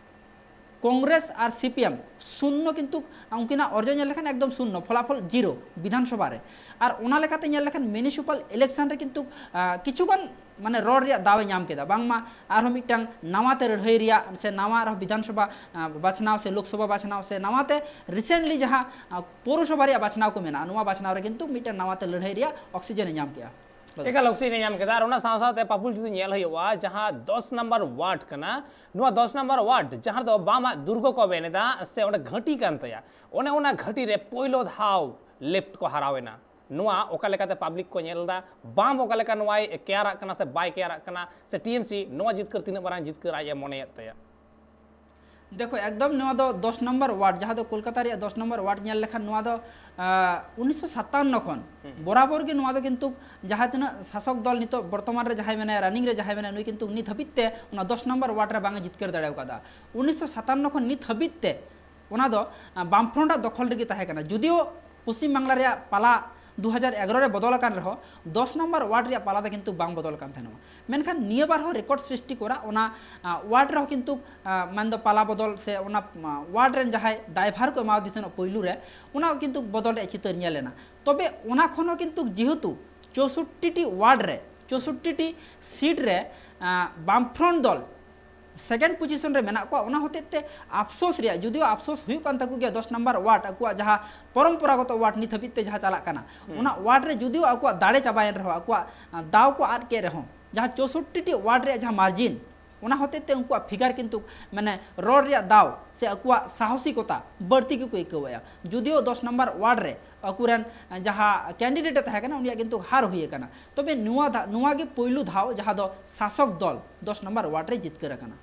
ᱠᱚᱝᱜᱨᱮᱥ ᱟᱨ ᱥᱤ ᱯᱤ ᱮᱢ ᱥᱩᱱᱱᱚ, ᱠᱤᱱᱛᱩ ᱩᱱᱠᱤᱱᱟᱜ ᱚᱨᱡᱚ ᱧᱮᱞ ᱞᱮᱠᱷᱟᱱ ᱮᱠᱫᱚᱢ ᱥᱩᱱᱱᱚ, ᱯᱷᱚᱞᱟᱯᱷᱚᱞ ᱡᱤᱨᱳ ᱵᱤᱫᱷᱟᱱ ᱥᱚᱵᱷᱟ ᱨᱮ᱾ ᱟᱨ ᱚᱱᱟ ᱞᱮᱠᱟᱛᱮ ᱧᱮᱞ ᱞᱮᱠᱷᱟᱱ ᱢᱤᱭᱩᱱᱤᱥᱤᱯᱟᱞ ᱤᱞᱮᱠᱥᱚᱱ ᱨᱮ ᱠᱤᱱᱛᱩ ᱠᱤᱪᱷᱩᱜᱟᱱ ᱢᱟᱱᱮ ᱨᱚᱲ ᱨᱮᱭᱟᱜ ᱫᱟᱣ ᱮ ᱧᱟᱢ ᱠᱮᱫᱟ, ᱵᱟᱝᱢᱟ ᱟᱨᱦᱚᱸ ᱢᱤᱫᱴᱟᱝ ᱱᱟᱣᱟ ᱛᱮ ᱞᱟᱹᱲᱦᱟᱹᱭ ᱨᱮᱭᱟᱜ ᱥᱮ ᱱᱟᱣᱟ ᱟᱨᱦᱚᱸ ᱵᱤᱫᱷᱟᱱ ᱥᱚᱵᱷᱟ ᱵᱟᱪᱷᱱᱟᱣ ᱥᱮ ᱞᱳᱠ ᱥᱚᱵᱷᱟ ᱵᱟᱪᱷᱱᱟᱣ ᱥᱮ ᱱᱟᱣᱟ ᱛᱮ ᱨᱤᱥᱮᱱᱴᱞᱤ ᱡᱟᱦᱟᱸ ᱯᱳᱣᱨᱚᱥᱚᱵᱷᱟ ᱨᱮᱭᱟᱜ ᱵᱟᱪᱷᱱᱟᱣ ᱠᱚ ᱢᱮᱱᱟᱜᱼᱟ, ᱱᱚᱣᱟ ᱵᱟᱪᱷᱱᱟᱣ ᱨᱮ ᱠᱤᱱᱛᱩ ᱢᱤᱫᱴᱟᱝ ᱱᱟᱣᱟ ᱛᱮ ᱞᱟᱹᱲᱦᱟᱹᱭ ᱨᱮᱭᱟᱜ ᱚᱠᱥᱤᱡᱮᱱ ᱮ ᱧᱟᱢ ᱠᱮᱫᱟ᱾ ᱮᱠᱟᱞ ᱚᱠᱥᱤᱡᱮᱱ ᱮ ᱧᱟᱢ ᱠᱮᱫᱟ᱾ ᱟᱨ ᱚᱱᱟ ᱥᱟᱶ ᱥᱟᱶᱛᱮ ᱯᱟᱯᱩᱞ ᱡᱩᱫᱤ ᱧᱮᱞ ᱦᱩᱭᱩᱜᱼᱟ, ᱡᱟᱦᱟᱸ ᱫᱚᱥ ᱱᱟᱢᱵᱟᱨ ᱣᱟᱨᱰ ᱠᱟᱱᱟ, ᱱᱚᱣᱟ ᱫᱚᱥ ᱱᱟᱢᱵᱟᱨ ᱣᱟᱨᱰ ᱡᱟᱦᱟᱸ ᱫᱚ ᱵᱟᱢᱟᱜ ᱫᱩᱨᱜᱚ ᱠᱚ ᱢᱮᱱ ᱮᱫᱟ ᱥᱮ ᱚᱸᱰᱮ ᱜᱷᱟᱹᱴᱤ ᱠᱟᱱ ᱛᱟᱭᱟ, ᱚᱱᱮ ᱚᱱᱟ ᱜᱷᱟᱹᱴᱤ ᱨᱮ ᱯᱳᱭᱞᱳ ᱫᱷᱟᱣ ᱞᱮᱯᱷᱴ ᱠᱚ ᱦᱟᱨᱟᱣ ᱮᱱᱟ᱾ ᱱᱚᱣᱟ ᱚᱠᱟ ᱞᱮᱠᱟᱛᱮ ᱯᱟᱵᱽᱞᱤᱠ ᱠᱚ ᱧᱮᱞ ᱮᱫᱟ, ᱵᱟᱢ ᱚᱠᱟ ᱞᱮᱠᱟ ᱱᱚᱣᱟᱭ ᱠᱮᱭᱟᱨᱟᱜ ᱠᱟᱱᱟ ᱥᱮ ᱵᱟᱭ ᱠᱮᱭᱟᱨᱟᱜ ᱠᱟᱱᱟ, ᱥᱮ ᱴᱤ ᱮᱢ ᱥᱤ ᱱᱚᱣᱟ ᱡᱤᱛᱠᱟᱹᱨ ᱛᱤᱱᱟᱹᱜ ᱢᱟᱨᱟᱝ ᱡᱤᱛᱠᱟᱹᱨ ᱟᱡ ᱮ ᱢᱚᱱᱮᱭᱮᱫ ᱛᱟᱭᱟ? ᱫᱮᱠᱷᱚ, ᱮᱠᱫᱚᱢ ᱱᱚᱣᱟ ᱫᱚ ᱫᱚᱥ ᱱᱚᱢᱵᱚᱨ ᱣᱟᱨᱰ, ᱡᱟᱦᱟᱸ ᱫᱚ ᱠᱳᱞᱠᱟᱛᱟ ᱨᱮᱭᱟᱜ ᱫᱚᱥ ᱱᱚᱢᱵᱚᱨ ᱣᱟᱨᱰ ᱧᱮᱞ ᱞᱮᱠᱷᱟᱱ, ᱱᱚᱣᱟ ᱫᱚ ᱩᱱᱤᱥᱥᱚ ᱥᱟᱛᱟᱱᱱᱚ ᱠᱷᱚᱱ ᱵᱚᱨᱟᱵᱚᱨ ᱜᱮ ᱱᱚᱣᱟ ᱫᱚ ᱠᱤᱱᱛᱩ ᱡᱟᱦᱟᱸ ᱛᱤᱱᱟᱹᱜ ᱥᱟᱥᱚᱠ ᱫᱚᱞ ᱱᱤᱛᱚᱜ ᱵᱚᱨᱛᱚᱢᱟᱱ ᱨᱮ ᱡᱟᱦᱟᱸᱭ ᱢᱮᱱᱟᱭᱟ, ᱨᱟᱱᱤᱝ ᱨᱮ ᱡᱟᱦᱟᱸᱭ ᱢᱮᱱᱟᱭᱟ, ᱱᱩᱭ ᱠᱤᱱᱛᱩ ᱱᱤᱛ ᱦᱟᱹᱵᱤᱡ ᱛᱮ ᱚᱱᱟ ᱫᱚᱥ ᱱᱚᱢᱵᱚᱨ ᱣᱟᱨᱰ ᱨᱮ ᱵᱟᱝ ᱮ ᱡᱤᱛᱠᱟᱹᱨ ᱫᱟᱲᱮ ᱟᱠᱟᱫᱟ᱾ ᱩᱱᱤᱥᱥᱚ ᱥᱟᱛᱟᱱᱱᱚ ᱠᱷᱚᱱ ᱱᱤᱛ ᱦᱟᱹᱵᱤᱡ ᱛᱮ ᱚᱱᱟ ᱫᱚ ᱵᱟᱢᱯᱷᱨᱚᱱᱴ ᱟᱜ ᱫᱚᱠᱷᱚᱞ ᱨᱮᱜᱮ ᱛᱟᱦᱮᱸ ᱠᱟᱱᱟ᱾ ᱡᱩᱫᱤᱭᱳ ᱯᱚᱥᱪᱤᱢ ᱵᱟᱝᱞᱟ ᱨᱮᱭᱟᱜ ᱯᱟᱞᱟ ᱫᱩ ᱦᱟᱡᱟᱨ ᱮᱜᱟᱨᱚ ᱨᱮ ᱵᱚᱫᱚᱞ ᱟᱠᱟᱱ ᱨᱮᱦᱚᱸ, ᱫᱚᱥ ᱱᱚᱢᱵᱚᱨ ᱣᱟᱨᱰ ᱨᱮᱭᱟᱜ ᱯᱟᱞᱟ ᱫᱚ ᱠᱤᱱᱛᱩ ᱵᱟᱝ ᱵᱚᱫᱚᱞ ᱟᱠᱟᱱ ᱛᱟᱦᱮᱱᱟ᱾ ᱢᱮᱱᱠᱷᱟᱱ ᱱᱤᱭᱟᱹ ᱵᱟᱨ ᱦᱚᱸ ᱨᱮᱠᱚᱨᱰ ᱥᱨᱤᱥᱴᱤ ᱠᱚᱨᱟ ᱚᱱᱟ ᱣᱟᱨᱰ ᱨᱮᱦᱚᱸ ᱠᱤᱱᱛᱩ ᱢᱮᱱᱫᱚ ᱯᱟᱞᱟ ᱵᱚᱫᱚᱞ ᱥᱮ ᱚᱱᱟ ᱣᱟᱨᱰ ᱨᱮᱱ ᱡᱟᱦᱟᱸᱭ ᱫᱟᱭᱵᱷᱟᱨ ᱠᱚ ᱮᱢᱟᱣᱟᱫᱮ ᱛᱟᱦᱮᱱᱟ ᱯᱳᱭᱞᱳ ᱨᱮ, ᱚᱱᱟ ᱠᱤᱱᱛᱩ ᱵᱚᱫᱚᱞ ᱨᱮᱭᱟᱜ ᱪᱤᱛᱟᱹᱨ ᱧᱮᱞ ᱞᱮᱱᱟ᱾ ᱛᱚᱵᱮ ᱚᱱᱟ ᱠᱷᱚᱱ ᱦᱚᱸ ᱠᱤᱱᱛᱩ ᱡᱮᱦᱮᱛᱩ ᱪᱳᱥᱳᱴᱴᱤ ᱴᱤ ᱣᱟᱨᱰ ᱨᱮ, ᱪᱳᱥᱳᱴᱴᱤ ᱴᱤ ᱥᱤᱴ ᱨᱮ ᱵᱟᱢᱯᱷᱨᱚᱱᱴ ᱫᱚᱞ ᱥᱮᱠᱮᱱᱰ ᱯᱚᱡᱤᱥᱚᱱ ᱨᱮ ᱢᱮᱱᱟᱜ ᱠᱚᱣᱟ᱾ ᱚᱱᱟ ᱦᱚᱛᱮᱡ ᱛᱮ ᱟᱯᱥᱳᱥ ᱨᱮᱭᱟᱜ, ᱡᱩᱫᱤᱭᱳ ᱟᱯᱥᱳᱥ ᱦᱩᱭᱩᱜ ᱠᱟᱱ ᱛᱟᱠᱚ ᱜᱮᱭᱟ ᱫᱚᱥ ᱱᱟᱢᱵᱟᱨ ᱣᱟᱨᱰ, ᱟᱠᱚᱣᱟᱜ ᱡᱟᱦᱟᱸ ᱯᱚᱨᱚᱢᱯᱚᱨᱟᱜᱚᱛᱚ ᱣᱟᱨᱰ ᱱᱤᱛ ᱦᱟᱹᱵᱤᱡ ᱛᱮ ᱡᱟᱦᱟᱸ ᱪᱟᱞᱟᱜ ᱠᱟᱱᱟ, ᱚᱱᱟ ᱣᱟᱨᱰ ᱨᱮ ᱡᱩᱫᱤᱭᱳ ᱟᱠᱚᱣᱟᱜ ᱫᱟᱲᱮ ᱪᱟᱵᱟᱭᱮᱱ ᱨᱮᱦᱚᱸ, ᱟᱠᱚᱣᱟᱜ ᱫᱟᱣ ᱠᱚ ᱟᱫ ᱠᱮᱫ ᱨᱮᱦᱚᱸ, ᱡᱟᱦᱟᱸ ᱪᱳᱥᱳᱴᱴᱤ ᱴᱤ ᱣᱟᱨᱰ ᱨᱮᱭᱟᱜ ᱡᱟᱦᱟᱸ ᱢᱟᱨᱡᱤᱱ, ᱚᱱᱟ ᱦᱚᱛᱮᱡ ᱛᱮ ᱩᱱᱠᱩᱣᱟᱜ ᱯᱷᱤᱜᱟᱨ ᱠᱤᱱᱛᱩ, ᱢᱟᱱᱮ, ᱨᱚᱲ ᱨᱮᱭᱟᱜ ᱫᱟᱣ ᱥᱮ ᱟᱠᱚᱣᱟᱜ ᱥᱟᱦᱚᱥᱤᱠᱚᱛᱟ ᱵᱟᱹᱲᱛᱤ ᱜᱮᱠᱚ ᱟᱹᱭᱠᱟᱹᱣᱮᱫᱼᱟ᱾ ᱡᱩᱫᱤᱭᱳ ᱫᱚᱥ ᱱᱟᱢᱵᱟᱨ ᱣᱟᱨᱰ ᱨᱮ ᱟᱠᱚᱨᱮᱱ ᱡᱟᱦᱟᱸ ᱠᱮᱱᱰᱤᱰᱮᱴ ᱮ ᱛᱟᱦᱮᱸ ᱠᱟᱱᱟ, ᱩᱱᱤᱭᱟᱜ ᱠᱤᱱᱛᱩ ᱦᱟᱨ ᱦᱩᱭ ᱟᱠᱟᱱᱟ᱾ ᱛᱚᱵᱮ ᱱᱚᱣᱟ ᱫᱷᱟ-, ᱱᱚᱣᱟ ᱜᱮ ᱯᱳᱭᱞᱳ ᱫᱷᱟᱣ ᱡᱟᱦᱟᱸ ᱫᱚ ᱥᱟᱥᱚᱠ ᱫᱚᱞ ᱫᱚᱥ ᱱᱟᱢᱵᱟᱨ ᱣᱟᱨᱰ ᱨᱮ ᱡᱤᱛᱠᱟᱹᱨ ᱟᱠᱟᱱᱟ᱾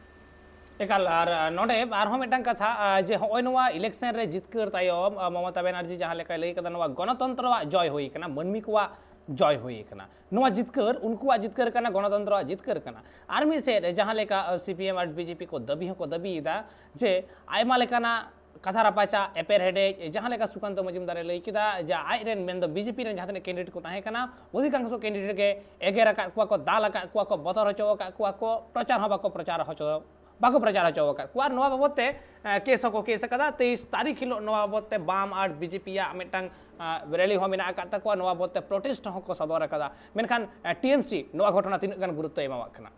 ᱮᱠᱟᱞ᱾ ᱟᱨ ᱱᱚᱰᱮ ᱟᱨᱦᱚᱸ ᱢᱤᱫᱴᱟᱝ ᱠᱟᱛᱷᱟ, ᱡᱮ ᱦᱚᱸᱜᱼᱚᱭ ᱱᱚᱣᱟ ᱤᱞᱮᱠᱥᱚᱱ ᱨᱮ ᱡᱤᱛᱠᱟᱹᱨ ᱛᱟᱭᱚᱢ ᱢᱚᱢᱚᱛᱟ ᱵᱮᱱᱟᱨᱡᱤ ᱡᱟᱦᱟᱸ ᱞᱮᱠᱟᱭ ᱞᱟᱹᱭ ᱠᱟᱫᱟ, ᱱᱚᱣᱟ ᱜᱚᱱᱚᱛᱚᱱᱛᱨᱚᱣᱟᱜ ᱡᱚᱭ ᱦᱩᱭ ᱟᱠᱟᱱᱟ, ᱢᱟᱹᱱᱢᱤ ᱠᱚᱣᱟᱜ ᱡᱚᱭ ᱦᱩᱭ ᱟᱠᱟᱱᱟ᱾ ᱱᱚᱣᱟ ᱡᱤᱛᱠᱟᱹᱨ ᱩᱱᱠᱩᱣᱟᱜ ᱡᱤᱛᱠᱟᱹᱨ ᱠᱟᱱᱟ, ᱜᱚᱱᱚᱛᱚᱱᱛᱨᱚᱣᱟᱜ ᱡᱤᱛᱠᱟᱹᱨ ᱠᱟᱱᱟ᱾ ᱟᱨ ᱢᱤᱫ ᱥᱮᱫ ᱨᱮ ᱡᱟᱦᱟᱸ ᱞᱮᱠᱟ ᱥᱤ ᱯᱤ ᱮᱢ ᱟᱨ ᱵᱤ ᱡᱮ ᱯᱤ ᱠᱚ ᱫᱟᱹᱵᱤ ᱦᱚᱸᱠᱚ ᱫᱟᱹᱵᱤᱭᱮᱫᱟ ᱡᱮ ᱟᱭᱢᱟ ᱞᱮᱠᱟᱱᱟᱜ ᱠᱟᱛᱷᱟ ᱨᱟᱯᱟᱪᱟᱜ, ᱮᱯᱮᱨ ᱦᱮᱰᱮᱡ, ᱡᱟᱦᱟᱸ ᱞᱮᱠᱟ ᱥᱩᱠᱟᱱᱛᱚ ᱢᱚᱡᱩᱢᱫᱟᱨᱮ ᱞᱟᱹᱭ ᱠᱮᱫᱟ ᱡᱮ ᱟᱡ ᱨᱮᱱ ᱢᱮᱱᱫᱚ ᱵᱤ ᱡᱮ ᱯᱤ ᱨᱮᱱ ᱡᱟᱦᱟᱸ ᱛᱤᱱᱟᱹᱜ ᱠᱮᱱᱰᱤᱰᱮᱴ ᱠᱚ ᱛᱟᱦᱮᱸ ᱠᱟᱱᱟ, ᱚᱫᱷᱤᱠᱟᱝᱥᱚ ᱠᱮᱱᱰᱤᱰᱮᱴ ᱜᱮ ᱮᱜᱮᱨ ᱟᱠᱟᱫ ᱠᱚᱣᱟ ᱠᱚ, ᱫᱟᱞ ᱟᱠᱟᱫ ᱠᱚᱣᱟ ᱠᱚ, ᱵᱚᱛᱚᱨ ᱦᱚᱪᱚ ᱟᱠᱟᱫ ᱠᱚᱣᱟ ᱠᱚ, ᱯᱨᱚᱪᱟᱨ ᱦᱚᱸ ᱵᱟᱠᱚ ᱯᱨᱚᱪᱟᱨ ᱦᱚᱪᱚ ᱵᱟᱠᱚ ᱯᱨᱚᱪᱟᱨ ᱦᱚᱪᱚ ᱟᱠᱟᱫ ᱠᱚᱣᱟ᱾ ᱟᱨ ᱱᱚᱣᱟ ᱵᱟᱵᱚᱫ ᱛᱮ ᱠᱮᱥ ᱦᱚᱸᱠᱚ ᱠᱮᱥ ᱟᱠᱟᱫᱟ᱾ ᱛᱮᱭᱤᱥ ᱛᱟᱹᱨᱤᱠᱷ ᱦᱤᱞᱳᱜ ᱱᱚᱣᱟ ᱵᱟᱵᱚᱫ ᱛᱮ ᱵᱟᱢ ᱟᱨ ᱵᱤ ᱡᱮ ᱯᱤ ᱭᱟᱜ ᱢᱤᱫᱴᱟᱝ ᱨᱮᱞᱤ ᱦᱚᱸ ᱢᱮᱱᱟᱜ ᱟᱠᱟᱫ ᱛᱟᱠᱚᱣᱟ᱾ ᱱᱚᱣᱟ ᱵᱟᱵᱚᱫ ᱛᱮ ᱯᱨᱚᱴᱮᱥᱴ ᱦᱚᱸᱠᱚ ᱥᱚᱫᱚᱨ ᱟᱠᱟᱫᱟ᱾ ᱢᱮᱱᱠᱷᱟᱱ ᱴᱤ ᱮᱢ ᱥᱤ ᱱᱚᱣᱟ ᱜᱷᱚᱴᱚᱱᱟ ᱛᱤᱱᱟᱹᱜ ᱜᱟᱱ ᱜᱩᱨᱩᱛᱛᱚᱭ ᱮᱢᱟᱣᱟᱜ ᱠᱟᱱᱟ?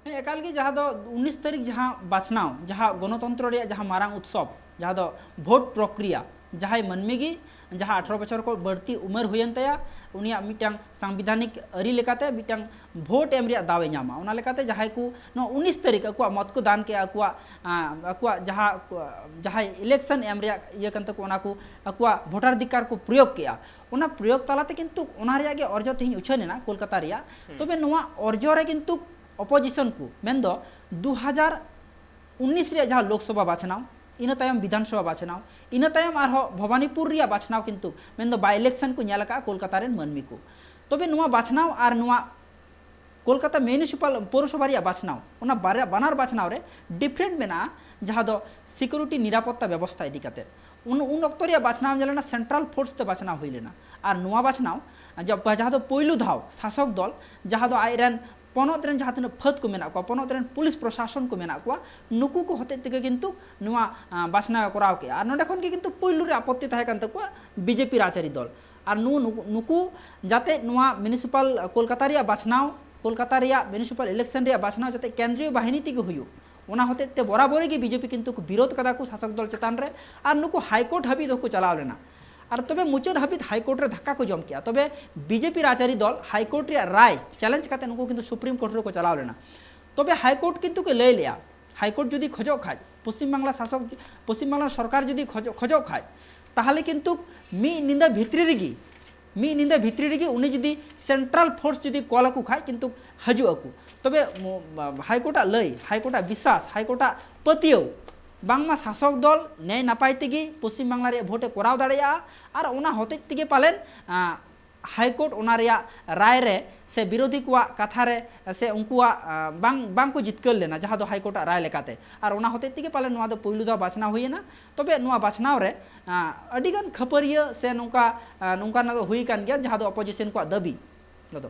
ᱦᱮᱸ, ᱮᱠᱟᱞ ᱜᱮ᱾ ᱡᱟᱦᱟᱸ ᱫᱚ ᱩᱱᱤᱥ ᱛᱟᱹᱨᱤᱠᱷ ᱡᱟᱦᱟᱸ ᱵᱟᱪᱷᱱᱟᱣ, ᱡᱟᱦᱟᱸ ᱜᱚᱱᱚᱛᱚᱱᱛᱨᱚ ᱨᱮᱭᱟᱜ ᱡᱟᱦᱟᱸ ᱢᱟᱨᱟᱝ ᱩᱛᱥᱚᱵ, ᱡᱟᱦᱟᱸ ᱫᱚ ᱵᱷᱳᱴ ᱯᱨᱚᱠᱨᱤᱭᱟ, ᱡᱟᱦᱟᱸᱭ ᱢᱟᱹᱱᱢᱤ ᱜᱮ ᱡᱟᱦᱟᱸ ᱟᱴᱷᱨᱚ ᱵᱚᱪᱷᱚᱨ ᱠᱷᱚᱱ ᱵᱟᱹᱲᱛᱤ ᱩᱢᱮᱨ ᱦᱩᱭᱮᱱ ᱛᱟᱭᱟ, ᱩᱱᱤᱭᱟᱜ ᱢᱤᱫᱴᱟᱝ ᱥᱟᱝᱵᱤᱫᱷᱟᱱᱤᱠ ᱟᱹᱨᱤ ᱞᱮᱠᱟᱛᱮ ᱢᱤᱫᱴᱟᱝ ᱵᱷᱳᱴ ᱮᱢ ᱨᱮᱭᱟᱜ ᱫᱟᱣ ᱮ ᱧᱟᱢᱟ᱾ ᱚᱱᱟ ᱞᱮᱠᱟᱛᱮ ᱡᱟᱦᱟᱸᱭ ᱠᱚ ᱱᱚᱣᱟ ᱩᱱᱤᱥ ᱛᱟᱹᱨᱤᱠᱷ ᱟᱠᱚᱣᱟᱜ ᱢᱚᱛ ᱠᱚ ᱫᱟᱱ ᱠᱮᱜᱼᱟ, ᱟᱠᱚᱣᱟᱜ, ᱟᱸ, ᱟᱠᱚᱣᱟᱜ ᱡᱟᱦᱟᱸ, ᱡᱟᱦᱟᱸᱭ ᱤᱞᱮᱠᱥᱚᱱ ᱮᱢ ᱨᱮᱭᱟᱜ ᱤᱭᱟᱹ ᱠᱟᱱ ᱛᱟᱠᱚ, ᱚᱱᱟ ᱠᱚ ᱟᱠᱚᱣᱟᱜ ᱵᱷᱳᱴᱟᱨ ᱚᱫᱷᱤᱠᱟᱨ ᱠᱚ ᱯᱨᱚᱭᱳᱜ ᱠᱮᱜᱼᱟ, ᱚᱱᱟ ᱯᱨᱚᱭᱳᱜ ᱛᱟᱞᱟᱛᱮ ᱠᱤᱱᱛᱩ ᱚᱱᱟ ᱨᱮᱭᱟᱜ ᱜᱮ ᱚᱨᱡᱚ ᱛᱮᱦᱮᱧ ᱩᱪᱷᱟᱹᱱ ᱮᱱᱟ ᱠᱳᱞᱠᱟᱛᱟ ᱨᱮᱭᱟᱜ᱾ ᱛᱚᱵᱮ ᱱᱚᱣᱟ ᱚᱨᱡᱚ ᱨᱮ ᱠᱤᱱᱛᱩ ᱚᱯᱳᱡᱤᱥᱚᱱ ᱠᱚ, ᱢᱮᱱᱫᱚ ᱫᱩ ᱦᱟᱡᱟᱨ ᱩᱱᱤᱥ ᱨᱮᱭᱟᱜ ᱡᱟᱦᱟᱸ ᱞᱳᱠᱥᱚᱵᱷᱟ ᱵᱟᱪᱷᱱᱟᱣ, ᱤᱱᱟᱹ ᱛᱟᱭᱚᱢ ᱵᱤᱫᱷᱟᱱᱥᱚᱵᱷᱟ ᱵᱟᱪᱷᱱᱟᱣ, ᱤᱱᱟᱹ ᱛᱟᱭᱚᱢ ᱟᱨᱦᱚᱸ ᱵᱷᱚᱵᱟᱱᱤᱯᱩᱨ ᱨᱮᱭᱟᱜ ᱵᱟᱪᱷᱱᱟᱣ ᱠᱤᱱᱛᱩ, ᱢᱮᱱᱫᱚ ᱵᱟᱭ ᱤᱞᱮᱠᱥᱚᱱ ᱠᱚ ᱧᱮᱞ ᱟᱠᱟᱫᱼᱟ ᱠᱳᱞᱠᱟᱛᱟ ᱨᱮᱱ ᱢᱟᱹᱱᱢᱤ ᱠᱚ᱾ ᱛᱚᱵᱮ ᱱᱚᱣᱟ ᱵᱟᱪᱷᱱᱟᱣ ᱟᱨ ᱱᱚᱣᱟ ᱠᱳᱞᱠᱟᱛᱟ ᱢᱤᱭᱩᱱᱤᱥᱤᱯᱟᱞ ᱯᱳᱣᱨᱚᱥᱚᱵᱷᱟ ᱨᱮᱭᱟᱜ ᱵᱟᱪᱷᱱᱟᱣ, ᱚᱱᱟ ᱵᱟᱨᱭᱟ, ᱵᱟᱱᱟᱨ ᱵᱟᱪᱷᱱᱟᱣ ᱨᱮ ᱰᱤᱯᱷᱟᱨᱮᱱᱴ ᱢᱮᱱᱟᱜᱼᱟ, ᱡᱟᱦᱟᱸ ᱫᱚ ᱥᱤᱠᱩᱨᱤᱴᱤ, ᱱᱤᱨᱟᱯᱚᱛᱛᱟ ᱵᱮᱵᱚᱥᱛᱷᱟ ᱤᱫᱤ ᱠᱟᱛᱮ᱾ ᱩᱱ, ᱩᱱ ᱚᱠᱛᱚ ᱨᱮᱭᱟᱜ ᱵᱟᱪᱷᱱᱟᱣ ᱧᱮᱞ ᱞᱮᱱᱟ, ᱥᱮᱱᱴᱨᱟᱞ ᱯᱷᱳᱨᱥ ᱛᱮ ᱵᱟᱪᱷᱱᱟᱣ ᱦᱩᱭ ᱞᱮᱱᱟ᱾ ᱟᱨ ᱱᱚᱣᱟ ᱵᱟᱪᱷᱱᱟᱣ, ᱡᱟ-, ᱡᱟᱦᱟᱸ ᱫᱚ ᱯᱳᱭᱞᱳ ᱫᱷᱟᱣ ᱥᱟᱥᱚᱠ ᱫᱚᱞ, ᱡᱟᱦᱟᱸ ᱫᱚ ᱟᱡ ᱨᱮᱱ ᱯᱚᱱᱚᱛ ᱨᱮᱱ ᱡᱟᱦᱟᱸ ᱛᱤᱱᱟᱹᱜ ᱯᱷᱟᱹᱫ ᱠᱚ ᱢᱮᱱᱟᱜ ᱠᱚᱣᱟ, ᱯᱚᱱᱚᱛ ᱨᱮᱱ ᱯᱩᱞᱤᱥ ᱯᱨᱚᱥᱟᱥᱚᱱ ᱠᱚ ᱢᱮᱱᱟᱜ ᱠᱚᱣᱟ, ᱱᱩᱠᱩ ᱠᱚ ᱦᱚᱛᱮᱡ ᱛᱮᱜᱮ ᱠᱤᱱᱛᱩ ᱱᱚᱣᱟ, ᱟᱸ, ᱵᱟᱪᱷᱱᱟᱣ ᱮ ᱠᱚᱨᱟᱣ ᱠᱮᱜᱼᱟ᱾ ᱟᱨ ᱱᱚᱸᱰᱮ ᱠᱷᱚᱱ ᱜᱮ ᱠᱤᱱᱛᱩ ᱯᱩᱭᱞᱩ ᱨᱮ ᱟᱯᱚᱛᱛᱤ ᱛᱟᱦᱮᱸ ᱠᱟᱱ ᱛᱟᱠᱚᱣᱟ ᱵᱤ ᱡᱮ ᱯᱤ ᱨᱟᱡᱽᱟᱹᱨᱤ ᱫᱚᱞ᱾ ᱟᱨ ᱱᱩ-, ᱱᱩᱠᱩ, ᱱᱩᱠᱩ ᱡᱟᱛᱮ ᱱᱚᱣᱟ ᱢᱤᱭᱩᱱᱤᱥᱤᱯᱟᱞ ᱠᱳᱞᱠᱟᱛᱟ ᱨᱮᱭᱟᱜ ᱵᱟᱪᱷᱱᱟᱣ ᱠᱳᱞᱠᱟᱛᱟ ᱨᱮᱭᱟᱜ ᱢᱤᱭᱩᱱᱤᱥᱤᱯᱟᱞ ᱤᱞᱮᱠᱥᱚᱱ ᱨᱮᱭᱟᱜ ᱵᱟᱪᱷᱱᱟᱣ ᱡᱟᱛᱮ ᱠᱮᱱᱫᱨᱤᱭᱚ ᱵᱟᱦᱤᱱᱤ ᱛᱮᱜᱮ ᱦᱩᱭᱩᱜ, ᱚᱱᱟ ᱦᱚᱛᱮᱡ ᱛᱮ ᱵᱚᱨᱟᱵᱚᱨ ᱜᱮ ᱵᱤᱡᱮᱯᱤ ᱠᱤᱱᱛᱩ ᱠᱚ ᱵᱤᱨᱳᱫᱷ ᱠᱟᱫᱟ ᱠᱚ ᱥᱟᱥᱚᱠ ᱫᱚᱞ ᱪᱮᱛᱟᱱ ᱨᱮ, ᱟᱨ ᱱᱩᱠᱩ ᱦᱟᱭᱠᱳᱨᱴ ᱦᱟᱹᱵᱤᱡ ᱫᱚᱠᱚ ᱪᱟᱞᱟᱣ ᱞᱮᱱᱟ᱾ ᱟᱨ ᱛᱚᱵᱮ ᱢᱩᱪᱟᱹᱫ ᱦᱟᱹᱵᱤᱡ ᱦᱟᱭᱠᱳᱨᱴ ᱨᱮ ᱫᱷᱟᱠᱠᱟ ᱠᱚ ᱡᱚᱢ ᱠᱮᱜᱼᱟ᱾ ᱛᱚᱵᱮ ᱵᱤᱡᱮᱯᱤ ᱨᱟᱡᱽᱟᱹᱨᱤ ᱫᱚᱞ ᱦᱟᱭᱠᱳᱨᱴ ᱨᱮᱭᱟᱜ ᱨᱟᱭ ᱪᱮᱞᱮᱧᱡᱽ ᱠᱟᱛᱮ ᱱᱩᱠᱩ ᱠᱤᱱᱛᱩ ᱥᱩᱯᱨᱤᱢ ᱠᱳᱨᱴ ᱨᱮᱠᱚ ᱪᱟᱞᱟᱣ ᱞᱮᱱᱟ᱾ ᱛᱚᱵᱮ ᱦᱟᱭᱠᱳᱨᱴ ᱠᱤᱱᱛᱩ ᱠᱚ ᱞᱟᱹᱭ ᱞᱮᱜᱼᱟ, ᱦᱟᱭᱠᱳᱨᱴ ᱡᱩᱫᱤ ᱠᱷᱚᱡᱚᱜ ᱠᱷᱟᱡ, ᱯᱚᱥᱪᱤᱢ ᱵᱟᱝᱞᱟ ᱥᱟᱥᱚᱠ, ᱯᱚᱥᱪᱤᱢ ᱵᱟᱝᱞᱟ ᱥᱚᱨᱠᱟᱨ ᱡᱩᱫᱤ ᱠᱷᱚᱡᱚᱜ, ᱠᱷᱚᱡᱚᱜ ᱠᱷᱟᱡ, ᱛᱟᱦᱚᱞᱮ ᱠᱤᱱᱛᱩ ᱢᱤᱫ ᱧᱤᱫᱟᱹ ᱵᱷᱤᱛᱨᱤ ᱨᱮᱜᱮ, ᱢᱤᱫ ᱧᱤᱫᱟᱹ ᱵᱷᱤᱛᱨᱤ ᱨᱮᱜᱮ ᱩᱱᱤ ᱡᱩᱫᱤ ᱥᱮᱱᱴᱨᱟᱞ ᱯᱷᱳᱨᱥ ᱡᱩᱫᱤ ᱠᱚᱞ ᱟᱠᱚ ᱠᱷᱟᱡ ᱠᱤᱱᱛᱩ ᱦᱤᱡᱩᱜ ᱟᱠᱚ᱾ ᱛᱚᱵᱮ ᱢᱚ-, ᱦᱟᱭᱠᱳᱨᱴᱟᱜ ᱞᱟᱹᱭ, ᱦᱟᱭᱠᱳᱨᱴᱟᱜ ᱵᱤᱥᱥᱟᱥ, ᱦᱟᱭᱠᱳᱨᱴᱟᱜ ᱯᱟᱹᱛᱭᱟᱹᱣ, ᱵᱟᱝᱢᱟ ᱥᱟᱥᱚᱠ ᱫᱚᱞ ᱱᱮᱭ ᱱᱟᱯᱟᱭ ᱛᱮᱜᱮ ᱯᱚᱥᱪᱤᱢ ᱵᱟᱝᱞᱟ ᱨᱮᱭᱟᱜ ᱵᱷᱳᱴ ᱮ ᱠᱚᱨᱟᱣ ᱫᱟᱲᱮᱭᱟᱜᱼᱟ, ᱟᱨ ᱚᱱᱟ ᱦᱚᱛᱮᱡ ᱛᱮᱜᱮ ᱯᱟᱞᱮᱱ, ᱟᱸ, ᱦᱟᱭᱠᱳᱨᱴ ᱚᱱᱟ ᱨᱮᱭᱟᱜ ᱨᱟᱭ ᱨᱮ ᱥᱮ ᱵᱤᱨᱳᱫᱷᱤ ᱠᱚᱣᱟᱜ ᱠᱟᱛᱷᱟ ᱨᱮ ᱥᱮ ᱩᱱᱠᱩᱣᱟᱜ, ᱟᱸ, ᱵᱟᱝ, ᱵᱟᱝ ᱠᱚ ᱡᱤᱛᱠᱟᱹᱨ ᱞᱮᱱᱟ, ᱡᱟᱦᱟᱸ ᱫᱚ ᱦᱟᱭᱠᱳᱨᱴᱟᱜ ᱨᱟᱭ ᱞᱮᱠᱟᱛᱮ, ᱟᱨ ᱚᱱᱟ ᱦᱚᱛᱮᱡ ᱛᱮᱜᱮ ᱯᱟᱞᱮᱱ ᱱᱚᱣᱟ ᱫᱚ ᱯᱳᱭᱞᱳ ᱫᱷᱟᱣ ᱵᱟᱪᱷᱱᱟᱣ ᱦᱩᱭᱮᱱᱟ᱾ ᱛᱚᱵᱮ ᱱᱚᱣᱟ ᱵᱟᱪᱷᱱᱟᱣ ᱨᱮ, ᱟᱸ, ᱟᱹᱰᱤᱜᱟᱱ ᱠᱷᱟᱹᱯᱟᱹᱨᱤᱭᱟᱹ ᱥᱮ ᱱᱚᱝᱠᱟ, ᱟᱸ, ᱱᱚᱝᱠᱟᱱᱟᱜ ᱫᱚ ᱦᱩᱭ ᱟᱠᱟᱱ ᱜᱮᱭᱟ, ᱡᱟᱦᱟᱸ ᱫᱚ ᱚᱯᱳᱡᱤᱥᱚᱱ ᱠᱚᱣᱟᱜ ᱫᱟᱹᱵᱤ᱾ ᱫᱟᱫᱟ᱾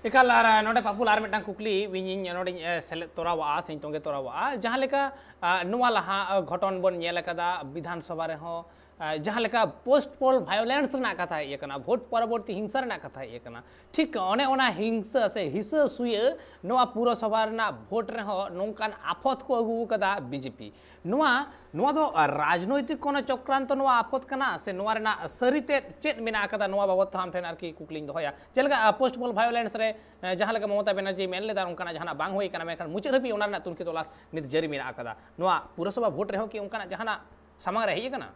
ᱮᱠᱟᱞ, ᱟᱨ ᱱᱚᱰᱮ ᱯᱟᱯᱩᱞ ᱟᱨ ᱢᱤᱫᱴᱟᱝ ᱠᱩᱠᱞᱤ ᱤᱧᱤᱧ ᱱᱚᱰᱮᱧ, ᱮ, ᱥᱮᱞᱮᱫ ᱛᱚᱨᱟᱣᱟᱜᱼᱟ ᱥᱮᱧ ᱛᱚᱸᱜᱮ ᱛᱚᱨᱟᱣᱟᱜᱼᱟ᱾ ᱡᱟᱦᱟᱸ ᱞᱮᱠᱟ, ᱟ, ᱱᱚᱣᱟ ᱞᱟᱦᱟ, ᱟ, ᱜᱷᱚᱴᱚᱱ ᱵᱚᱱ ᱧᱮᱞ ᱟᱠᱟᱫᱟ ᱵᱤᱫᱷᱟᱱ ᱥᱚᱵᱷᱟ ᱨᱮᱦᱚᱸ, ᱟ, ᱡᱟᱦᱟᱸ ᱞᱮᱠᱟ ᱯᱳᱥᱴ ᱯᱳᱞ ᱵᱷᱟᱭᱳᱞᱮᱱᱥ ᱨᱮᱱᱟᱜ ᱠᱟᱛᱷᱟ ᱦᱮᱡ ᱟᱠᱟᱱᱟ, ᱵᱷᱳᱴ ᱯᱚᱨᱚᱵᱚᱨᱛᱤ ᱦᱤᱝᱥᱟ ᱨᱮᱱᱟᱜ ᱠᱟᱛᱷᱟ ᱦᱮᱡ ᱟᱠᱟᱱᱟ, ᱴᱷᱤᱠ ᱚᱱᱮ ᱚᱱᱟ ᱦᱤᱝᱥᱟᱹ ᱥᱮ ᱦᱤᱥᱟᱹ ᱥᱩᱭᱟᱹ ᱱᱚᱣᱟ ᱯᱩᱨᱚᱥᱚᱵᱷᱟ ᱨᱮᱱᱟᱜ ᱵᱷᱳᱴ ᱨᱮᱦᱚᱸ ᱱᱚᱝᱠᱟᱱ ᱟᱯᱷᱚᱛ ᱠᱚ ᱟᱹᱜᱩ ᱟᱠᱟᱫᱟ ᱵᱤᱡᱮᱯᱤ᱾ ᱱᱚᱣᱟ, ᱱᱚᱣᱟ ᱫᱚ ᱨᱟᱡᱽᱱᱳᱭᱛᱤᱠ ᱠᱳᱱᱳ ᱪᱚᱠᱨᱟᱱᱛᱚ ᱱᱚᱣᱟ ᱟᱯᱷᱚᱛ ᱠᱟᱱᱟ ᱥᱮ ᱱᱚᱣᱟ ᱨᱮᱱᱟᱜ ᱥᱟᱹᱨᱤ ᱛᱮᱫ ᱪᱮᱫ ᱢᱮᱱᱟᱜ ᱟᱠᱟᱫᱟ, ᱱᱚᱣᱟ ᱵᱟᱵᱚᱛ ᱛᱮ ᱟᱢ ᱴᱷᱮᱱ ᱟᱨᱠᱤ ᱠᱩᱠᱞᱤᱧ ᱫᱚᱦᱚᱭᱟ᱾ ᱡᱮᱞᱮᱠᱟ, ᱟ, ᱯᱳᱥᱴ ᱯᱳᱞ ᱵᱷᱟᱭᱳᱞᱮᱱᱥ ᱨᱮ, ᱮ, ᱡᱟᱦᱟᱸ ᱞᱮᱠᱟ ᱢᱚᱢᱚᱛᱟ ᱵᱮᱱᱟᱨᱡᱤ ᱢᱮᱱ ᱞᱮᱫᱟ, ᱚᱱᱠᱟᱱᱟᱜ ᱡᱟᱦᱟᱱᱟᱜ ᱵᱟᱝ ᱦᱩᱭ ᱟᱠᱟᱱᱟ, ᱢᱮᱱᱠᱷᱟᱱ ᱢᱩᱪᱟᱹᱫ ᱦᱟᱹᱵᱤᱡ ᱚᱱᱟ ᱨᱮᱱᱟᱜ ᱛᱩᱱᱠᱷᱤ ᱛᱚᱞᱟᱥ ᱱᱤᱛ ᱡᱟᱹᱨᱤ ᱢᱮᱱᱟᱜ ᱟᱠᱟᱫᱟ᱾ ᱱᱚᱣᱟ ᱯᱩᱨᱚᱥᱚᱵᱷᱟ ᱵᱷᱳᱴ ᱨᱮᱦᱚᱸ ᱠᱤ ᱚᱱᱠᱟᱱᱟᱜ ᱡᱟᱦᱟᱱᱟᱜ ᱥᱟᱢᱟᱝ ᱨᱮ ᱦᱮᱡ ᱟᱠᱟᱱᱟ?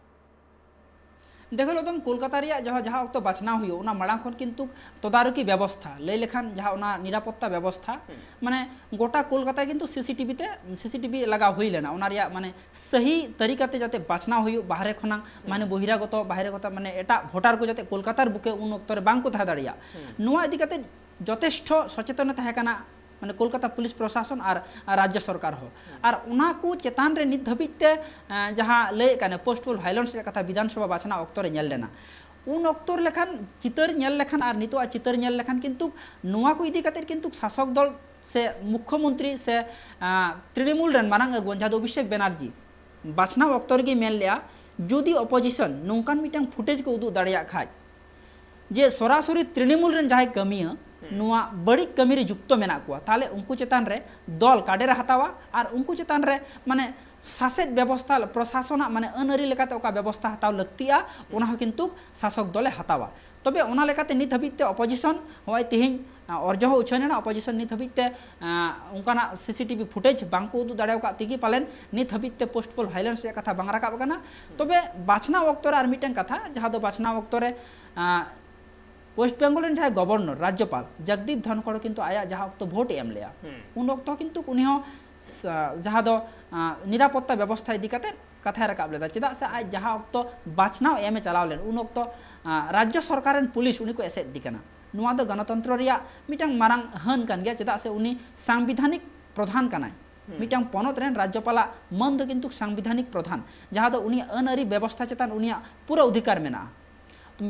ᱫᱮᱠᱷᱚ ᱞᱚᱫᱚᱢ, ᱠᱳᱞᱠᱟᱛᱟ ᱨᱮᱭᱟᱜ ᱡᱟᱦᱟᱸ, ᱡᱟᱦᱟᱸ ᱚᱠᱛᱚ ᱵᱟᱪᱷᱱᱟᱣ ᱦᱩᱭᱩᱜ, ᱚᱱᱟ ᱢᱟᱲᱟᱝ ᱠᱷᱚᱱ ᱠᱤᱱᱛᱩ ᱛᱚᱫᱟᱨᱚᱠᱤ ᱵᱮᱵᱚᱥᱛᱷᱟ, ᱞᱟᱹᱭ ᱞᱮᱠᱷᱟᱱ ᱡᱟᱦᱟᱸ ᱚᱱᱟ ᱱᱤᱨᱟᱯᱚᱛᱛᱟ ᱵᱮᱵᱚᱥᱛᱷᱟ, ᱦᱩᱸ᱾ ᱢᱟᱱᱮ ᱜᱚᱴᱟ ᱠᱳᱞᱠᱟᱛᱟ ᱠᱤᱱᱛᱩ ᱥᱤᱥᱤᱴᱤᱵᱷᱤ ᱛᱮ, ᱥᱤᱥᱤᱴᱤᱵᱷᱤ ᱞᱟᱜᱟᱣ ᱦᱩᱭ ᱞᱮᱱᱟ᱾ ᱚᱱᱟ ᱨᱮᱭᱟᱜ ᱢᱟᱱᱮ ᱥᱟᱹᱦᱤ ᱛᱟᱹᱨᱤᱠᱟ ᱛᱮ ᱡᱟᱛᱮ ᱵᱟᱪᱷᱱᱟᱣ ᱦᱩᱭᱩᱜ, ᱵᱟᱦᱨᱮ ᱠᱷᱚᱱᱟᱜ, ᱦᱩᱸ᱾ ᱢᱟᱱᱮ ᱵᱚᱦᱤᱨᱟᱜᱚᱛᱚ, ᱵᱟᱦᱨᱮ ᱠᱚᱛᱟ, ᱢᱟᱱᱮ ᱮᱴᱟᱜ ᱵᱷᱳᱴᱟᱨ ᱠᱚ ᱡᱟᱛᱮ ᱠᱳᱞᱠᱟᱛᱟ ᱨᱮ ᱵᱩᱠᱮ ᱩᱱ ᱚᱠᱛᱚ ᱨᱮ ᱵᱟᱝ ᱠᱚ ᱛᱟᱦᱮᱸ ᱫᱟᱲᱮᱭᱟᱜ᱾ ᱦᱩᱸ᱾ ᱱᱚᱣᱟ ᱤᱫᱤ ᱠᱟᱛᱮ ᱡᱚᱛᱷᱮᱥᱴᱚ ᱥᱚᱪᱮᱛᱚᱱ ᱮ ᱛᱟᱦᱮᱸ ᱠᱟᱱᱟ, ᱢᱟᱱᱮ ᱠᱳᱞᱠᱟᱛᱟ ᱯᱩᱞᱤᱥ ᱯᱨᱚᱥᱟᱥᱚᱱ ᱟᱨ, ᱟᱨ ᱨᱟᱡᱽᱡᱚ ᱥᱚᱨᱠᱟᱨ ᱦᱚᱸ᱾ ᱦᱩᱸ᱾ ᱟᱨ ᱚᱱᱟ ᱠᱚ ᱪᱮᱛᱟᱱ ᱨᱮ ᱱᱤᱛ ᱫᱷᱟᱹᱵᱤᱡ ᱛᱮ, ᱮᱸ, ᱡᱟᱦᱟᱸ ᱞᱟᱹᱭᱮᱫ ᱠᱟᱱᱟ ᱯᱳᱥᱴ ᱯᱳᱞ ᱵᱷᱟᱭᱳᱞᱮᱱᱥ ᱨᱮᱭᱟᱜ ᱠᱟᱛᱷᱟ ᱵᱤᱫᱷᱟᱱ ᱥᱚᱵᱷᱟ ᱵᱟᱪᱷᱱᱟᱣ ᱚᱠᱛᱚ ᱨᱮ ᱧᱮᱞ ᱞᱮᱱᱟ, ᱩᱱ ᱚᱠᱛᱚ ᱞᱮᱠᱷᱟᱱ ᱪᱤᱛᱟᱹᱨ ᱧᱮᱞ ᱞᱮᱠᱷᱟᱱ ᱟᱨ ᱱᱤᱛᱚᱜ ᱟᱜ ᱪᱤᱛᱟᱹᱨ ᱧᱮᱞ ᱞᱮᱠᱷᱟᱱ ᱠᱤᱱᱛᱩ ᱱᱚᱣᱟ ᱠᱚ ᱤᱫᱤ ᱠᱟᱛᱮ ᱠᱤᱱᱛᱩ ᱥᱟᱥᱚᱠ ᱫᱚᱞ ᱥᱮ ᱢᱩᱠᱠᱷᱚ ᱢᱚᱱᱛᱨᱤ ᱥᱮ, ᱟᱸ, ᱛᱨᱤᱱᱢᱩᱞ ᱨᱮᱱ ᱢᱟᱨᱟᱝ ᱟᱹᱜᱩᱣᱟᱹᱱ ᱡᱟᱦᱟᱸ ᱫᱚ ᱚᱵᱷᱤᱥᱮᱠ ᱵᱮᱱᱟᱨᱡᱤ ᱵᱟᱪᱷᱱᱟᱣ ᱚᱠᱛᱚ ᱨᱮᱜᱮ ᱢᱮᱱ ᱞᱮᱜᱼᱟ, ᱡᱩᱫᱤ ᱚᱯᱳᱡᱤᱥᱚᱱ ᱱᱚᱝᱠᱟᱱ ᱢᱤᱫᱴᱟᱝ ᱯᱷᱩᱴᱮᱡᱽ ᱠᱚ ᱩᱫᱩᱜ ᱫᱟᱲᱮᱭᱟᱜ ᱠᱷᱟᱡ, ᱡᱮ ᱥᱚᱨᱟᱥᱚᱨᱤ ᱛᱨᱤᱱᱢᱩᱞ ᱨᱮᱱ ᱡᱟᱦᱟᱸᱭ ᱠᱟᱹᱢᱤᱭᱟᱹ, ᱱᱚᱣᱟ ᱵᱟᱹᱲᱤᱡ ᱠᱟᱹᱢᱤ ᱨᱮ ᱡᱩᱠᱛᱚ ᱢᱮᱱᱟᱜ ᱠᱚᱣᱟ, ᱛᱟᱦᱚᱞᱮ ᱩᱱᱠᱩ ᱪᱮᱛᱟᱱ ᱨᱮ ᱫᱚᱞ ᱠᱟᱰᱮᱨᱮ ᱦᱟᱛᱟᱣᱟ ᱟᱨ ᱩᱱᱠᱩ ᱪᱮᱛᱟᱱ ᱨᱮ ᱢᱟᱱᱮ ᱥᱟᱥᱮᱛ ᱵᱮᱵᱚᱥᱛᱷᱟ, ᱯᱨᱚᱥᱟᱥᱚᱱᱟᱜ ᱢᱟᱱᱮ ᱟᱹᱱ ᱟᱹᱨᱤ ᱞᱮᱠᱟᱛᱮ ᱚᱠᱟ ᱵᱮᱵᱚᱥᱛᱷᱟ ᱦᱟᱛᱟᱣ ᱞᱟᱹᱠᱛᱤᱜᱼᱟ, ᱚᱱᱟ ᱦᱚᱸ ᱠᱤᱱᱛᱩ ᱥᱟᱥᱚᱠ ᱫᱚᱞᱮ ᱦᱟᱛᱟᱣᱟ᱾ ᱛᱚᱵᱮ ᱚᱱᱟ ᱞᱮᱠᱟᱛᱮ ᱱᱤᱛ ᱦᱟᱹᱵᱤᱡ ᱛᱮ ᱚᱯᱳᱡᱤᱥᱚᱱ ᱦᱚᱸᱜᱼᱚᱭ ᱛᱮᱦᱮᱧ, ᱟ, ᱚᱨᱡᱚ ᱦᱚᱸ ᱩᱪᱷᱟᱹᱱ ᱮᱱᱟ, ᱚᱯᱳᱡᱤᱥᱚᱱ ᱱᱤᱛ ᱦᱟᱹᱵᱤᱡ ᱛᱮ, ᱟ, ᱚᱱᱠᱟᱱᱟᱜ ᱥᱤᱥᱤᱴᱤᱵᱷᱤ ᱯᱷᱩᱴᱮᱡᱽ ᱵᱟᱝ ᱠᱚ ᱩᱫᱩᱜ ᱫᱟᱲᱮ ᱟᱠᱟᱫ ᱛᱮᱜᱮ ᱯᱟᱞᱮᱱ ᱱᱤᱛ ᱦᱟᱹᱵᱤᱡ ᱛᱮ ᱯᱳᱥᱴ ᱯᱳᱞ ᱵᱷᱟᱭᱞᱮᱱᱥ ᱨᱮᱭᱟᱜ ᱠᱟᱛᱷᱟ ᱵᱟᱝ ᱨᱟᱠᱟᱵ ᱟᱠᱟᱱᱟ᱾ ᱛᱚᱵᱮ ᱵᱟᱪᱷᱱᱟᱣ ᱚᱠᱛᱚ ᱨᱮ ᱟᱨ ᱢᱤᱫᱴᱮᱱ ᱠᱟᱛᱷᱟ, ᱡᱟᱦᱟᱸ ᱫᱚ ᱵᱟᱪᱷᱱᱟᱣ ᱚᱠᱛᱚ ᱨᱮ, ᱟ, ᱳᱭᱮᱥᱴ ᱵᱮᱝᱜᱚᱞ ᱨᱮᱱ ᱡᱟᱦᱟᱸᱭ ᱜᱚᱵᱚᱨᱱᱚᱨ, ᱨᱟᱡᱽᱡᱚᱯᱟᱞ ᱡᱚᱜᱽᱫᱤᱯ ᱫᱷᱚᱱᱠᱷᱚᱲ ᱠᱤᱱᱛᱩ ᱟᱭᱟᱜ ᱡᱟᱦᱟᱸ ᱚᱠᱛᱚ ᱵᱷᱳᱴ ᱮ ᱮᱢ ᱞᱮᱜᱼᱟ, ᱦᱩᱸ᱾ ᱩᱱ ᱚᱠᱛᱚ ᱠᱤᱱᱛᱩ ᱩᱱᱤ ᱦᱚᱸ ᱥᱟ-, ᱡᱟᱦᱟᱸ ᱫᱚ, ᱟ, ᱱᱤᱨᱟᱯᱚᱛᱛᱟ ᱵᱮᱵᱚᱥᱛᱷᱟ ᱤᱫᱤ ᱠᱟᱛᱮ ᱠᱟᱛᱷᱟᱭ ᱨᱟᱠᱟᱵ ᱞᱮᱫᱟ, ᱪᱮᱫᱟᱜ ᱥᱮ ᱟᱡ ᱡᱟᱦᱟᱸ ᱚᱠᱛᱚ ᱵᱟᱪᱷᱱᱟᱣ ᱮᱢᱮ ᱪᱟᱞᱟᱣ ᱞᱮᱱ, ᱩᱱ ᱚᱠᱛᱚ, ᱟ, ᱨᱟᱡᱽᱡᱚ ᱥᱚᱨᱠᱟᱨ ᱨᱮᱱ ᱯᱩᱞᱤᱥ ᱩᱱᱤ ᱠᱚ ᱮᱥᱮᱫ ᱮᱫᱮ ᱠᱟᱱᱟ᱾ ᱱᱚᱣᱟ ᱫᱚ ᱜᱚᱱᱚᱛᱚᱱᱛᱨᱚ ᱨᱮᱭᱟᱜ ᱢᱤᱫᱴᱟᱝ ᱢᱟᱨᱟᱝ ᱦᱟᱹᱱ ᱠᱟᱱ ᱜᱮᱭᱟ, ᱪᱮᱫᱟᱜ ᱥᱮ ᱩᱱᱤ ᱥᱟᱝᱵᱤᱫᱷᱟᱱᱤᱠ ᱯᱨᱚᱫᱷᱟᱱ ᱠᱟᱱᱟᱭ᱾ ᱦᱩᱸ᱾ ᱢᱤᱫᱴᱟᱝ ᱯᱚᱱᱚᱛ ᱨᱮᱱ ᱨᱟᱡᱽᱡᱚᱯᱟᱞᱟᱜ ᱢᱟᱹᱱ ᱫᱚ ᱠᱤᱱᱛᱩ ᱥᱟᱝᱵᱤᱫᱷᱟᱱᱤᱠ ᱯᱨᱚᱫᱷᱟᱱ, ᱡᱟᱦᱟᱸ ᱫᱚ ᱩᱱᱤᱭᱟᱜ ᱟᱹᱱ ᱟᱹᱨᱤ ᱵᱮᱵᱚᱥᱛᱷᱟ ᱪᱮᱛᱟᱱ ᱩᱱᱤᱭᱟᱜ ᱯᱩᱨᱟᱹ ᱚᱫᱷᱤᱠᱟᱨ ᱢᱮᱱᱟᱜᱼᱟ᱾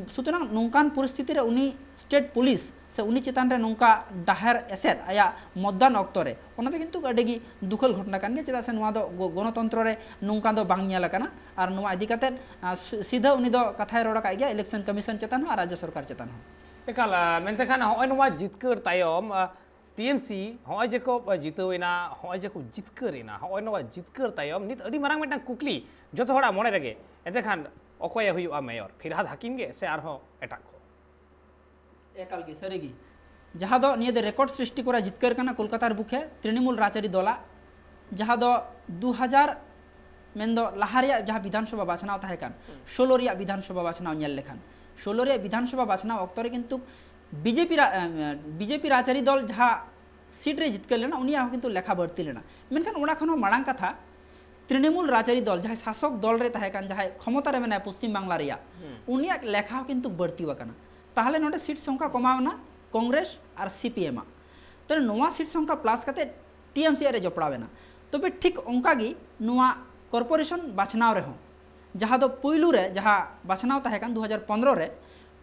ᱥᱩᱛᱚᱨᱟᱝ ᱱᱚᱝᱠᱟᱱ ᱯᱚᱨᱤᱥᱛᱷᱤᱛᱤ ᱨᱮ ᱩᱱᱤ ᱥᱴᱮᱴ ᱯᱩᱞᱤᱥ ᱥᱮ ᱩᱱᱤ ᱪᱮᱛᱟᱱ ᱨᱮ ᱱᱚᱝᱠᱟ ᱰᱟᱦᱮᱨ ᱮᱥᱮᱫ ᱟᱭᱟᱜ ᱢᱚᱛᱫᱟᱱ ᱚᱠᱛᱚ ᱨᱮ, ᱚᱱᱟ ᱫᱚ ᱠᱤᱱᱛᱩ ᱟᱹᱰᱤ ᱜᱮ ᱫᱩᱠᱷᱟᱹᱞ ᱜᱷᱚᱴᱚᱱᱟ ᱠᱟᱱ ᱜᱮᱭᱟ, ᱪᱮᱫᱟᱜ ᱥᱮ ᱱᱚᱣᱟ ᱫᱚ ᱜᱚ-, ᱜᱚᱱᱚᱛᱚᱱᱛᱨᱚ ᱨᱮ ᱱᱚᱝᱠᱟ ᱫᱚ ᱵᱟᱝ ᱧᱮᱞ ᱟᱠᱟᱱᱟ᱾ ᱟᱨ ᱱᱚᱣᱟ ᱤᱫᱤ ᱠᱟᱛᱮᱫ, ᱟ, ᱥᱩ-, ᱥᱤᱫᱷᱟᱹ ᱩᱱᱤ ᱫᱚ ᱠᱟᱛᱷᱟᱭ ᱨᱚᱲ ᱟᱠᱟᱫ ᱜᱮᱭᱟ ᱤᱞᱮᱠᱥᱚᱱ ᱠᱚᱢᱤᱥᱚᱱ ᱪᱮᱛᱟᱱ ᱦᱚᱸ ᱟᱨ ᱨᱟᱡᱽᱡᱚ ᱥᱚᱨᱠᱟᱨ ᱪᱮᱛᱟᱱ ᱦᱚᱸ᱾ ᱮᱠᱟᱞ, ᱟ, ᱢᱮᱱᱛᱮ ᱠᱷᱟᱱ ᱦᱚᱸᱜᱼᱚᱭ ᱱᱚᱣᱟ ᱡᱤᱛᱠᱟᱹᱨ ᱛᱟᱭᱚᱢ, ᱟ, ᱴᱤ ᱮᱢ ᱥᱤ ᱦᱚᱸᱜᱼᱚᱭ ᱡᱮ ᱠᱚ, ᱟ, ᱡᱤᱛᱟᱹᱣ ᱮᱱᱟ, ᱦᱚᱸᱜᱼᱚᱭ ᱡᱮ ᱠᱚ ᱡᱤᱛᱠᱟᱹᱨ ᱮᱱᱟ, ᱦᱚᱸᱜᱼᱚᱭ ᱱᱚᱣᱟ ᱡᱤᱛᱠᱟᱹᱨ ᱛᱟᱭᱚᱢ ᱱᱤᱛ ᱟᱹᱰᱤ ᱢᱟᱨᱟᱝ ᱢᱤᱫᱴᱟᱝ ᱠᱩᱠᱞᱤ ᱡᱚᱛᱚ ᱦᱚᱲᱟᱜ ᱢᱚᱱᱮ ᱨᱮᱜᱮ, ᱮᱱᱛᱮ ᱠᱷᱟᱱ ᱚᱠᱚᱭᱮ ᱦᱩᱭᱩᱜᱼᱟ ᱢᱮᱭᱚᱨ? ᱯᱷᱤᱨᱦᱟᱫ ᱦᱟᱹᱠᱤᱢ ᱜᱮ ᱥᱮ ᱟᱨᱦᱚᱸ ᱮᱴᱟᱜ ᱠᱚ? ᱮᱠᱟᱞ ᱜᱮ, ᱥᱟᱹᱨᱤ ᱜᱮ᱾ ᱡᱟᱦᱟᱸ ᱫᱚ ᱱᱤᱭᱟᱹ ᱫᱚ ᱨᱮᱠᱚᱨᱰ ᱥᱨᱤᱥᱴᱤ ᱠᱚᱨᱟ ᱡᱤᱛᱠᱟᱹᱨ ᱠᱟᱱᱟ ᱠᱳᱞᱠᱟᱛᱟᱨ ᱵᱩᱠᱷᱮ ᱛᱨᱤᱱᱢᱩᱞ ᱨᱟᱡᱽᱟᱹᱨᱤ ᱫᱚᱞᱟᱜ, ᱡᱟᱦᱟᱸ ᱫᱚ ᱫᱩ ᱦᱟᱡᱟᱨ, ᱢᱮᱱᱫᱚ ᱞᱟᱦᱟ ᱨᱮᱭᱟᱜ ᱡᱟᱦᱟᱸ ᱵᱤᱫᱷᱟᱱᱥᱚᱵᱷᱟ ᱵᱟᱪᱷᱱᱟᱣ ᱛᱟᱦᱮᱸ ᱠᱟᱱ, ᱦᱩᱸ᱾ ᱥᱳᱞᱳ ᱨᱮᱭᱟᱜ ᱵᱤᱫᱷᱟᱱᱥᱚᱵᱷᱟ ᱵᱟᱪᱷᱱᱟᱣ ᱧᱮᱞ ᱞᱮᱠᱷᱟᱱ, ᱥᱳᱞᱳ ᱨᱮᱭᱟᱜ ᱵᱤᱫᱷᱟᱱᱥᱚᱵᱷᱟ ᱵᱟᱪᱷᱱᱟᱣ ᱚᱠᱛᱚ ᱨᱮ ᱠᱤᱱᱛᱩ ᱵᱤᱡᱮᱯᱤ ᱨᱟ-, ᱮ, ᱵᱤᱡᱮᱯᱤ ᱨᱟᱡᱽᱟᱹᱨᱤ ᱫᱚᱞ ᱡᱟᱦᱟᱸ ᱥᱤᱴ ᱨᱮ ᱡᱤᱛᱠᱟᱹᱨ ᱞᱮᱱᱟ, ᱩᱱᱤᱭᱟᱜ ᱦᱚᱸ ᱠᱤᱱᱛᱩ ᱞᱮᱠᱷᱟ ᱵᱟᱹᱲᱛᱤ ᱞᱮᱱᱟ᱾ ᱢᱮᱱᱠᱷᱟᱱ ᱚᱱᱟ ᱠᱷᱚᱱ ᱦᱚᱸ ᱢᱟᱲᱟᱝ ᱠᱟᱛᱷᱟ, ᱛᱨᱤᱱᱢᱩᱞ ᱨᱟᱡᱽᱟᱹᱨᱤ ᱫᱚᱞ, ᱡᱟᱦᱟᱸᱭ ᱥᱟᱥᱚᱠ ᱫᱚᱞ ᱨᱮ ᱛᱟᱦᱮᱸ ᱠᱟᱱ, ᱡᱟᱦᱟᱸᱭ ᱠᱷᱚᱢᱚᱛᱟ ᱨᱮ ᱢᱮᱱᱟᱭᱟ ᱯᱚᱥᱪᱤᱢ ᱵᱟᱝᱞᱟ ᱨᱮᱭᱟᱜ, ᱦᱩᱸ᱾ ᱩᱱᱤᱭᱟᱜ ᱞᱮᱠᱷᱟ ᱦᱚᱸ ᱠᱤᱱᱛᱩ ᱵᱟᱹᱲᱛᱤ ᱟᱠᱟᱱᱟ᱾ ᱛᱟᱦᱚᱞᱮ ᱱᱚᱰᱮ ᱥᱤᱴ ᱥᱚᱝᱠᱷᱟ ᱠᱚᱢᱟᱣ ᱮᱱᱟ ᱠᱚᱝᱜᱨᱮᱥ ᱟᱨ ᱥᱤ ᱯᱤ ᱮᱢ ᱟᱜ᱾ ᱛᱟᱦᱚᱞᱮ ᱱᱚᱣᱟ ᱥᱤᱴ ᱥᱚᱝᱠᱷᱟ ᱯᱞᱟᱥ ᱠᱟᱛᱮ ᱴᱤ ᱮᱢ ᱥᱤ ᱨᱮ ᱡᱚᱯᱲᱟᱣ ᱮᱱᱟ᱾ ᱛᱚᱵᱮ ᱴᱷᱤᱠ ᱚᱱᱠᱟ ᱜᱮ ᱱᱚᱣᱟ ᱠᱚᱨᱯᱳᱨᱮᱥᱚᱱ ᱵᱟᱪᱷᱱᱟᱣ ᱨᱮᱦᱚᱸ, ᱡᱟᱦᱟᱸ ᱫᱚ ᱯᱩᱭᱞᱩ ᱨᱮ ᱡᱟᱦᱟᱸ ᱵᱟᱪᱷᱱᱟᱣ ᱛᱟᱦᱮᱸ ᱠᱟᱱ ᱫᱩ ᱦᱟᱡᱟᱨ ᱯᱚᱱᱨᱚ ᱨᱮ,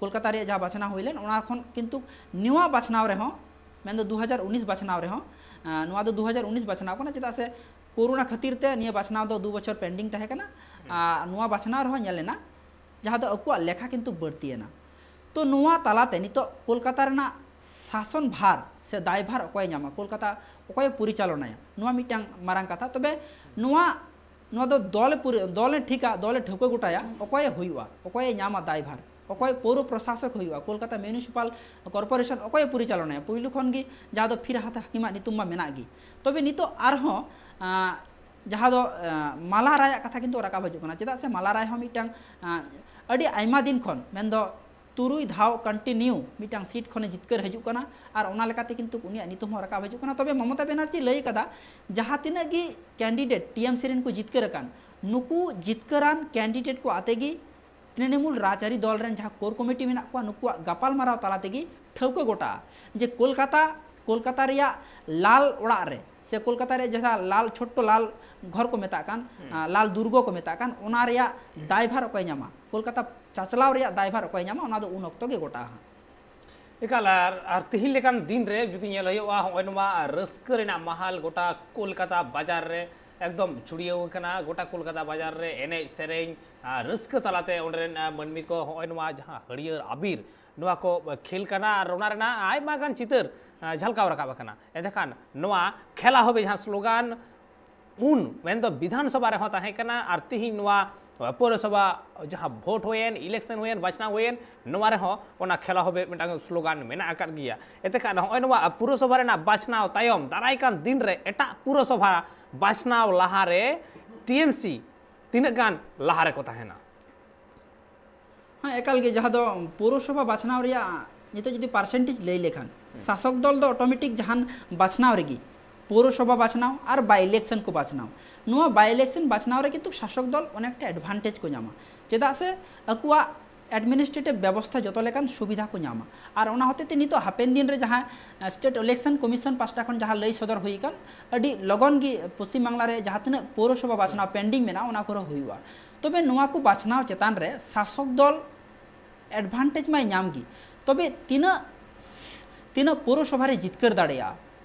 ᱠᱳᱞᱠᱟᱛᱟ ᱨᱮᱭᱟᱜ ᱡᱟᱦᱟᱸ ᱵᱟᱪᱷᱱᱟᱣ ᱦᱩᱭ ᱞᱮᱱ, ᱚᱱᱟ ᱠᱷᱚᱱ ᱠᱤᱱᱛᱩ ᱱᱚᱣᱟ ᱵᱟᱪᱷᱱᱟᱣ ᱨᱮᱦᱚᱸ, ᱢᱮᱱᱫᱚ ᱫᱩ ᱦᱟᱡᱟᱨ ᱩᱱᱤᱥ ᱵᱟᱪᱷᱱᱟᱣ ᱨᱮᱦᱚᱸ, ᱟᱸ, ᱱᱚᱣᱟ ᱫᱚ ᱫᱩ ᱦᱟᱡᱟᱨ ᱩᱱᱤᱥ ᱵᱟᱪᱷᱱᱟᱣ ᱠᱟᱱᱟ, ᱪᱮᱫᱟᱜ ᱥᱮ ᱠᱳᱨᱳᱱᱟ ᱠᱷᱟᱹᱛᱤᱨ ᱛᱮ ᱱᱤᱭᱟᱹ ᱵᱟᱪᱷᱱᱟᱣ ᱫᱚ ᱫᱩ ᱵᱚᱪᱷᱚᱨ ᱯᱮᱱᱰᱤᱝ ᱛᱟᱦᱮᱸ ᱠᱟᱱᱟ᱾ ᱟᱨ ᱱᱚᱣᱟ ᱵᱟᱪᱷᱱᱟᱣ ᱨᱮᱦᱚᱸ ᱧᱮᱞ ᱮᱱᱟ, ᱡᱟᱦᱟᱸ ᱫᱚ ᱟᱠᱚᱣᱟᱜ ᱞᱮᱠᱷᱟ ᱠᱤᱱᱛᱩ ᱵᱟᱹᱲᱛᱤᱭᱮᱱᱟ᱾ ᱛᱚ ᱱᱚᱣᱟ ᱛᱟᱞᱟᱛᱮ ᱱᱤᱛᱚᱜ ᱠᱳᱞᱠᱟᱛᱟ ᱨᱮᱱᱟᱜ ᱥᱟᱥᱚᱱ ᱵᱷᱟᱨ ᱥᱮ ᱫᱟᱭᱵᱷᱟᱨ ᱚᱠᱚᱭᱮ ᱧᱟᱢᱟ, ᱠᱳᱞᱠᱟᱛᱟ ᱚᱠᱚᱭᱮ ᱯᱚᱨᱤᱪᱟᱞᱚᱱᱟᱭᱟ, ᱱᱚᱣᱟ ᱢᱤᱫᱴᱟᱝ ᱢᱟᱨᱟᱝ ᱠᱟᱛᱷᱟ᱾ ᱛᱚᱵᱮ ᱱᱚᱣᱟ, ᱱᱚᱣᱟ ᱫᱚ ᱫᱚᱞᱮ ᱯᱩᱨᱤ-, ᱫᱚᱞᱮ ᱴᱷᱤᱠᱟ, ᱫᱚᱞᱮ ᱴᱷᱟᱹᱣᱠᱟᱹ ᱜᱚᱴᱟᱭᱟ, ᱚᱠᱚᱭᱮ ᱦᱩᱭᱩᱜᱼᱟ, ᱚᱠᱚᱭᱮ ᱧᱟᱢᱟ ᱫᱟᱭᱵᱷᱟᱨ, ᱚᱠᱚᱭ ᱯᱳᱣᱨᱚ ᱯᱨᱚᱥᱟᱥᱚᱠ ᱦᱩᱭᱩᱜᱼᱟ, ᱠᱳᱞᱠᱟᱛᱟ ᱢᱤᱭᱩᱱᱤᱥᱤᱯᱟᱞ ᱠᱚᱨᱯᱳᱨᱮᱥᱚᱱ ᱚᱠᱚᱭᱮ ᱯᱚᱨᱤᱪᱟᱞᱚᱱᱟᱭᱟ᱾ ᱯᱩᱭᱞᱩ ᱠᱷᱚᱱ ᱜᱮ ᱡᱟᱦᱟᱸ ᱫᱚ ᱯᱷᱤᱨᱦᱟᱫ ᱦᱟᱠᱤᱢᱟᱜ ᱧᱩᱛᱩᱢ ᱢᱟ ᱢᱮᱱᱟᱜ ᱜᱮ᱾ ᱛᱚᱵᱮ ᱱᱤᱛᱚᱜ ᱟᱨᱦᱚᱸ, ᱟᱸ, ᱡᱟᱦᱟᱸ ᱫᱚ, ᱟᱸ, ᱢᱟᱞᱟ ᱨᱟᱭᱟᱜ ᱠᱟᱛᱷᱟ ᱠᱤᱱᱛᱩ ᱨᱟᱠᱟᱵ ᱦᱤᱡᱩᱜ ᱠᱟᱱᱟ, ᱪᱮᱫᱟᱜ ᱥᱮ ᱢᱟᱞᱟ ᱨᱟᱭ ᱦᱚᱸ ᱢᱤᱫᱴᱟᱝ, ᱟᱸ, ᱟᱹᱰᱤ ᱟᱭᱢᱟ ᱫᱤᱱ ᱠᱷᱚᱱ, ᱢᱮᱱᱫᱚ ᱛᱩᱨᱩᱭ ᱫᱷᱟᱣ ᱠᱚᱱᱴᱤᱱᱤᱭᱩ ᱢᱤᱫᱴᱟᱝ ᱥᱤᱴ ᱠᱷᱚᱱᱮ ᱡᱤᱛᱠᱟᱹᱨ ᱦᱤᱡᱩᱜ ᱠᱟᱱᱟ, ᱟᱨ ᱚᱱᱟ ᱞᱮᱠᱟᱛᱮ ᱠᱤᱱᱛᱩ ᱩᱱᱤᱭᱟᱜ ᱧᱩᱛᱩᱢ ᱦᱚᱸ ᱨᱟᱠᱟᱵ ᱦᱤᱡᱩᱜ ᱠᱟᱱᱟ᱾ ᱛᱚᱵᱮ ᱢᱚᱢᱚᱛᱟ ᱵᱮᱱᱟᱨᱡᱤ ᱞᱟᱹᱭ ᱠᱟᱫᱟ, ᱡᱟᱦᱟᱸ ᱛᱤᱱᱟᱹᱜ ᱜᱮ ᱠᱮᱱᱰᱤᱰᱮᱴ ᱴᱤ ᱮᱢ ᱥᱤ ᱨᱮᱱ ᱠᱚ ᱡᱤᱛᱠᱟᱹᱨ ᱟᱠᱟᱱ, ᱱᱩᱠᱩ ᱡᱤᱛᱠᱟᱹᱨᱟᱱ ᱠᱮᱱᱰᱤᱰᱮᱴ ᱠᱚ ᱟᱛᱮ ᱜᱮ ᱛᱨᱤᱱᱢᱩᱞ ᱨᱟᱡᱽᱟᱹᱨᱤ ᱫᱚᱞ ᱨᱮᱱ ᱡᱟᱦᱟᱸ ᱠᱳᱨ ᱠᱚᱢᱤᱴᱤ ᱢᱮᱱᱟᱜ ᱠᱚᱣᱟ, ᱱᱩᱠᱩᱣᱟᱜ ᱜᱟᱯᱟᱞᱢᱟᱨᱟᱣ ᱛᱟᱞᱟ ᱛᱮᱜᱮ ᱴᱷᱟᱹᱣᱠᱟᱹ ᱜᱚᱴᱟᱜᱼᱟ ᱡᱮ ᱠᱳᱞᱠᱟᱛᱟ, ᱠᱳᱞᱠᱟᱛᱟ ᱨᱮᱭᱟᱜ ᱞᱟᱞ ᱚᱲᱟᱜ ᱨᱮ ᱥᱮ ᱠᱳᱞᱠᱟᱛᱟ ᱨᱮᱭᱟᱜ ᱡᱟᱦᱟᱸ ᱞᱟᱞ, ᱪᱷᱳᱴᱴᱚ ᱞᱟᱞ ᱜᱷᱚᱨ ᱠᱚ ᱢᱮᱛᱟᱜ ᱠᱟᱱ, ᱦᱩᱸ᱾ ᱟᱸ, ᱞᱟᱞ ᱫᱩᱨᱜᱚ ᱠᱚ ᱢᱮᱛᱟᱜ ᱠᱟᱱ, ᱚᱱᱟ ᱨᱮᱭᱟᱜ ᱫᱟᱭᱵᱷᱟᱨ ᱚᱠᱚᱭ ᱧᱟᱢᱟ, ᱠᱳᱞᱠᱟᱛᱟ ᱪᱟᱪᱞᱟᱣ ᱨᱮᱭᱟᱜ ᱫᱟᱭᱵᱷᱟᱨ ᱚᱠᱚᱭ ᱧᱟᱢᱟ, ᱚᱱᱟ ᱫᱚ ᱩᱱ ᱚᱠᱛᱚ ᱜᱮ ᱜᱚᱴᱟᱜᱼᱟ ᱦᱟᱸᱜ᱾ ᱮᱠᱟᱞ, ᱟᱨ, ᱟᱨ ᱛᱤᱦᱤᱧ ᱞᱮᱠᱟᱱ ᱫᱤᱱ ᱨᱮ ᱡᱩᱫᱤ ᱧᱮᱞ ᱦᱩᱭᱩᱜᱼᱟ, ᱦᱚᱸᱜᱼᱚᱭ ᱱᱚᱣᱟ ᱨᱟᱹᱥᱠᱟᱹ ᱨᱮᱱᱟᱜ ᱢᱟᱦᱟᱞ ᱜᱚᱴᱟ ᱠᱳᱞᱠᱟᱛᱟ ᱵᱟᱡᱟᱨ ᱨᱮ ᱮᱠᱫᱚᱢ ᱪᱷᱩᱲᱭᱟᱹᱣ ᱟᱠᱟᱱᱟ᱾ ᱜᱚᱴᱟ ᱠᱳᱞᱠᱟᱛᱟ ᱵᱟᱡᱟᱨ ᱨᱮ ᱮᱱᱮᱡ ᱥᱮᱨᱮᱧ, ᱟᱨ ᱨᱟᱹᱥᱠᱟᱹ ᱛᱟᱞᱟᱛᱮ ᱚᱸᱰᱮ ᱨᱮᱱ, ᱟᱸ, ᱢᱟᱹᱱᱢᱤ ᱠᱚ ᱦᱚᱸᱜᱼᱚᱭ ᱱᱚᱣᱟ ᱡᱟᱦᱟᱸ ᱦᱟᱹᱨᱭᱟᱹᱲ ᱟᱵᱤᱨ, ᱱᱚᱣᱟ ᱠᱚ ᱠᱷᱮᱞ ᱠᱟᱱᱟ ᱟᱨ ᱚᱱᱟ ᱨᱮᱱᱟᱜ ᱟᱭᱢᱟ ᱜᱟᱱ ᱪᱤᱛᱟᱹᱨ, ᱟᱸ, ᱡᱷᱟᱞᱠᱟᱣ ᱨᱟᱠᱟᱵ ᱟᱠᱟᱱᱟ᱾ ᱮᱱᱛᱮᱠᱷᱟᱱ ᱱᱚᱣᱟ ᱠᱷᱮᱞᱟ ᱦᱚᱵᱮ ᱡᱟᱦᱟᱸ ᱥᱞᱳᱜᱟᱱ ᱩᱱ ᱢᱮᱱᱫᱚ ᱵᱤᱫᱷᱟᱱ ᱥᱚᱵᱷᱟ ᱨᱮᱦᱚᱸ ᱛᱟᱦᱮᱸ ᱠᱟᱱᱟ, ᱟᱨ ᱛᱤᱦᱤᱧ ᱱᱚᱣᱟ ᱯᱳᱣᱨᱚᱥᱚᱵᱷᱟ ᱡᱟᱦᱟᱸ ᱵᱷᱳᱴ ᱦᱩᱭᱮᱱ, ᱤᱞᱮᱠᱥᱚᱱ ᱦᱩᱭᱮᱱ, ᱵᱟᱪᱷᱱᱟᱣ ᱦᱩᱭᱮᱱ, ᱱᱚᱣᱟ ᱨᱮᱦᱚᱸ ᱚᱱᱟ ᱠᱷᱮᱞᱟ ᱦᱚᱵᱮ ᱢᱤᱫᱴᱟᱝ ᱥᱞᱳᱜᱟᱱ ᱢᱮᱱᱟᱜ ᱟᱠᱟᱫ ᱜᱮᱭᱟ᱾ ᱮᱱᱛᱮᱠᱷᱟᱱ ᱱᱚᱜᱼᱚᱭ ᱱᱚᱣᱟ ᱯᱩᱨᱚᱥᱚᱵᱷᱟ ᱨᱮᱱᱟᱜ ᱵᱟᱪᱷᱱᱟᱣ ᱛᱟᱭᱚᱢ ᱫᱟᱨᱟᱭ ᱠᱟᱱ ᱫᱤᱱ ᱨᱮ ᱮᱴᱟᱜ ᱯᱩᱨᱚᱥᱚᱵᱷᱟ ᱵᱟᱪᱷᱱᱟᱣ ᱞᱟᱦᱟᱨᱮ ᱴᱤ ᱮᱢ ᱥᱤ ᱛᱤᱱᱟᱹᱜ ᱜᱟᱱ ᱞᱟᱦᱟ ᱨᱮᱠᱚ ᱛᱟᱦᱮᱱᱟ? ᱦᱮᱸ, ᱮᱠᱟᱞ ᱜᱮ᱾ ᱡᱟᱦᱟᱸ ᱫᱚ ᱯᱳᱣᱨᱚᱥᱚᱵᱷᱟ ᱵᱟᱪᱷᱱᱟᱣ ᱨᱮᱭᱟᱜ ᱱᱤᱛᱚᱜ ᱡᱩᱫᱤ ᱯᱟᱨᱥᱮᱱᱴᱮᱡᱽ ᱞᱟᱹᱭ ᱞᱮᱠᱷᱟᱱ, ᱦᱩᱸ᱾ ᱥᱟᱥᱚᱠ ᱫᱚᱞ ᱫᱚ ᱚᱴᱳᱢᱮᱴᱤᱠ ᱡᱟᱦᱟᱱ ᱵᱟᱪᱷᱱᱟᱣ ᱨᱮᱜᱮ, ᱯᱳᱣᱨᱚᱥᱚᱵᱷᱟ ᱵᱟᱪᱷᱱᱟᱣ ᱟᱨ ᱵᱟᱭ ᱤᱞᱮᱠᱥᱚᱱ ᱠᱚ ᱵᱟᱪᱷᱱᱟᱣ, ᱱᱚᱣᱟ ᱵᱟᱭ ᱤᱞᱮᱠᱥᱚᱱ ᱵᱟᱪᱷᱱᱟᱣ ᱨᱮ ᱠᱤᱱᱛᱩ ᱥᱟᱥᱚᱠ ᱫᱚᱞ ᱚᱱᱮᱠᱴᱟ ᱮᱰᱵᱷᱟᱱᱴᱮᱡᱽ ᱠᱚ ᱧᱟᱢᱟ, ᱪᱮᱫᱟᱜ ᱥᱮ ᱟᱠᱚᱣᱟᱜ ᱮᱰᱢᱤᱱᱤᱥᱴᱨᱮᱴᱤᱵᱷ ᱵᱮᱵᱚᱥᱛᱷᱟ ᱡᱚᱛᱚ ᱞᱮᱠᱟᱱ ᱥᱩᱵᱤᱫᱷᱟ ᱠᱚ ᱧᱟᱢᱟ᱾ ᱟᱨ ᱚᱱᱟ ᱦᱚᱛᱮ ᱛᱮ ᱱᱤᱛᱚᱜ ᱦᱟᱯᱮᱱ ᱫᱤᱱ ᱨᱮ ᱡᱟᱦᱟᱸ, ᱮ, ᱥᱴᱮᱴ ᱤᱞᱮᱠᱥᱚᱱ ᱠᱚᱢᱤᱥᱚᱱ ᱯᱟᱥᱴᱟ ᱠᱷᱚᱱ ᱡᱟᱦᱟᱸ ᱞᱟᱹᱭ ᱥᱚᱫᱚᱨ ᱦᱩᱭ ᱟᱠᱟᱱ, ᱟᱹᱰᱤ ᱞᱚᱜᱚᱱ ᱜᱮ ᱯᱚᱥᱪᱤᱢ ᱵᱟᱝᱞᱟ ᱨᱮ ᱡᱟᱦᱟᱸ ᱛᱤᱱᱟᱹᱜ ᱯᱳᱣᱨᱚᱥᱚᱵᱷᱟ ᱵᱟᱪᱷᱱᱟᱣ ᱯᱮᱱᱰᱤᱝ ᱢᱮᱱᱟᱜᱼᱟ, ᱚᱱᱟ ᱠᱚᱨᱮ ᱦᱩᱭᱩᱜᱼᱟ᱾ ᱛᱚᱵᱮ ᱱᱚᱣᱟ ᱠᱚ ᱵᱟᱪᱷᱱᱟᱣ ᱪᱮᱛᱟᱱ ᱨᱮ ᱥᱟᱥᱚᱠ ᱫᱚᱞ ᱮᱰᱵᱷᱟᱱᱴᱮᱡᱽ ᱢᱟᱭ ᱧᱟᱢ ᱜᱮ, ᱛᱚᱵᱮ ᱛᱤᱱᱟᱹᱜ, ᱛᱤᱱᱟᱹᱜ ᱯᱳᱣᱨᱚᱥᱚᱵᱷᱟ ᱨᱮ ᱡᱤᱛᱠᱟᱹᱨ ᱫᱟᱲᱮᱭᱟᱜᱼᱟ,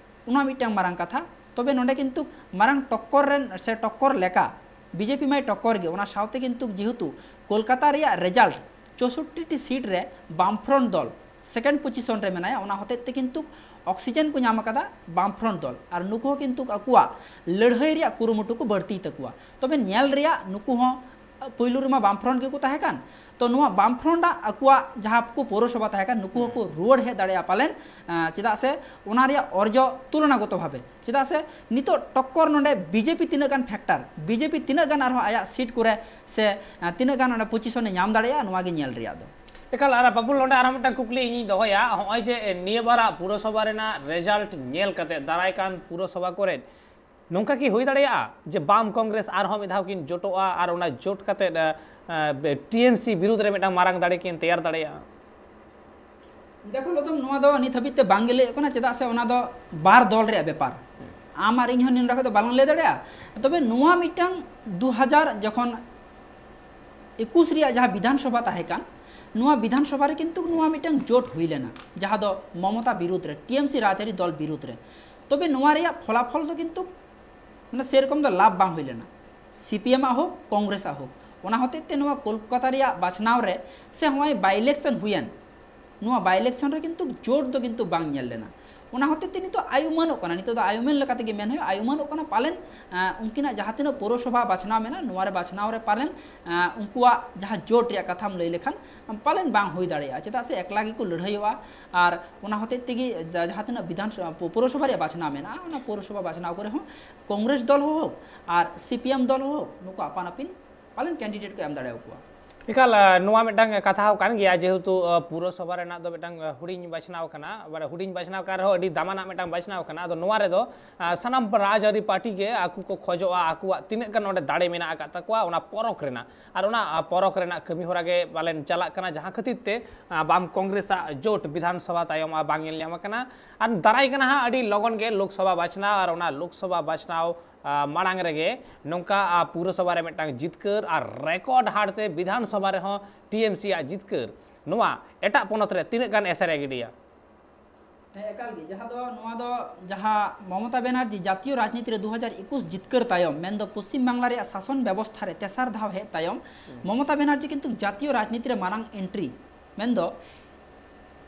ᱚᱱᱟ ᱢᱤᱫᱴᱟᱝ ᱢᱟᱨᱟᱝ ᱠᱟᱛᱷᱟ᱾ ᱛᱚᱵᱮ ᱱᱚᱰᱮ ᱠᱤᱱᱛᱩ ᱢᱟᱨᱟᱝ ᱴᱚᱠᱠᱚᱨ ᱨᱮᱱ ᱥᱮ ᱴᱚᱠᱠᱚᱨ ᱞᱮᱠᱟ ᱵᱤ ᱡᱮ ᱯᱤ ᱢᱟᱭ ᱴᱚᱠᱠᱚᱨ ᱜᱮ᱾ ᱚᱱᱟ ᱥᱟᱶᱛᱮ ᱠᱤᱱᱛᱩ ᱡᱮᱦᱮᱛᱩ ᱠᱳᱞᱠᱟᱛᱟ ᱨᱮᱭᱟᱜ ᱨᱮᱡᱟᱞᱴ ᱪᱳᱥᱳᱴᱴᱤ ᱴᱤ ᱥᱤᱴ ᱨᱮ ᱵᱟᱢᱯᱷᱨᱚᱱᱴ ᱫᱚᱞ ᱥᱮᱠᱮᱱᱰ ᱯᱚᱡᱤᱥᱚᱱ ᱨᱮ ᱢᱮᱱᱟᱭᱟ, ᱚᱱᱟ ᱦᱚᱛᱮᱡ ᱛᱮ ᱠᱤᱱᱛᱩ ᱚᱠᱥᱤᱡᱮᱱ ᱠᱚ ᱧᱟᱢ ᱟᱠᱟᱫᱟ ᱵᱟᱢᱯᱷᱨᱚᱱᱴ ᱫᱚᱞ, ᱟᱨ ᱱᱩᱠᱩ ᱦᱚᱸ ᱠᱤᱱᱛᱩ ᱟᱠᱚᱣᱟᱜ ᱞᱟᱹᱲᱦᱟᱹᱭ ᱨᱮᱭᱟᱜ ᱠᱩᱨᱩᱢᱩᱴᱩ ᱠᱚ ᱵᱟᱹᱲᱛᱤᱭ ᱛᱟᱠᱚᱣᱟ᱾ ᱛᱚᱵᱮ ᱧᱮᱞ ᱨᱮᱭᱟᱜ, ᱱᱩᱠᱩ ᱦᱚᱸ ᱯᱩᱭᱞᱩ ᱨᱮᱢᱟ ᱵᱟᱢᱯᱷᱨᱚᱱᱴ ᱜᱮᱠᱚ ᱛᱟᱦᱮᱸ ᱠᱟᱱ, ᱛᱚ ᱱᱚᱣᱟ ᱵᱟᱢᱯᱷᱨᱚᱱᱴ ᱟᱜ ᱟᱠᱚᱣᱟᱜ ᱡᱟᱦᱟᱸ ᱠᱚ ᱯᱳᱣᱨᱚᱥᱚᱵᱷᱟ ᱛᱟᱦᱮᱸ ᱠᱟᱱ, ᱱᱩᱠᱩ ᱦᱚᱸᱠᱚ ᱨᱩᱣᱟᱹᱲ ᱦᱮᱡ ᱫᱟᱲᱮᱭᱟᱜᱼᱟ ᱯᱟᱞᱮᱱ, ᱟᱸ, ᱪᱮᱫᱟᱜ ᱥᱮ ᱚᱱᱟ ᱨᱮᱭᱟᱜ ᱚᱨᱡᱚ ᱛᱩᱞᱚᱱᱟᱜᱚᱛᱚ ᱵᱷᱟᱵᱮ, ᱪᱮᱫᱟᱜ ᱥᱮ ᱱᱤᱛᱚᱜ ᱴᱚᱠᱠᱚᱨ ᱱᱚᱰᱮ ᱵᱤᱡᱮᱯᱤ ᱛᱤᱱᱟᱹᱜ ᱜᱟᱱ ᱯᱷᱮᱠᱴᱟᱨ, ᱵᱤᱡᱮᱯᱤ ᱛᱤᱱᱟᱹᱜ ᱜᱟᱱ ᱟᱨᱦᱚᱸ ᱟᱭᱟᱜ ᱥᱤᱴ ᱠᱚᱨᱮ ᱥᱮ, ᱟᱸ, ᱛᱤᱱᱟᱹᱜ ᱜᱟᱱ ᱚᱸᱰᱮ ᱯᱚᱡᱤᱥᱚᱱ ᱮ ᱧᱟᱢ ᱫᱟᱲᱮᱭᱟᱜᱼᱟ, ᱱᱚᱣᱟ ᱜᱮ ᱧᱮᱞ ᱨᱮᱭᱟᱜ ᱫᱚ᱾ ᱮᱠᱟᱞ, ᱟᱨ ᱵᱟᱵᱩᱞ, ᱱᱚᱰᱮ ᱟᱨᱦᱚᱸ ᱢᱤᱫᱴᱟᱝ ᱠᱩᱠᱞᱤ ᱤᱧᱤᱧ ᱫᱚᱦᱚᱭᱟ, ᱦᱚᱸᱜᱼᱚᱭ ᱡᱮ ᱱᱤᱭᱟᱹ ᱵᱟᱨᱟᱜ ᱯᱩᱨᱚᱥᱚᱵᱷᱟ ᱨᱮᱱᱟᱜ ᱨᱮᱡᱟᱞᱴ ᱧᱮᱞ ᱠᱟᱛᱮ, ᱫᱟᱨᱟᱭ ᱠᱟᱱ ᱯᱩᱨᱚᱥᱚᱵᱷᱟ ᱠᱚᱨᱮ ᱱᱚᱝᱠᱟ ᱠᱤ ᱦᱩᱭ ᱫᱟᱲᱮᱭᱟᱜᱼᱟ ᱡᱮ ᱵᱟᱢ ᱠᱚᱝᱜᱨᱮᱥ ᱟᱨᱦᱚᱸ ᱢᱤᱫ ᱫᱷᱟᱣ ᱠᱤᱱ ᱡᱳᱴᱚᱜᱼᱟ ᱟᱨ ᱚᱱᱟ ᱡᱳᱴ ᱠᱟᱛᱮ, ᱟ, ᱟ, ᱵᱮ-, ᱴᱤ ᱮᱢ ᱥᱤ ᱵᱤᱨᱩᱫᱽ ᱨᱮ ᱢᱤᱫᱴᱟᱝ ᱢᱟᱨᱟᱝ ᱫᱟᱲᱮ ᱠᱤᱱ ᱛᱮᱭᱟᱨ ᱫᱟᱲᱮᱭᱟᱜᱼᱟ? ᱫᱮᱠᱷᱚ ᱞᱚᱛᱚᱢ, ᱱᱚᱣᱟ ᱫᱚ ᱱᱤᱛ ᱦᱟᱹᱵᱤᱡ ᱛᱮ ᱵᱟᱝ ᱜᱮ ᱞᱟᱹᱭᱚᱜ ᱠᱟᱱᱟ, ᱪᱮᱫᱟᱜ ᱥᱮ ᱚᱱᱟ ᱫᱚ ᱵᱟᱨ ᱫᱚᱞ ᱨᱮᱭᱟᱜ ᱵᱮᱯᱟᱨ᱾ ᱟᱢ ᱟᱨ ᱤᱧ ᱦᱚᱸ ᱱᱤᱱ ᱨᱟᱠᱷᱟ ᱫᱚ ᱵᱟᱞᱟᱝ ᱞᱟᱹᱭ ᱫᱟᱲᱮᱭᱟᱜᱼᱟ᱾ ᱛᱚᱵᱮ ᱱᱚᱣᱟ ᱢᱤᱫᱴᱟᱝ ᱫᱩ ᱦᱟᱡᱟᱨ ᱡᱚᱠᱷᱚᱱ ᱮᱠᱩᱥ ᱨᱮᱭᱟᱜ ᱡᱟᱦᱟᱸ ᱵᱤᱫᱷᱟᱱ ᱥᱚᱵᱷᱟ ᱛᱟᱦᱮᱸ ᱠᱟᱱ, ᱱᱚᱣᱟ ᱵᱤᱫᱷᱟᱱ ᱥᱚᱵᱷᱟ ᱨᱮ ᱠᱤᱱᱛᱩ ᱱᱚᱣᱟ ᱢᱤᱫᱴᱟᱝ ᱡᱳᱴ ᱦᱩᱭ ᱞᱮᱱᱟ, ᱡᱟᱦᱟᱸ ᱫᱚ ᱢᱚᱢᱚᱛᱟ ᱵᱤᱨᱩᱫᱽ ᱨᱮ, ᱴᱤ ᱮᱢ ᱥᱤ ᱨᱟᱡᱽᱟᱹᱨᱤ ᱫᱚᱞ ᱵᱤᱨᱩᱫᱽ ᱨᱮ᱾ ᱛᱚᱵᱮ ᱱᱚᱣᱟ ᱨᱮᱭᱟᱜ ᱯᱷᱚᱞᱟᱯᱷᱚᱞ ᱫᱚ ᱠᱤᱱᱛᱩ ᱢᱟᱱᱮ ᱥᱮᱨᱚᱠᱚᱢ ᱫᱚ ᱞᱟᱵᱷ ᱵᱟᱝ ᱦᱩᱭ ᱞᱮᱱᱟ, ᱥᱤ ᱯᱤ ᱮᱢ ᱟᱜ ᱦᱳᱠ, ᱠᱚᱝᱜᱨᱮᱥ ᱟᱜ ᱦᱳᱠ᱾ ᱚᱱᱟ ᱦᱚᱛᱮᱡ ᱛᱮ ᱱᱚᱣᱟ ᱠᱳᱞᱠᱟᱛᱟ ᱨᱮᱭᱟᱜ ᱵᱟᱪᱷᱱᱟᱣ ᱨᱮ ᱥᱮ ᱱᱚᱜᱼᱚᱭ by election ᱦᱩᱭᱮᱱ, ᱱᱚᱣᱟ by election ᱨᱮ ᱠᱤᱱᱛᱩ ᱡᱳᱴ ᱫᱚ ᱠᱤᱱᱛᱩ ᱵᱟᱝ ᱧᱮᱞ ᱞᱮᱱᱟ᱾ ᱚᱱᱟ ᱦᱚᱛᱮᱡ ᱛᱮ ᱱᱤᱛᱚᱜ ᱟᱭᱩᱢᱟᱹᱱᱚᱜ ᱠᱟᱱᱟ, ᱱᱤᱛᱚᱜ ᱫᱚ ᱟᱭᱩᱢᱟᱹᱱ ᱞᱮᱠᱟ ᱛᱮᱜᱮ ᱢᱮᱱ ᱦᱩᱭᱩᱜᱼᱟ, ᱟᱭᱩᱢᱟᱹᱱᱚᱜ ᱠᱟᱱᱟ ᱯᱟᱞᱮᱱ, ᱟᱸ, ᱩᱱᱠᱤᱱᱟᱜ ᱡᱟᱦᱟᱸ ᱛᱤᱱᱟᱹᱜ ᱯᱳᱣᱨᱚᱥᱚᱵᱷᱟ ᱵᱟᱪᱷᱱᱟᱣ ᱢᱮᱱᱟᱜᱼᱟ, ᱱᱚᱣᱟ ᱨᱮ ᱵᱟᱪᱷᱱᱟᱣ ᱨᱮ ᱯᱟᱞᱮᱱ, ᱟᱸ, ᱩᱱᱠᱩᱣᱟᱜ ᱡᱟᱦᱟᱸ ᱡᱳᱴ ᱨᱮᱭᱟᱜ ᱠᱟᱛᱷᱟᱢ ᱞᱟᱹᱭ ᱞᱮᱠᱷᱟᱱ, ᱯᱟᱞᱮᱱ ᱵᱟᱝ ᱦᱩᱭ ᱫᱟᱲᱮᱭᱟᱜᱼᱟ, ᱪᱮᱫᱟᱜ ᱥᱮ ᱮᱠᱞᱟ ᱜᱮᱠᱚ ᱞᱟᱹᱲᱦᱟᱹᱭᱚᱜᱼᱟ᱾ ᱟᱨ ᱚᱱᱟ ᱦᱚᱛᱮᱡ ᱛᱮᱜᱮ ᱡᱟ-, ᱡᱟᱦᱟᱸ ᱛᱤᱱᱟᱹᱜ ᱵᱤᱫᱷᱟᱱ ᱥᱚ-, ᱯᱳ-, ᱯᱳᱣᱨᱚᱥᱚᱵᱷᱟ ᱨᱮᱭᱟᱜ ᱵᱟᱪᱷᱱᱟᱣ ᱢᱮᱱᱟᱜᱼᱟ, ᱚᱱᱟ ᱯᱳᱣᱨᱚᱥᱚᱵᱷᱟ ᱵᱟᱪᱷᱱᱟᱣ ᱠᱚᱨᱮ ᱦᱚᱸ ᱠᱚᱝᱜᱨᱮᱥ ᱫᱚᱞ ᱦᱚᱸ ᱦᱳᱠ ᱟᱨ ᱥᱤ ᱯᱤ ᱮᱢ ᱫᱚᱞ ᱦᱚᱸ ᱦᱳᱠ, ᱱᱩᱠᱩ ᱟᱯᱟᱱ ᱟᱹᱯᱤᱱ ᱯᱟᱞᱮᱱ ᱠᱮᱱᱰᱤᱰᱮᱴ ᱠᱚ ᱮᱢ ᱫᱟᱲᱮᱭᱟᱠᱚᱣᱟ᱾ ᱮᱠᱟᱞ, ᱟ, ᱱᱚᱣᱟ ᱢᱤᱫᱴᱟᱝ ᱠᱟᱛᱷᱟ ᱦᱚᱸ ᱠᱟᱱ ᱜᱮᱭᱟ, ᱡᱮᱦᱮᱛᱩ, ᱟ, ᱯᱩᱨᱚᱥᱚᱵᱷᱟ ᱨᱮᱱᱟᱜ ᱫᱚ ᱢᱤᱫᱴᱟᱝ, ᱟ, ᱦᱩᱰᱤᱧ ᱵᱟᱪᱷᱱᱟᱣ ᱠᱟᱱᱟ, ᱢᱟᱱᱮ ᱦᱩᱰᱤᱧ ᱵᱟᱪᱷᱱᱟᱣ ᱠᱟᱱ ᱨᱮᱦᱚᱸ ᱟᱹᱰᱤ ᱫᱟᱢᱟᱱᱟᱜ ᱢᱤᱫᱴᱟᱝ ᱵᱟᱪᱷᱱᱟᱣ ᱠᱟᱱᱟ᱾ ᱟᱫᱚ ᱱᱚᱣᱟ ᱨᱮᱫᱚ, ᱟ, ᱥᱟᱱᱟᱢ ᱨᱟᱡᱽᱟᱹᱨᱤ ᱯᱟᱨᱴᱤ ᱜᱮ ᱟᱠᱚ ᱠᱚ ᱠᱷᱚᱡᱚᱜᱼᱟ ᱟᱠᱚᱣᱟᱜ ᱛᱤᱱᱟᱹᱜ ᱜᱟᱱ ᱚᱸᱰᱮ ᱫᱟᱲᱮ ᱢᱮᱱᱟᱜ ᱟᱠᱟᱫ ᱛᱟᱠᱚᱣᱟ ᱚᱱᱟ ᱯᱚᱨᱚᱠᱷ ᱨᱮᱱᱟᱜ, ᱟᱨ ᱚᱱᱟ, ᱟ, ᱯᱚᱨᱚᱠᱷ ᱨᱮᱱᱟᱜ ᱠᱟᱹᱢᱤ ᱦᱚᱨᱟ ᱜᱮ ᱯᱟᱞᱮᱱ ᱪᱟᱞᱟᱜ ᱠᱟᱱᱟ, ᱡᱟᱦᱟᱸ ᱠᱷᱟᱹᱛᱤᱨ ᱛᱮ, ᱟ, ᱵᱟᱢ ᱠᱚᱝᱜᱨᱮᱥ ᱟᱜ ᱡᱳᱴ ᱵᱤᱫᱷᱟᱱ ᱥᱚᱵᱷᱟ ᱛᱟᱭᱚᱢ, ᱟ, ᱵᱟᱝ ᱧᱮᱞ ᱧᱟᱢ ᱟᱠᱟᱱᱟ᱾ ᱟᱨ ᱫᱟᱨᱟᱭ ᱠᱟᱱᱟ ᱦᱟᱸᱜ ᱟᱹᱰᱤ ᱞᱚᱜᱚᱱ ᱜᱮ ᱞᱳᱠᱥᱚᱵᱷᱟ ᱵᱟᱪᱷᱱᱟᱣ, ᱟᱨ ᱚᱱᱟ ᱞᱳᱠᱥᱚᱵᱷᱟ ᱵᱟᱪᱷᱱᱟᱣ ᱟ, ᱢᱟᱲᱟᱝ ᱨᱮᱜᱮ ᱱᱚᱝᱠᱟ, ᱟ, ᱯᱩᱨᱚᱥᱚᱵᱷᱟ ᱨᱮ ᱢᱤᱫᱴᱟᱝ ᱡᱤᱛᱠᱟᱹᱨ ᱟᱨ ᱨᱮᱠᱚᱨᱰ ᱦᱟᱨ ᱛᱮ ᱵᱤᱫᱷᱟᱱ ᱥᱚᱵᱷᱟ ᱨᱮᱦᱚᱸ ᱴᱤ ᱮᱢ ᱥᱤ ᱟᱜ ᱡᱤᱛᱠᱟᱹᱨ, ᱱᱚᱣᱟ ᱮᱴᱟᱜ ᱯᱚᱱᱚᱛ ᱨᱮ ᱛᱤᱱᱟᱹᱜ ᱜᱟᱱ ᱮᱥᱮᱨ ᱮ ᱜᱤᱰᱤᱭᱟ? ᱦᱮᱸ, ᱮᱠᱟᱞ ᱜᱮ᱾ ᱡᱟᱦᱟᱸ ᱫᱚ, ᱱᱚᱣᱟ ᱫᱚ ᱡᱟᱦᱟᱸ ᱢᱚᱢᱚᱛᱟ ᱵᱮᱱᱟᱨᱡᱤ ᱡᱟᱛᱤᱭᱚ ᱨᱟᱡᱽᱱᱤᱛᱤ ᱨᱮ ᱫᱩ ᱦᱟᱡᱟᱨ ᱮᱠᱩᱥ ᱡᱤᱛᱠᱟᱹᱨ ᱛᱟᱭᱚᱢ, ᱢᱮᱱᱫᱚ ᱯᱚᱥᱪᱤᱢ ᱵᱟᱝᱞᱟ ᱨᱮᱭᱟᱜ ᱥᱟᱥᱚᱱ ᱵᱮᱵᱚᱥᱛᱷᱟ ᱨᱮ ᱛᱮᱥᱟᱨ ᱫᱷᱟᱣ ᱦᱮᱡ ᱛᱟᱭᱚᱢ, ᱦᱩᱸ᱾ ᱢᱚᱢᱚᱛᱟ ᱵᱮᱱᱟᱨᱡᱤ ᱠᱤᱱᱛᱩ ᱡᱟᱛᱤᱭᱚ ᱨᱟᱡᱽᱱᱤᱛᱤ ᱨᱮ ᱢᱟᱨᱟᱝ ᱮᱱᱴᱨᱤ, ᱢᱮᱱᱫᱚ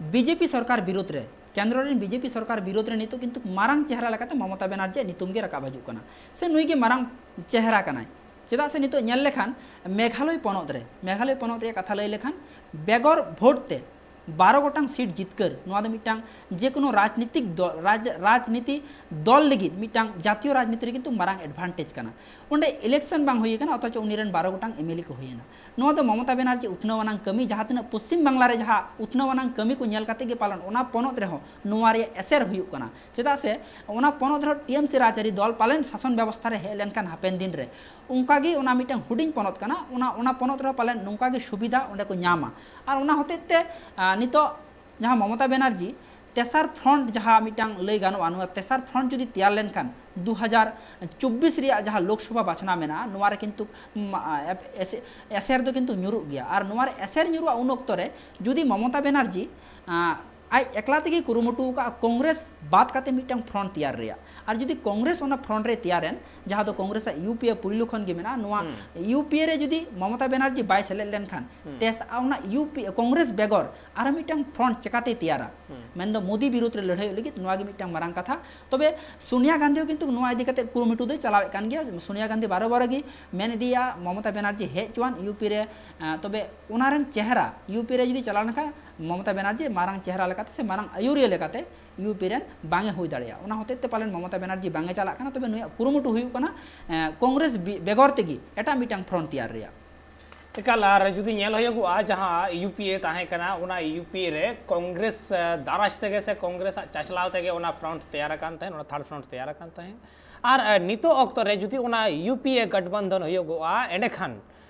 ᱵᱤᱡᱮᱯᱤ ᱥᱚᱨᱠᱟᱨ ᱵᱤᱨᱩᱫᱽ ᱨᱮ, ᱠᱮᱱᱫᱨᱚ ᱨᱮᱱ ᱵᱤᱡᱮᱯᱤ ᱥᱚᱨᱠᱟᱨ ᱵᱤᱨᱩᱫᱽ ᱨᱮ ᱱᱤᱛᱚᱜ ᱠᱤᱱᱛᱩ ᱢᱟᱨᱟᱝ ᱪᱮᱦᱨᱟ ᱞᱮᱠᱟᱛᱮ ᱢᱚᱢᱚᱛᱟ ᱵᱮᱱᱟᱨᱡᱤᱭᱟᱜ ᱧᱩᱛᱩᱢ ᱜᱮ ᱨᱟᱠᱟᱵ ᱦᱤᱡᱩᱜ ᱠᱟᱱᱟ, ᱥᱮ ᱱᱩᱭ ᱜᱮ ᱢᱟᱨᱟᱝ ᱪᱮᱦᱨᱟ ᱠᱟᱱᱟᱭ᱾ ᱪᱮᱫᱟᱜ ᱥᱮ ᱱᱤᱛᱚᱜ ᱧᱮᱞ ᱞᱮᱠᱷᱟᱱ ᱢᱮᱜᱷᱟᱞᱚᱭ ᱯᱚᱱᱚᱛ ᱨᱮ, ᱢᱮᱜᱷᱟᱞᱚᱭ ᱯᱚᱱᱚᱛ ᱨᱮᱭᱟᱜ ᱠᱟᱛᱷᱟ ᱞᱟᱹᱭ ᱞᱮᱠᱷᱟᱱ ᱵᱮᱜᱚᱨ ᱵᱷᱳᱴ ᱛᱮ ᱵᱟᱨᱚ ᱜᱚᱴᱟᱝ ᱥᱤᱴ ᱡᱤᱛᱠᱟᱹᱨ, ᱱᱚᱣᱟ ᱫᱚ ᱢᱤᱫᱴᱟᱝ ᱡᱮᱠᱳᱱᱳ ᱨᱟᱡᱽᱱᱤᱛᱤᱠ ᱫᱚᱞ, ᱨᱟᱡᱽ-, ᱨᱟᱡᱽᱱᱤᱛᱤ ᱫᱚᱞ ᱞᱟᱹᱜᱤᱫ ᱢᱤᱫᱴᱟᱝ ᱡᱟᱛᱤᱭᱚ ᱨᱟᱡᱽᱱᱤᱛᱤ ᱨᱮ ᱠᱤᱱᱛᱩ ᱢᱟᱨᱟᱝ ᱮᱰᱵᱷᱟᱱᱴᱮᱡᱽ ᱠᱟᱱᱟ᱾ ᱚᱸᱰᱮ ᱤᱞᱮᱠᱥᱚᱱ ᱵᱟᱝ ᱦᱩᱭ ᱟᱠᱟᱱᱟ, ᱚᱛᱷᱚᱪᱚ ᱩᱱᱤ ᱨᱮᱱ ᱵᱟᱨᱚ ᱜᱚᱴᱟᱝ ᱮᱢᱮᱞᱮ ᱠᱚ ᱦᱩᱭᱮᱱᱟ᱾ ᱱᱚᱣᱟ ᱫᱚ ᱢᱚᱢᱚᱛᱟ ᱵᱮᱱᱟᱨᱡᱤ ᱩᱛᱱᱟᱹᱣ ᱟᱱᱟᱝ ᱠᱟᱹᱢᱤ, ᱡᱟᱦᱟᱸ ᱛᱤᱱᱟᱹᱜ ᱯᱚᱥᱪᱤᱢ ᱵᱟᱝᱞᱟ ᱨᱮ ᱡᱟᱦᱟᱸ ᱩᱛᱱᱟᱹᱣ ᱟᱱᱟᱝ ᱠᱟᱹᱢᱤ ᱠᱚ ᱧᱮᱞ ᱠᱟᱛᱮ ᱜᱮ ᱯᱟᱞᱮᱱ ᱚᱱᱟ ᱯᱚᱱᱚᱛ ᱨᱮᱦᱚᱸ ᱱᱚᱣᱟ ᱨᱮᱭᱟᱜ ᱮᱥᱮᱨ ᱦᱩᱭᱩᱜ ᱠᱟᱱᱟ᱾ ᱪᱮᱫᱟᱜ ᱥᱮ ᱚᱱᱟ ᱯᱚᱱᱚᱛ ᱨᱮᱦᱚᱸ ᱴᱤ ᱮᱢ ᱥᱤ ᱨᱟᱡᱽᱟᱹᱨᱤ ᱫᱚᱞ ᱯᱟᱞᱮᱱ ᱥᱟᱥᱚᱱ ᱵᱮᱵᱚᱥᱛᱷᱟ ᱨᱮ ᱦᱮᱡ ᱞᱮᱱᱠᱷᱟᱱ ᱦᱟᱯᱮᱱ ᱫᱤᱱ ᱨᱮ ᱚᱱᱠᱟ ᱜᱮ ᱚᱱᱟ ᱢᱤᱫᱴᱟᱝ ᱦᱩᱰᱤᱧ ᱯᱚᱱᱚᱛ ᱠᱟᱱᱟ, ᱚᱱᱟ, ᱚᱱᱟ ᱯᱚᱱᱚᱛ ᱨᱮᱦᱚᱸ ᱯᱟᱞᱮᱱ ᱱᱚᱝᱠᱟ ᱜᱮ ᱥᱩᱵᱤᱫᱷᱟ ᱚᱸᱰᱮ ᱠᱚ ᱧᱟᱢᱟ᱾ ᱟᱨ ᱚᱱᱟ ᱦᱚᱛᱮᱡ ᱛᱮ, ᱟᱸ, ᱱᱤᱛᱚᱜ ᱡᱟᱦᱟᱸ ᱢᱚᱢᱚᱛᱟ ᱵᱮᱱᱟᱨᱡᱤ ᱛᱮᱥᱟᱨ ᱯᱷᱨᱚᱱᱴ ᱡᱟᱦᱟᱸ ᱢᱤᱫᱴᱟᱝ ᱞᱟᱹᱭ ᱜᱟᱱᱚᱜᱼᱟ, ᱱᱚᱣᱟ ᱛᱮᱥᱟᱨ ᱯᱷᱨᱚᱱᱴ ᱡᱩᱫᱤ ᱛᱮᱭᱟᱨ ᱞᱮᱱᱠᱷᱟᱱ ᱫᱩ ᱦᱟᱡᱟᱨ ᱪᱚᱵᱵᱤᱥ ᱨᱮᱭᱟᱜ ᱡᱟᱦᱟᱸ ᱞᱳᱠᱥᱚᱵᱷᱟ ᱵᱟᱪᱷᱱᱟᱣ ᱢᱮᱱᱟᱜᱼᱟ, ᱱᱚᱣᱟ ᱨᱮ ᱠᱤᱱᱛᱩ, ᱩᱢ, ᱟ, ᱮᱯ-, ᱮᱥᱮ-, ᱮᱥᱮᱨ ᱫᱚ ᱠᱤᱱᱛᱩ ᱧᱩᱨᱩᱜ ᱜᱮᱭᱟ᱾ ᱟᱨ ᱱᱚᱣᱟ ᱨᱮ ᱮᱥᱮᱨ ᱧᱩᱨᱩᱜᱼᱟ ᱩᱱ ᱚᱠᱛᱚ ᱨᱮ ᱡᱩᱫᱤ ᱢᱚᱢᱚᱛᱟ ᱵᱮᱱᱟᱨᱡᱤ, ᱟ, ᱟᱡ ᱮᱠᱞᱟ ᱛᱮᱜᱮ ᱠᱩᱨᱩᱢᱩᱴᱩ ᱟᱠᱟᱫᱼᱟ ᱠᱚᱝᱜᱨᱮᱥ ᱵᱟᱫ ᱠᱟᱛᱮ ᱢᱤᱫᱴᱟᱝ ᱯᱷᱨᱚᱱᱴ ᱛᱮᱭᱟᱨ ᱨᱮᱭᱟᱜ᱾ ᱟᱨ ᱡᱩᱫᱤ ᱠᱚᱝᱜᱨᱮᱥ ᱚᱱᱟ ᱯᱷᱨᱚᱱᱴ ᱨᱮ ᱛᱮᱭᱟᱨᱮᱱ, ᱡᱟᱦᱟᱸ ᱫᱚ ᱠᱚᱝᱜᱨᱮᱥ ᱟᱜ ᱤᱭᱩ ᱯᱤ ᱮ ᱯᱩᱭᱞᱩ ᱠᱷᱚᱱ ᱜᱮ ᱢᱮᱱᱟᱜᱼᱟ, ᱱᱚᱣᱟ ᱦᱩᱸ᱾ ᱤᱭᱩ ᱯᱤ ᱮ ᱨᱮ ᱡᱩᱫᱤ ᱢᱚᱢᱚᱛᱟ ᱵᱮᱱᱟᱨᱡᱤ ᱵᱟᱭ ᱥᱮᱞᱮᱫ ᱞᱮᱱᱠᱷᱟᱱ, ᱦᱩᱸ᱾ ᱛᱮᱥ-, ᱚᱱᱟ ᱤᱭᱩ ᱯᱤ ᱮ, ᱠᱚᱝᱜᱨᱮᱥ ᱵᱮᱜᱚᱨ ᱟᱨᱦᱚᱸ ᱢᱤᱫᱴᱟᱝ ᱯᱷᱨᱚᱱᱴ ᱪᱮᱠᱟᱛᱮᱭ ᱛᱮᱭᱟᱨᱟ? ᱦᱩᱸ᱾ ᱢᱮᱱᱫᱚ ᱢᱳᱫᱤ ᱵᱤᱨᱩᱫᱷ ᱨᱮ ᱞᱟᱹᱲᱦᱟᱹᱭᱚᱜ ᱞᱟᱹᱜᱤᱫ ᱱᱚᱣᱟ ᱜᱮ ᱢᱤᱫᱴᱟᱝ ᱢᱟᱨᱟᱝ ᱠᱟᱛᱷᱟ᱾ ᱛᱚᱵᱮ ᱥᱳᱱᱤᱭᱟ ᱜᱟᱱᱫᱷᱤ ᱦᱚᱸ ᱠᱤᱱᱛᱩ ᱱᱚᱣᱟ ᱤᱫᱤ ᱠᱟᱛᱮ ᱠᱩᱨᱩᱢᱩᱴᱩ ᱫᱚᱭ ᱪᱟᱞᱟᱣᱮᱫ ᱠᱟᱱ ᱜᱮᱭᱟ᱾ ᱥᱳᱱᱤᱭᱟ ᱜᱟᱱᱫᱷᱤ ᱵᱟᱨᱚ ᱵᱟᱨᱚ ᱜᱮ ᱢᱮᱱ ᱤᱫᱤᱭᱟ ᱢᱚᱢᱚᱛᱟ ᱵᱮᱱᱟᱨᱡᱤ ᱦᱮᱡ ᱦᱚᱪᱚᱣᱟᱱ ᱤᱭᱩ ᱯᱤ ᱨᱮ, ᱟᱸ, ᱛᱚᱵᱮ ᱚᱱᱟ ᱨᱮᱱ ᱪᱮᱦᱨᱟ ᱤᱭᱩ ᱯᱤ ᱨᱮ ᱡᱩᱫᱤ ᱪᱟᱞᱟᱣ ᱞᱮᱱᱠᱷᱟᱱ ᱢᱚᱢᱚᱛᱟ ᱵᱮᱱᱟᱨᱡᱤ ᱢᱟᱨᱟᱝ ᱪᱮᱦᱨᱟ ᱞᱮᱠᱟᱛᱮ ᱥᱮ ᱢᱟᱨᱟᱝ ᱟᱹᱭᱩᱨᱤᱭᱟᱹ ᱞᱮᱠᱟᱛᱮ ᱤᱭᱩ ᱯᱤ ᱨᱮᱱ ᱵᱟᱝ ᱮ ᱦᱩᱭ ᱫᱟᱲᱮᱭᱟᱜᱼᱟ᱾ ᱚᱱᱟ ᱦᱚᱛᱮᱡ ᱛᱮ ᱯᱟᱞᱮᱱ ᱢᱚᱢᱚᱛᱟ ᱵᱮᱱᱟᱨᱡᱤ ᱵᱟᱝ ᱮ ᱪᱟᱞᱟᱜ ᱠᱟᱱᱟ, ᱛᱚᱵᱮ ᱱᱩᱭᱟᱜ ᱠᱩᱨᱩᱢᱩᱴᱩ ᱦᱩᱭᱩᱜ ᱠᱟᱱᱟ, ᱮᱸ, ᱠᱚᱝᱜᱨᱮᱥ ᱵᱤ-, ᱵᱮᱜᱚᱨ ᱛᱮᱜᱮ ᱮᱴᱟᱜ ᱢᱤᱫᱴᱟᱝ ᱯᱷᱨᱚᱱᱴ ᱛᱮᱭᱟᱨ ᱨᱮᱭᱟᱜ᱾ ᱮᱠᱟᱞ, ᱟᱨ ᱡᱩᱫᱤ ᱧᱮᱞ ᱦᱩᱭᱩᱜᱚᱜᱼᱟ, ᱡᱟᱦᱟᱸ ᱤᱭᱩ ᱯᱤ ᱮ ᱛᱟᱦᱮᱸ ᱠᱟᱱᱟ, ᱚᱱᱟ ᱤᱭᱩ ᱯᱤ ᱮ ᱨᱮ ᱠᱚᱝᱜᱨᱮᱥ, ᱮ, ᱫᱟᱨᱟᱡᱽ ᱛᱮᱜᱮ ᱥᱮ ᱠᱚᱝᱜᱨᱮᱥ ᱟᱜ ᱪᱟᱪᱞᱟᱣ ᱛᱮᱜᱮ ᱚᱱᱟ ᱯᱷᱨᱚᱱᱴ ᱛᱮᱭᱟᱨ ᱟᱠᱟᱱ ᱛᱟᱦᱮᱸᱫ, ᱚᱱᱟ ᱛᱷᱟᱨᱰ ᱯᱷᱨᱚᱱᱴ ᱛᱮᱭᱟᱨ ᱟᱠᱟᱱ ᱛᱟᱦᱮᱸᱫ᱾ ᱟᱨ, ᱮ, ᱱᱤᱛᱚᱜ ᱚᱠᱛᱚ ᱨᱮ ᱡᱩᱫᱤ ᱚᱱᱟ ᱤᱭᱩ ᱯᱤ ᱮ ᱜᱟᱴᱵᱟᱱᱫᱷᱚᱱ ᱦᱩᱭᱩᱜᱚᱜᱼᱟ, ᱮᱸᱰᱮᱠᱷᱟᱱ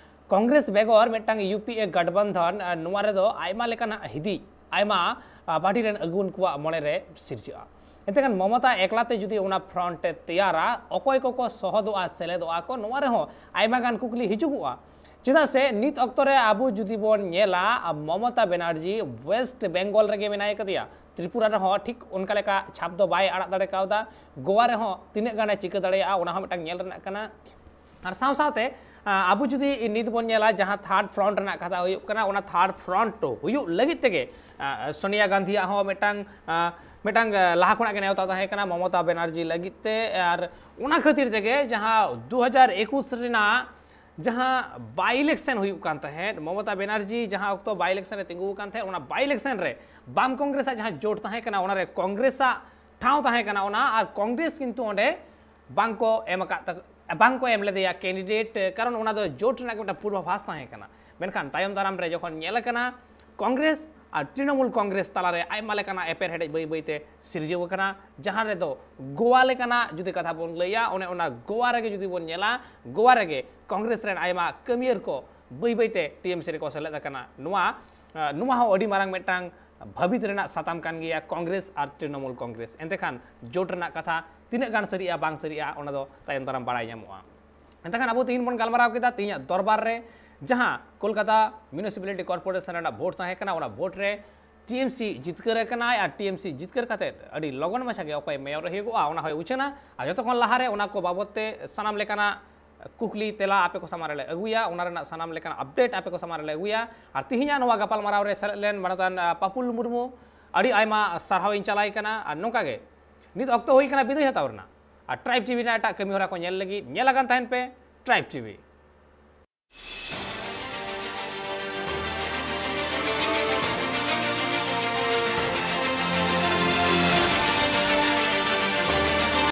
ᱠᱚᱝᱜᱨᱮᱥ ᱵᱮᱜᱚᱨ ᱢᱤᱫᱴᱟᱝ ᱤᱭᱩ ᱯᱤ ᱮ ᱜᱟᱴᱵᱟᱱᱫᱷᱚᱱ, ᱮ, ᱱᱚᱣᱟ ᱨᱮᱫᱚ ᱟᱭᱢᱟ ᱞᱮᱠᱟᱱᱟᱜ ᱦᱤᱫᱤᱡ, ᱟᱭᱢᱟ, ᱟ, ᱯᱟᱨᱴᱤ ᱨᱮᱱ ᱟᱹᱜᱩᱣᱟᱹᱱ ᱠᱚᱣᱟᱜ ᱢᱚᱱᱮ ᱨᱮ ᱥᱤᱨᱡᱟᱹᱜᱼᱟ᱾ ᱮᱱᱛᱮ ᱠᱷᱟᱱ ᱢᱚᱢᱚᱛᱟ ᱮᱠᱞᱟ ᱛᱮ ᱡᱩᱫᱤ ᱚᱱᱟ ᱯᱷᱨᱚᱱᱴ ᱮ ᱛᱮᱭᱟᱨᱟ, ᱚᱠᱚᱭ ᱠᱚᱠᱚ ᱥᱚᱦᱚᱫᱚᱜᱼᱟ, ᱥᱮᱞᱮᱫᱚᱜᱼᱟ ᱠᱚ, ᱱᱚᱣᱟ ᱨᱮᱦᱚᱸ ᱟᱭᱢᱟ ᱜᱟᱱ ᱠᱩᱠᱞᱤ ᱦᱤᱡᱩᱜᱚᱜᱼᱟ᱾ ᱪᱮᱫᱟᱜ ᱥᱮ ᱱᱤᱛ ᱚᱠᱛᱚ ᱨᱮ ᱟᱵᱚ ᱡᱩᱫᱤ ᱵᱚᱱ ᱧᱮᱞᱟ, ᱟ, ᱢᱚᱢᱚᱛᱟ ᱵᱮᱱᱟᱨᱡᱤ ᱳᱭᱮᱥᱴ ᱵᱮᱝᱜᱚᱞ ᱨᱮᱜᱮ ᱢᱮᱱᱟᱭ ᱠᱟᱫᱮᱭᱟ᱾ ᱛᱨᱤᱯᱩᱨᱟ ᱨᱮᱦᱚᱸ ᱴᱷᱤᱠ ᱚᱱᱠᱟ ᱞᱮᱠᱟ ᱪᱷᱟᱯ ᱫᱚ ᱵᱟᱭ ᱟᱲᱟᱜ ᱫᱟᱲᱮ ᱠᱟᱣᱫᱟ᱾ ᱜᱳᱣᱟ ᱨᱮᱦᱚᱸ ᱛᱤᱱᱟᱹᱜ ᱜᱟᱱᱮ ᱪᱤᱠᱟᱹ ᱫᱟᱲᱮᱭᱟᱜᱼᱟ, ᱚᱱᱟ ᱦᱚᱸ ᱢᱤᱫᱴᱟᱝ ᱧᱮᱞ ᱨᱮᱱᱟᱜ ᱠᱟᱱᱟ᱾ ᱟᱨ ᱥᱟᱶ ᱥᱟᱶᱛᱮ ᱟᱵᱚ ᱡᱩᱫᱤ ᱱᱤᱛ ᱵᱚᱱ ᱧᱮᱞᱟ, ᱡᱟᱦᱟᱸ ᱛᱷᱟᱨᱰ ᱯᱷᱨᱚᱱᱴ ᱨᱮᱱᱟᱜ ᱠᱟᱛᱷᱟ ᱦᱩᱭᱩᱜ ᱠᱟᱱᱟ, ᱚᱱᱟ ᱛᱷᱟᱨᱰ ᱯᱷᱨᱚᱱᱴ ᱦᱩᱭᱩᱜ ᱞᱟᱹᱜᱤᱫ ᱛᱮᱜᱮ ᱥᱳᱱᱤᱭᱟ ᱜᱟᱱᱫᱷᱤᱭᱟᱜ ᱦᱚᱸ ᱢᱤᱫᱴᱟᱝ ᱢᱤᱫᱴᱟᱝ ᱞᱟᱦᱟ ᱠᱷᱚᱱᱟᱜ ᱜᱮ ᱱᱮᱣᱛᱟ ᱛᱟᱦᱮᱸ ᱠᱟᱱᱟ ᱢᱚᱢᱚᱛᱟ ᱵᱮᱱᱟᱨᱡᱤ ᱞᱟᱹᱜᱤᱫ ᱛᱮ᱾ ᱟᱨ ᱚᱱᱟ ᱠᱷᱟᱹᱛᱤᱨ ᱛᱮᱜᱮ ᱡᱟᱦᱟᱸ ᱫᱩ ᱦᱟᱡᱟᱨ ᱮᱠᱩᱥ ᱨᱮᱱᱟᱜ ᱡᱟᱦᱟᱸ ᱵᱟᱭ ᱤᱞᱮᱠᱥᱚᱱ ᱦᱩᱭᱩᱜ ᱠᱟᱱ ᱛᱟᱦᱮᱸᱫ, ᱢᱚᱢᱚᱛᱟ ᱵᱮᱱᱟᱨᱡᱤ ᱡᱟᱦᱟᱸ ᱚᱠᱛᱚ ᱵᱟᱭ ᱤᱞᱮᱠᱥᱚᱱ ᱨᱮ ᱛᱤᱸᱜᱩ ᱟᱠᱟᱱ ᱛᱟᱦᱮᱸᱫ, ᱚᱱᱟ ᱵᱟᱭ ᱤᱞᱮᱠᱥᱚᱱ ᱨᱮ ᱵᱟᱢ ᱠᱚᱝᱜᱨᱮᱥᱟᱜ ᱡᱟᱦᱟᱸ ᱡᱳᱴ ᱛᱟᱦᱮᱸ ᱠᱟᱱᱟ, ᱚᱱᱟᱨᱮ ᱠᱚᱝᱜᱨᱮᱥᱟᱜ ᱴᱷᱟᱶ ᱛᱟᱦᱮᱸ ᱠᱟᱱᱟ ᱚᱱᱟ, ᱟᱨ ᱠᱚᱝᱜᱨᱮᱥ ᱠᱤᱱᱛᱩ ᱚᱸᱰᱮ ᱵᱟᱝ ᱠᱚ ᱮᱢ ᱟᱠᱟᱫ ᱛᱟ-, ᱵᱟᱝ ᱠᱚ ᱮᱢ ᱞᱮᱫᱮᱭᱟ ᱠᱮᱱᱰᱤᱰᱮᱴ, ᱠᱟᱨᱚᱱ ᱚᱱᱟ ᱫᱚ ᱡᱳᱴ ᱨᱮᱱᱟᱜ ᱜᱮ ᱢᱤᱫᱴᱟᱝ ᱯᱩᱨᱵᱟᱵᱷᱟᱥ ᱛᱟᱦᱮᱸ ᱠᱟᱱᱟ᱾ ᱢᱮᱱᱠᱷᱟᱱ ᱛᱟᱭᱚᱢ ᱫᱟᱨᱟᱢ ᱨᱮ ᱡᱚᱠᱷᱚᱱ ᱧᱮᱞ ᱟᱠᱟᱱᱟ, ᱠᱚᱝᱜᱨᱮᱥ ᱟᱨ ᱛᱨᱤᱱᱚᱢᱩᱞ ᱠᱚᱝᱜᱨᱮᱥ ᱛᱟᱞᱟᱨᱮ ᱟᱭᱢᱟ ᱞᱮᱠᱟᱱᱟᱜ ᱮᱯᱮᱨᱦᱮᱰᱮᱡ ᱵᱟᱹᱭ ᱵᱟᱹᱭᱛᱮ ᱥᱤᱨᱡᱟᱹᱣ ᱟᱠᱟᱱᱟ, ᱡᱟᱦᱟᱸ ᱨᱮᱫᱚ ᱜᱳᱣᱟ ᱞᱮᱠᱟᱱᱟᱜ ᱡᱩᱫᱤ ᱠᱟᱛᱷᱟ ᱵᱚᱱ ᱞᱟᱹᱭᱟ, ᱚᱱᱮ ᱚᱱᱟ ᱜᱳᱣᱟ ᱨᱮᱜᱮ ᱡᱩᱫᱤ ᱵᱚᱱ ᱧᱮᱞᱟ, ᱜᱳᱣᱟ ᱨᱮᱜᱮ ᱠᱚᱝᱜᱨᱮᱥ ᱨᱮᱱ ᱟᱭᱢᱟ ᱠᱟᱹᱢᱤᱭᱟᱹᱨ ᱠᱚ ᱵᱟᱹᱭ ᱵᱟᱹᱭᱛᱮ ᱴᱤ ᱮᱢ ᱥᱤ ᱨᱮᱠᱚ ᱥᱮᱞᱮᱫ ᱟᱠᱟᱱᱟ᱾ ᱱᱚᱣᱟ, ᱟᱸ, ᱱᱚᱣᱟ ᱦᱚᱸ ᱟᱹᱰᱤ ᱢᱟᱨᱟᱝ ᱢᱤᱫᱴᱟᱝ ᱵᱷᱟᱹᱵᱤᱛ ᱨᱮᱱᱟᱜ ᱥᱟᱛᱟᱢ ᱠᱟᱱ ᱜᱮᱭᱟ, ᱠᱚᱝᱜᱨᱮᱥ ᱟᱨ ᱛᱨᱤᱱᱚᱢᱩᱞ ᱠᱚᱝᱜᱨᱮᱥ᱾ ᱮᱱᱛᱮ ᱠᱷᱟᱱ ᱡᱳᱴ ᱨᱮᱱᱟᱜ ᱠᱟᱛᱷᱟ ᱛᱤᱱᱟᱹᱜ ᱜᱟᱱ ᱥᱟᱹᱨᱤᱜᱼᱟ, ᱵᱟᱝ ᱥᱟᱹᱨᱤᱜᱼᱟ, ᱚᱱᱟ ᱫᱚ ᱛᱟᱭᱚᱢ ᱫᱟᱨᱟᱢ ᱵᱟᱲᱟᱭ ᱧᱟᱢᱚᱜᱼᱟ᱾ ᱮᱱᱛᱮ ᱠᱷᱟᱱ ᱟᱵᱚ ᱛᱮᱦᱮᱧ ᱵᱚᱱ ᱜᱟᱞᱢᱟᱨᱟᱣ ᱠᱮᱫᱟ ᱛᱮᱦᱮᱧᱟᱜ ᱫᱚᱨᱵᱟᱨ ᱨᱮ, ᱡᱟᱦᱟᱸ ᱠᱳᱞᱠᱟᱛᱟ ᱢᱤᱭᱩᱱᱤᱥᱤᱯᱟᱞᱤᱴᱤ ᱠᱚᱨᱯᱳᱨᱮᱥᱚᱱ ᱨᱮᱱᱟᱜ ᱵᱷᱳᱴ ᱛᱟᱦᱮᱸ ᱠᱟᱱᱟ, ᱚᱱᱟ ᱵᱷᱳᱴ ᱨᱮ ᱴᱤ ᱮᱢ ᱥᱤ ᱡᱤᱛᱠᱟᱹᱨ ᱟᱠᱟᱱᱟᱭ, ᱟᱨ ᱴᱤ ᱮᱢ ᱥᱤ ᱡᱤᱛᱠᱟᱹᱨ ᱠᱟᱛᱮ ᱟᱹᱰᱤ ᱞᱚᱜᱚᱱ ᱢᱟᱪᱷᱟ ᱜᱮ ᱚᱠᱚᱭ ᱢᱮᱭᱚᱨ ᱮ ᱦᱩᱭᱩᱜᱚᱜᱼᱟ, ᱚᱱᱟ ᱦᱚᱸᱭ ᱩᱪᱷᱟᱹᱱᱟ᱾ ᱟᱨ ᱡᱚᱛᱚ ᱠᱷᱚᱱ ᱞᱟᱦᱟᱨᱮ ᱚᱱᱟ ᱠᱚ ᱵᱟᱵᱚᱫ ᱛᱮ ᱥᱟᱱᱟᱢ ᱞᱮᱠᱟᱱᱟᱜ ᱠᱩᱠᱞᱤ ᱛᱮᱞᱟ ᱟᱯᱮ ᱠᱚ ᱥᱟᱢᱟᱝ ᱨᱮᱞᱮ ᱟᱹᱜᱩᱭᱟ, ᱚᱱᱟ ᱨᱮᱱᱟᱜ ᱥᱟᱱᱟᱢ ᱞᱮᱠᱟᱱ ᱟᱯᱰᱮᱴ ᱟᱯᱮ ᱠᱚ ᱥᱟᱢᱟᱝ ᱨᱮᱞᱮ ᱟᱹᱜᱩᱭᱟ᱾ ᱟᱨ ᱛᱤᱦᱤᱧᱟᱜ ᱱᱚᱣᱟ ᱜᱟᱯᱟᱞᱢᱟᱨᱟᱣ ᱨᱮ ᱥᱮᱞᱮᱫ ᱞᱮᱱ ᱢᱟᱱᱚᱛᱟᱱ, ᱟ, ᱯᱟᱯᱩᱞ ᱢᱩᱨᱢᱩ, ᱟᱹᱰᱤ ᱟᱭᱢᱟ ᱥᱟᱨᱦᱟᱣ ᱤᱧ ᱪᱟᱞᱟᱭ ᱠᱟᱱᱟ᱾ ᱟᱨ ᱱᱚᱝᱠᱟ ᱜᱮ ᱱᱤᱛ ᱚᱠᱛᱚ ᱦᱩᱭ ᱠᱟᱱᱟ ᱵᱤᱫᱟᱹᱭ ᱦᱟᱛᱟᱣ ᱨᱮᱱᱟᱜ᱾ ᱟᱨ ᱴᱨᱟᱭᱤᱵᱽ ᱴᱤ ᱵᱷᱤ ᱨᱮᱱᱟᱜ ᱮᱴᱟᱜ ᱠᱟᱹᱢᱤ ᱦᱚᱨᱟ ᱠᱚ ᱧᱮᱞ ᱞᱟᱹᱜᱤᱫ ᱧᱮᱞ ᱟᱠᱟᱱ ᱛᱟᱦᱮᱱ ᱯᱮ ᱴᱨᱟᱭᱤᱵᱽ ᱴᱤ ᱵᱷᱤ᱾